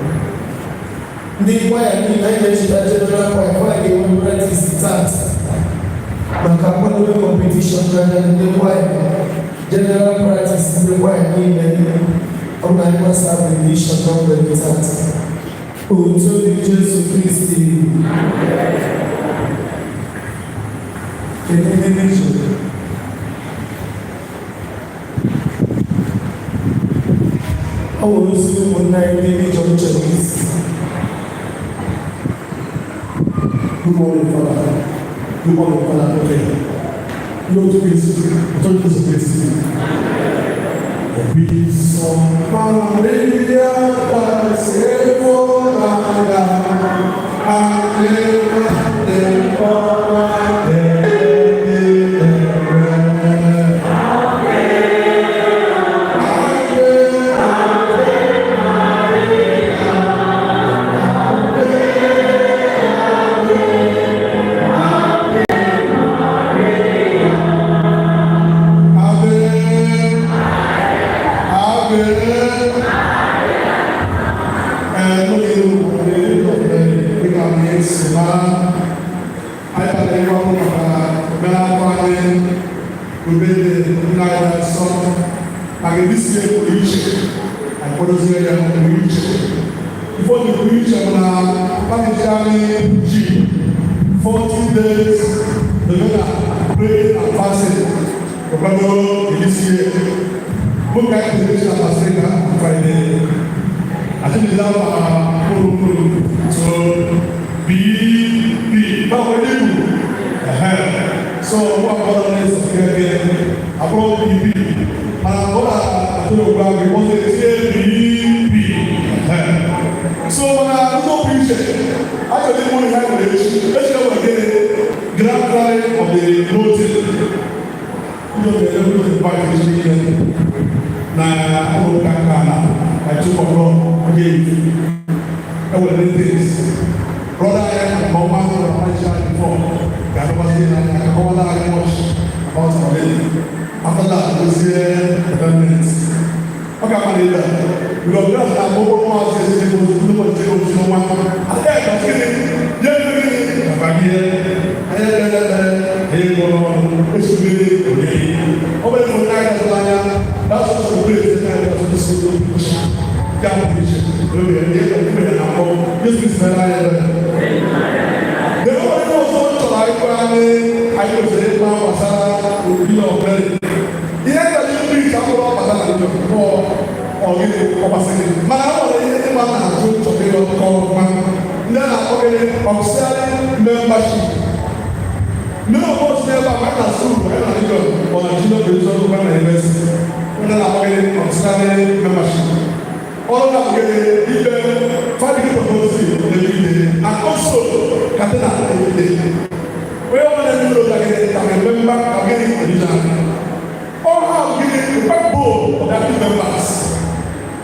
Ndị kwaya niile, anyị na-echeta general choir, choir ga-enwe practice tata maka nkwadobe competition n'anya ndị kwaya, general practice ndị kwaya niile. Ọ bụ na anyị gbasa benediction na mgbede tata. Otu dị Jesu Kristi. Kedu ndị ije? Ọ nwere ozi ụmụnne anyị ndị ije m chere isi. Good morning, Father. Good morning, Father. Okay. Lord Christ, Lord Jesus Christ. Obi Maria, se Ave, Ave. N'oge dịka anyị si mara, anyị kpatara ịgwa akwụkwọ maka omenala anyị, obere nna anyị nsọ maka ebe isi pụrụ iche. Anyị kwadozie ya pụrụ iche. Ife o ji pụrụ iche bụ na parish anyị ji 40 days novena, praying and fasting, kwado isi bụ ka anyị kụziri na Pasika Friday. I think it's now mkpụrụ mkpụrụ so B B báwo ni kù so wọ́n akọ́dọ̀ ní sọ̀kẹ́kẹ́ àbúrò B B mana ọ na atụrụ ogbu agụ wọ́n sị tie B B. So mana ndị okwu iche achọrọ ịmụ ihe a nwere echi. Echi e nwere gịnị? Grand cry of the noting. Ndị otu ebe ndị otu echi niile na ụlọ ụka nke ala by 2 o'clock again. Enwere things. Brother anyị nke ọma nwere ọmarịcha before ga-adọbazie n'anya ka kọwara anyị much about our lady. After that, gozie development. Ọ ga-ama na ebe a. Because we have na gbogbo nwa ọsị esi ezi ozi ndị ozi ozi nwa. Ate ka gịnị? Nye mmiri baba gị. Anyị ekpere ekpere, anyị gwọrọ ọrụ, esubere onye. Ọ bụ ebe onye aka zụrụ anya, that's what we pray to anyị ọtụtụ si ozi ya bụ iche. Oge ihe ekpere na mbụ, Yesu Kristi mere anyị ebere. The only ọzọ chọrọ ịgwa anyị, anyị kwesịrị ịgba gbasara obi ọbụla. Ihe kacha mmiri ka mkpụrụ ọbata na njọ ọ gịnị ọ gbasịrị, mana ọ nwere ihe ndị mmadụ na-ajụ chọrọ ịghọ nkọ ọfụma. Ndị a na-akpọ gịnị? Auxiliary membership. Ndị ọbụ n'ebe a na school, anyị na njọ ọ na junior graduation program na university. Ndị na-akpọ gịnị? Auxiliary membership. Ọrụ na gịnị? Ibe family propose every day and also catena every day. Onye ọbụla na-eme ụlọ gịnị ka a member ka gịnị original. All have gịnị? The backbone of the active members.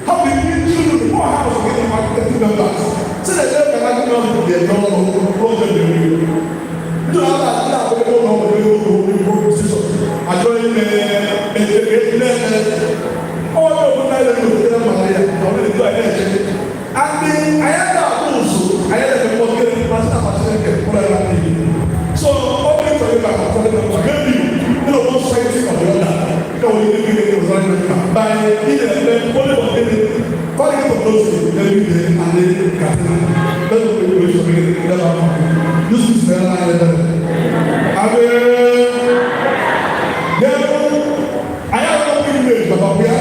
How do you choose the poor house of gịnị active members? So that they can actually know the n'ọrụ n'oge dị n'ihu. Ndị na-ata ndị na-akpọ ụlọ ọgwụ ebe ụlọ ọgwụ institution achọ ime eme eme onye ọbụla na-eme mmadụ ya na ọ na-eto anyị na-eche andị anyị na-akpụ ụzụ anyị na-eme mkpọtụ masị na masị nke mkpụrụ ya na so ọ bụ ịchọrọ ịba akpọtụ maybe you know one society or the other ka wọ́n yẹ kí ẹ ọ̀sán yẹn by ilẹ̀ ẹ̀fẹ́ only one day calling for those every day and then katina that's what we do for me. That's how this is very nice. Abe then I have no privilege, baba bia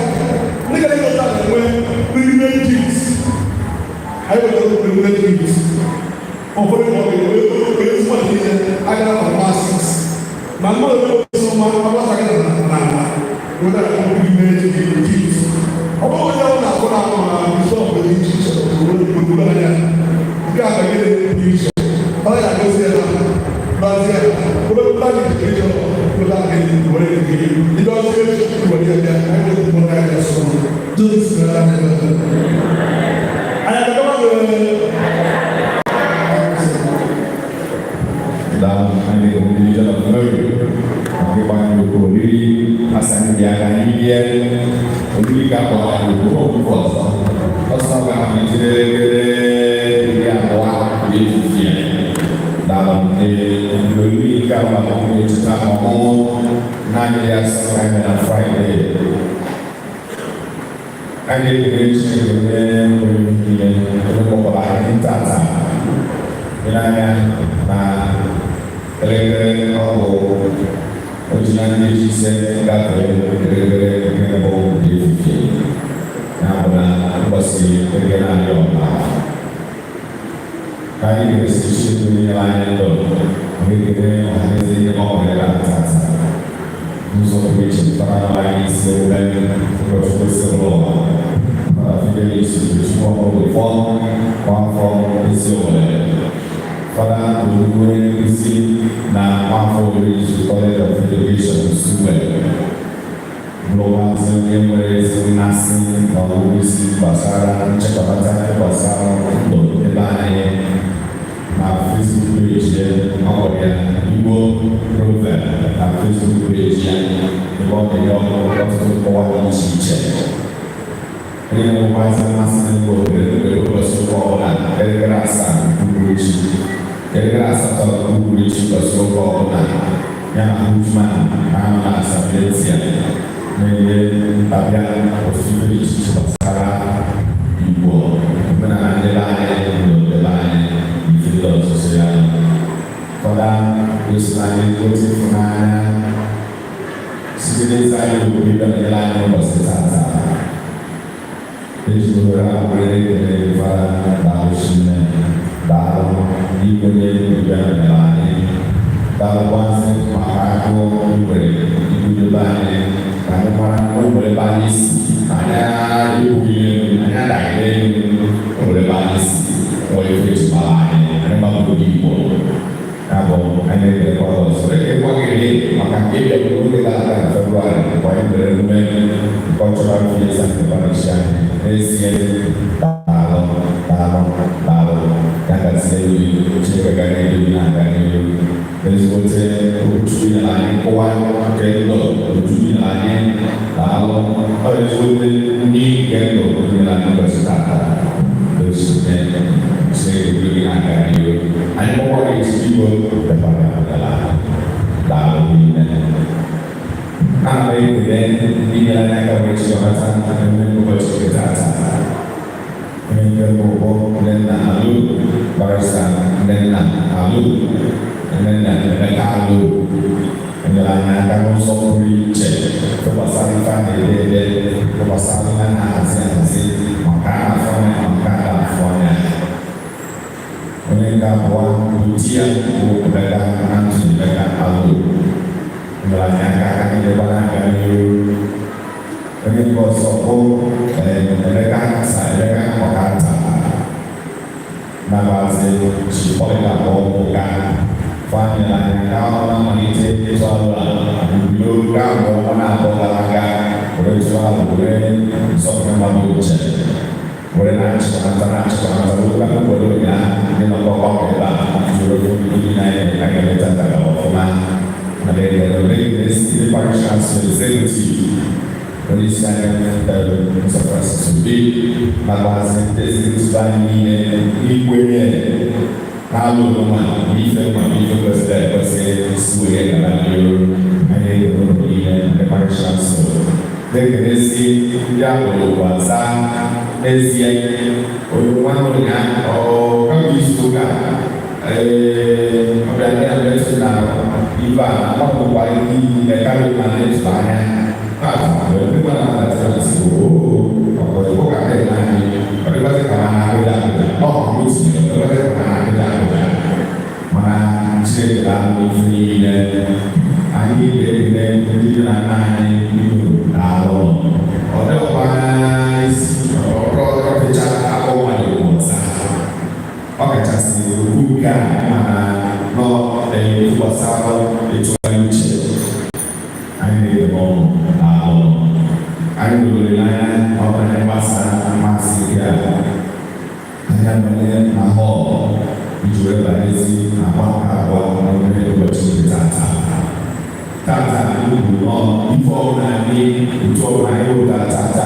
nígbà tí wọ́n ta ẹ̀wẹ́ privilege gifts. I have no privilege gifts. Ọ̀fọ̀rọ̀ ìwọ̀n ìwé ìwé ìwé ìwé agara papa six ma mmadụ ole osi ọma agbasa gị na na wọ́n dà kó privilege gifts. Ọ bụrụ onye ọ na-akụ na akụ na bishọp dị iche iche gburugburu anya nke a bagide dị iche ọ ya-agosi ya na gbazie ụlọ gị jiri ịchọ ụlọ gị were gị ndị ọzọ echi were ya bịa anyị nwere ụmụ na ya so Jizọs mere anyị ebere. Anyị agakwa. Dalam anyị religion of Mary, maka ịgbanye okwu oriri asa ndị agha ihe. Oriri ka akpọrọ anyị okwu okwu ọzọ. Ọsọ ga-amalite n'elekere 20 ehihie. Dalam oriri nke abụọ na-echeta ọmụmụ naanị ya sọ anyị na Fraịde. Anyị ekele Chineke onye nwere niile, onye kpọkwara anyị tata. Ile anya na elekere ọgụ otu na nkeji 5 gafere elekere nke mbụ nke ehihie. Ya bụ na ụbọchị eke na-adị ọma. Ka anyị ga-esi Chineke onye nyere anyị ndụ, onye ekele ọhaneze ihe ọ nwere ebe a tata. N'ụzọ pụrụ iche, mpara nọ anyị isi ewume ụkọchukwu si ụlọ Fada Fidelis Chukwu Ọmụgwọ nwafọ isi Owerri. Fada Ojukwu onye nkuzi na nwafọ Orizu College of Education, Nsugbe. Bụrụkwazị onye nwere ezi mmasị na ọgụgụ isi gbasara nchekọta gbasara ndụ ebe anyị. Na Facebook page ya, ọ kpọrọ ya Igbo Proverb. Na Facebook page ya, ebe ọ na-enye ọtụtụ nkọwa dị iche iche. Onye nwekwazi mmasị n'igbo ohere mgbe ụbọchị ụka ọbụla elekere 7 uhuruchi, elekere 8 uhuruchi ụbọchị ụka ọbụla, ya na Hujman na-anọ na Asamletia na-enye ntabịa ọtụtụ ife dị iche iche gbasara Igbo, omenala ndị be anyị, ndụ ndị be anyị, ife ndị ọzụzụ ya. Fada gosiri anyị ezigbote ịfụnanya site n'ịza anyị okwu ịbịa nọnyere anyị ụbọchị tata. Eji ohere a were ekele gị, Fada. Daalụ chinne, daalụ n'ikwenye ịbịa nọnyere anyị. Daalụkwazị maka agụụ i nwere ibudobe anyị ka anyị mara na o nwere ebe anyị si. Anyị ebughị elu, anyị adaghị n'elu. O nwere ebe anyị si, nwere ife eji mara anyị. Anyị gbapụrụ Igbo. Ya bụ, anyị na-ekelekwa gị ọzọ, ekelekwa gị maka nke ịbịa oge gara aga na Febrụwarị mgbe anyị mere emume cultural fiesta nke parish anyị. N'ezie, daalụ, daalụ, daalụ. Ya gazie gị. Chineke ga na-edu gị na-aga n'ihu. Ezigbote okwuchukwu nyere anyị, nkọwa nke ndụ okwuchukwu nyere anyị. Daalụ. Ọ ezigbote ndị nke ndụ nyere anyị ụbọchị tata. Ezigbote Chineke du gị na-aga n'ihu. Anyị kpọkwa gị ezigbo bịakwara bịara. Daalụ niile. Ana m ekele ndị nyere anyị aka wee chịkọta emume ụbọchị nke tata. Onye nke mbụ bụ Nnenna Alu, Barrister Nnenna Alu, Nnenna Emeka Alu, nyere anyị aka n'ụzọ pụrụ iche ife gbasara ife a na-ede ede, ife gbasara ihe a na-ahazi ahazi, maka a na-afụ anya ma nke a na-afụ anya. Onye nke abụọ bụ di ya, bụ Emeka Anthony Emeka Alu, nyere anyị aka aka niile n'aka n'ihu. Onye nke ọzọ bụ Emeka Nta, Emeka Ọkanta, nakwazi Chief Polycarp Ọmụga. Fanyere anyị aka ọ na-amalite ịtụ alụ a bido kamgbe ọnwa 2 gara aga were tụọ alụ, were nsọpụrụ mmadụ uche were na-achịkọnata na-achịkọnata ruo n'obodo ụnyaahụ ndị nọkọ ọgbakọ ebe a jụrụ ndị niile anyị aga-emeta gara ọfụma. Mana ekele ndị parish council executive, onye isi anyị Sir Francis Obi, nakwazi ndị executive anyị niile ikwenye na-alụ onwe na ife ma ife kwesịrị ekwesị isi wee gara n'ihu. Anyị ekele ụlọ niile, ndị parish council, na-ekelesi ndị akpọrọ okwu aza. N'ezie, onye nwanne ụnyaahụ ọ kamgbe izu ụka ee ọbịa ndị a metụ na ife a na-agbapụkwa ihe niile karịa ma na-etu anya tata wee ndị mmadụ na-atara si oo ọkọrọ ụka dị n'anyị. Ọ dịkwazị ka ha na-akụja akụja ọ bụ tinyere, ọ dịkwazị ka ha na-akụja akụja, mana Chineke na-ahụ ife niile. Anyị ga-ekele ndị nne na nna anyị. Biko, daalụ. Ọ dịkwa isi ọrọfecha akpọ mmadụ ọza, ọ kachasị okwu nke a, mana nọ gbasara ịtụgharị uche anyị na-edebe ọnụ. Daalụ. Anyị nwere olileanya na ọ bụrụ na anyị gbasaa mmasị nke a, anyị abanye na hall iji wee banyezi na agba nke abụọ n'omume ụbọchị nke tata. Tata anyị bụ nọ ife ọbụla anyị otu ọbụla anyị wetara tata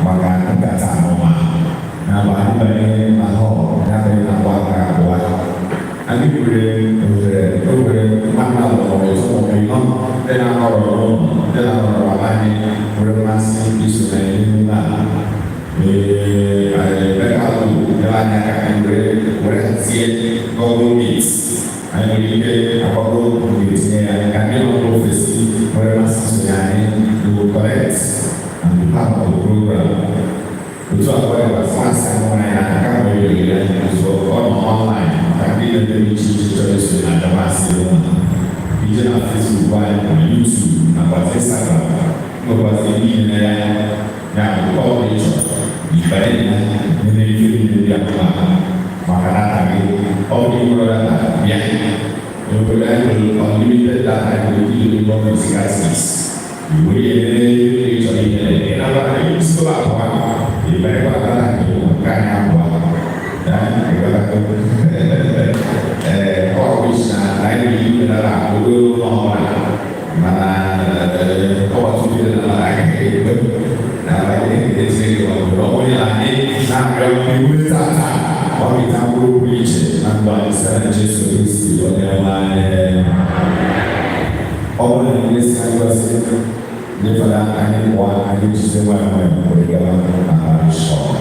maka nkata anụma na mgbe anyị banye na hall ya banye na agba aka abụọ anyị nwere ohere o nwere mmadụ abụọ ịtọ maọbụ ịnọ ndị na-anọrọ n'ụlọ ndị na-anọrọ ala anyị nwere mmasị iso na emume a. Ee, Emeka nyere anyị aka anyị were hazie Google Meet. Anyị nwere ike akwago ga-etinye ya ka ndị nọ n'ofesi nwere mmasị isonye anyị. We will connect and be part of the program. Otu a kwa ịgba masị nwere ya aka nwere ohere so ọ nọ online maka ndị na-eme iche iche chọrọ isonye na ajamasị ụlọ ije na Facebook anyị na YouTube nakwa Instagram nwekwazi niile ya ya bụ ọ bụ ịchọ ịbanye na nene ife niile dị mkpa maka data gị. Ọ bụ ịnwere data bịa n'obodo anyị nwere unlimited data. Anyị nwere ike iji gọọmenti gratis were ya nene ife niile ị chọrọ inye ị nabata isi abụọ ịbanyekwa data gị nke anyị abụọ ya ịghọtago. Ee, ọ bụ isi na anyị nwere ike data ogo ụlọ ọbụla mana ọgbata obi na agaghị ekwe na anyị etinye gị ọbụla onye na anyị na-arịọ iwu tata ọ mịta mkpụrụ pụrụ iche na ndụ anyị site na Jesu Kristi onye nwe anyị. Ọ bụrụ na ndị si anyị gosi ndị fada anyị pụọ anyị jizie nwayọọ nwayọọ were gawa na parish hall.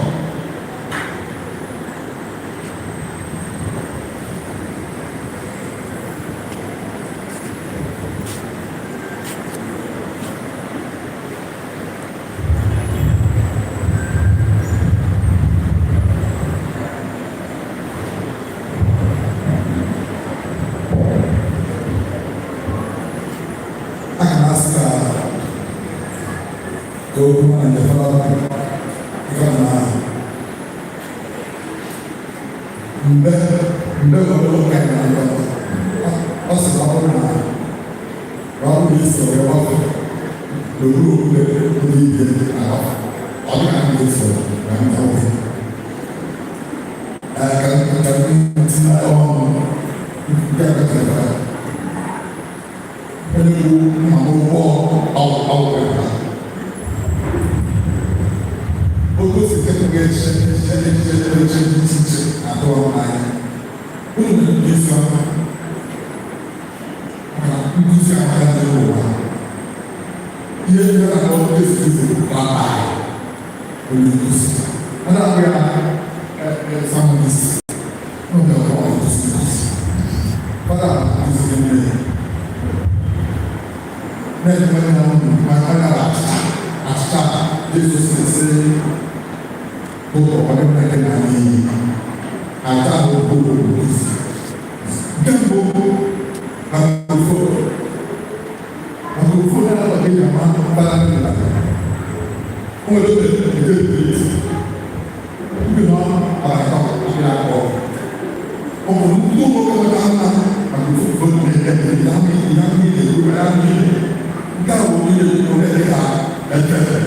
Aga m asị ka ka okwu na nke fara ife na mgbe mgbe ọbụla ụka ya na ọ sị na ọ bụrụ na ọ bụrụ na isi ọrịa gbafụ n'okpuru okwute ndị ike agbafu ọ dị ka ndị esi na ndị nwoke ka ka ndị tinye ọnụ nke a kachara onye bụ mma ụgbọ ọwụwa otu o si kepụga eche eche eche eche iche iche na-atụwa m n'anya. Unu na-ebi isi ọma maka nkuzi amaka dị n'ụwa ihe ndị a na-akpọ ezi ezi baba onye nkuzi a na-akpọ ya samulis n'oge ọkọ nkuzi nkuzi fada nkuzi nne na-enwe na unu ma ọ nara achịcha achịcha Jesu si ụlọ ọdị nneke na n'iyi aja bụ ụlọ nkuzi nke mbụ na microphone microphone na-akpọ ya ma mbara nna o nwere oge nke ebiriti ndị nọ abalị atọ akpịrị akpọ ọ bụ ndị ụmụ nwoke nweta mma microphone na-eme ya mmiri ya mmiri na-eru ya mmiri nke a bụ onye onye dị ka efe.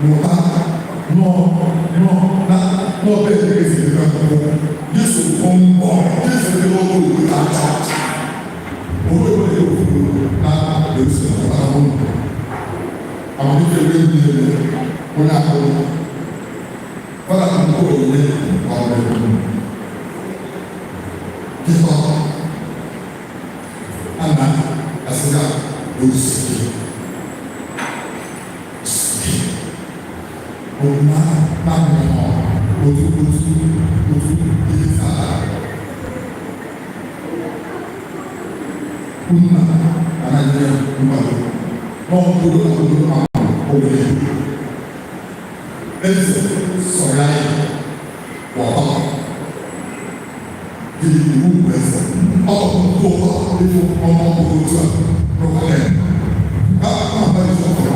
Mụta nọ nọ na n'ọbẹ ezi ebe akwụkwọ Jesu bụ mbọ Jesu dị n'ọkụ obodo acha acha owe owe ofu na Jerusalem na ahụ amamife ebe ndị ebe onye akụrụ fada nke onyinye ọrụ kịta ana asịga osisi ona na otu otu otu ihe sara unna anaghị mmadụ n'ọkpụrụ akpụrụ ahụ obere eze sọrọ anyị wọta dị iwu bụ eze ọ bụ ụtọ ịfụ ọnụ ọgụgụ otu a n'ụka ya ka ọ na-abalị sọ̀rọ̀.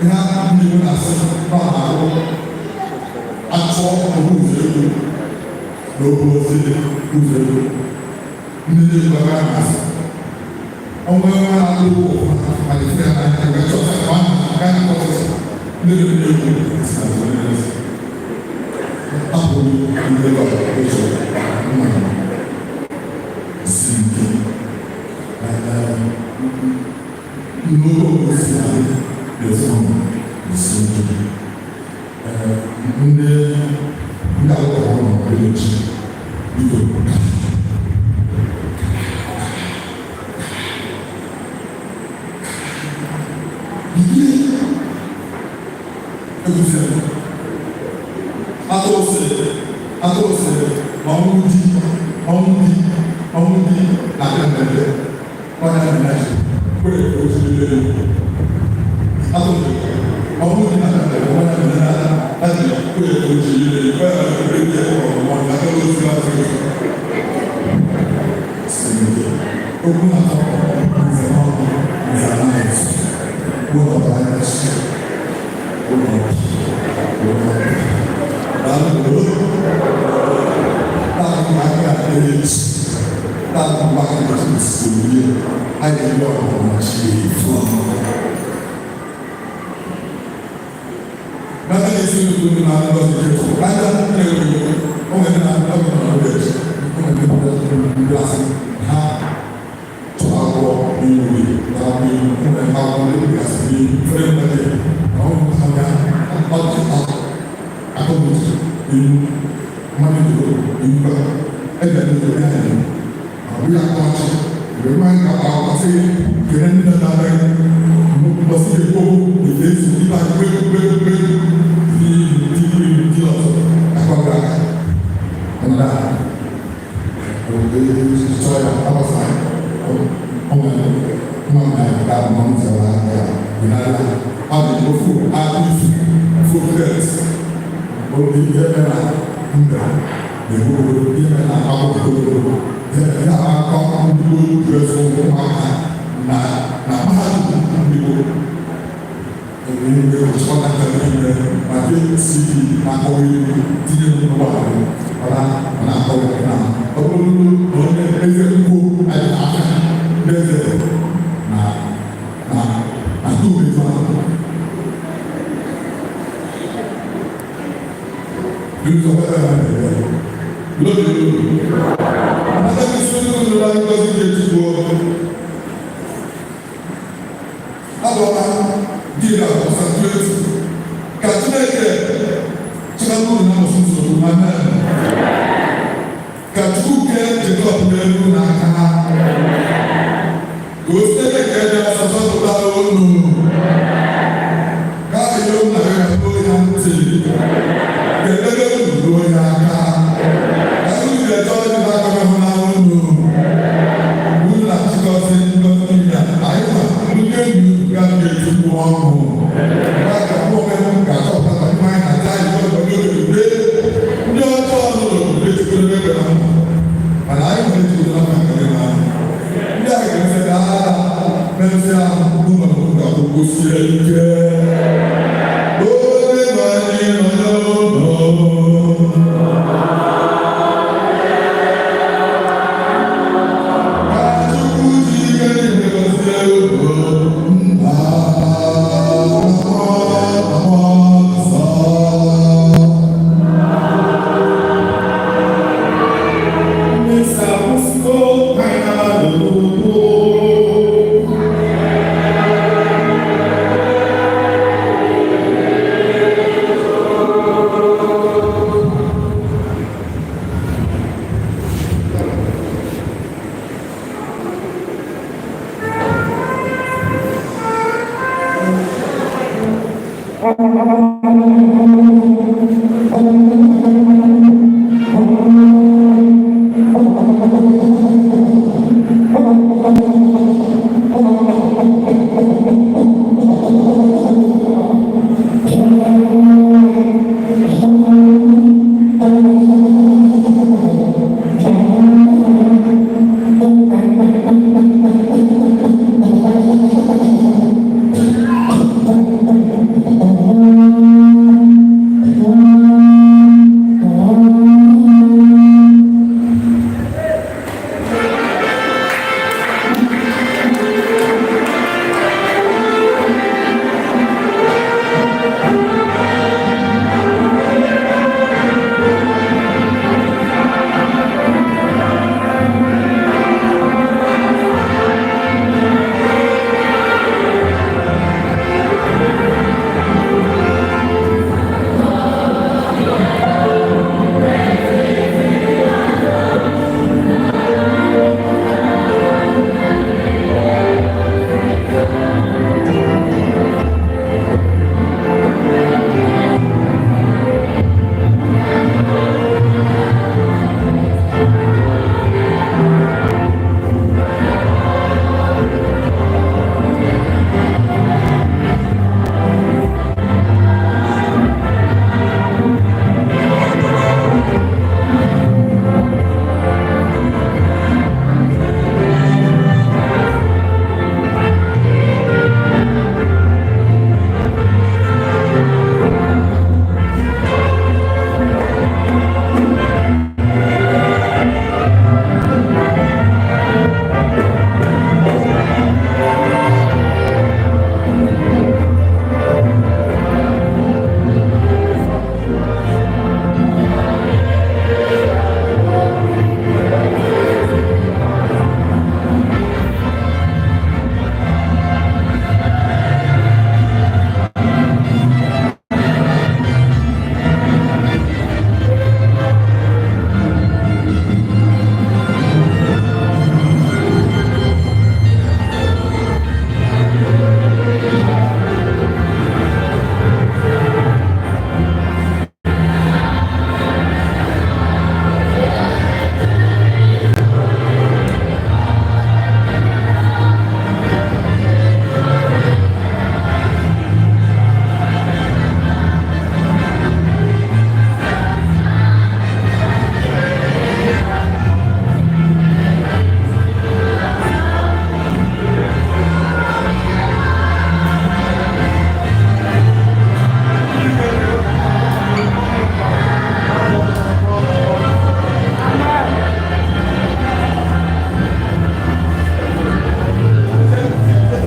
Ihe ndị Igbo na-asị na ọ na-arụ achọ ọbụ ụzọ ego na okporo ozi ụzọ ego ndị na-ekwu ebe a na-asị ọnwa enwe na-alụ ụwa malite ya n'anya ebe chọta ka ọ na-aga na ọtụtụ ndị na-ekwu esi na azụ abụghị ndị ụzọ mma si ike n'oge osi adị n'ezinụlọ esi ike ndị ndị alụkọrọ ụlọ village biko bilie egwuzere atụrụ atụrụ sịrị na ọnwụ di ọnwụ di ọnwụ di na-abịa mberede ọnya na ji kwere ka o jiri elu atụrụ ọnwụ di na-abịa mberede ọnya na ji kwere ka o jiri elu kwere ka o jiri elu ọmụmụ na atụrụ ozi atụrụ siri okwu na-atọ nze n'ọnụ nze anaghị esu ụlọ ọbara ya chi ụlọ ụlọ Ka o site n'eke dị asatọ pụtara unu.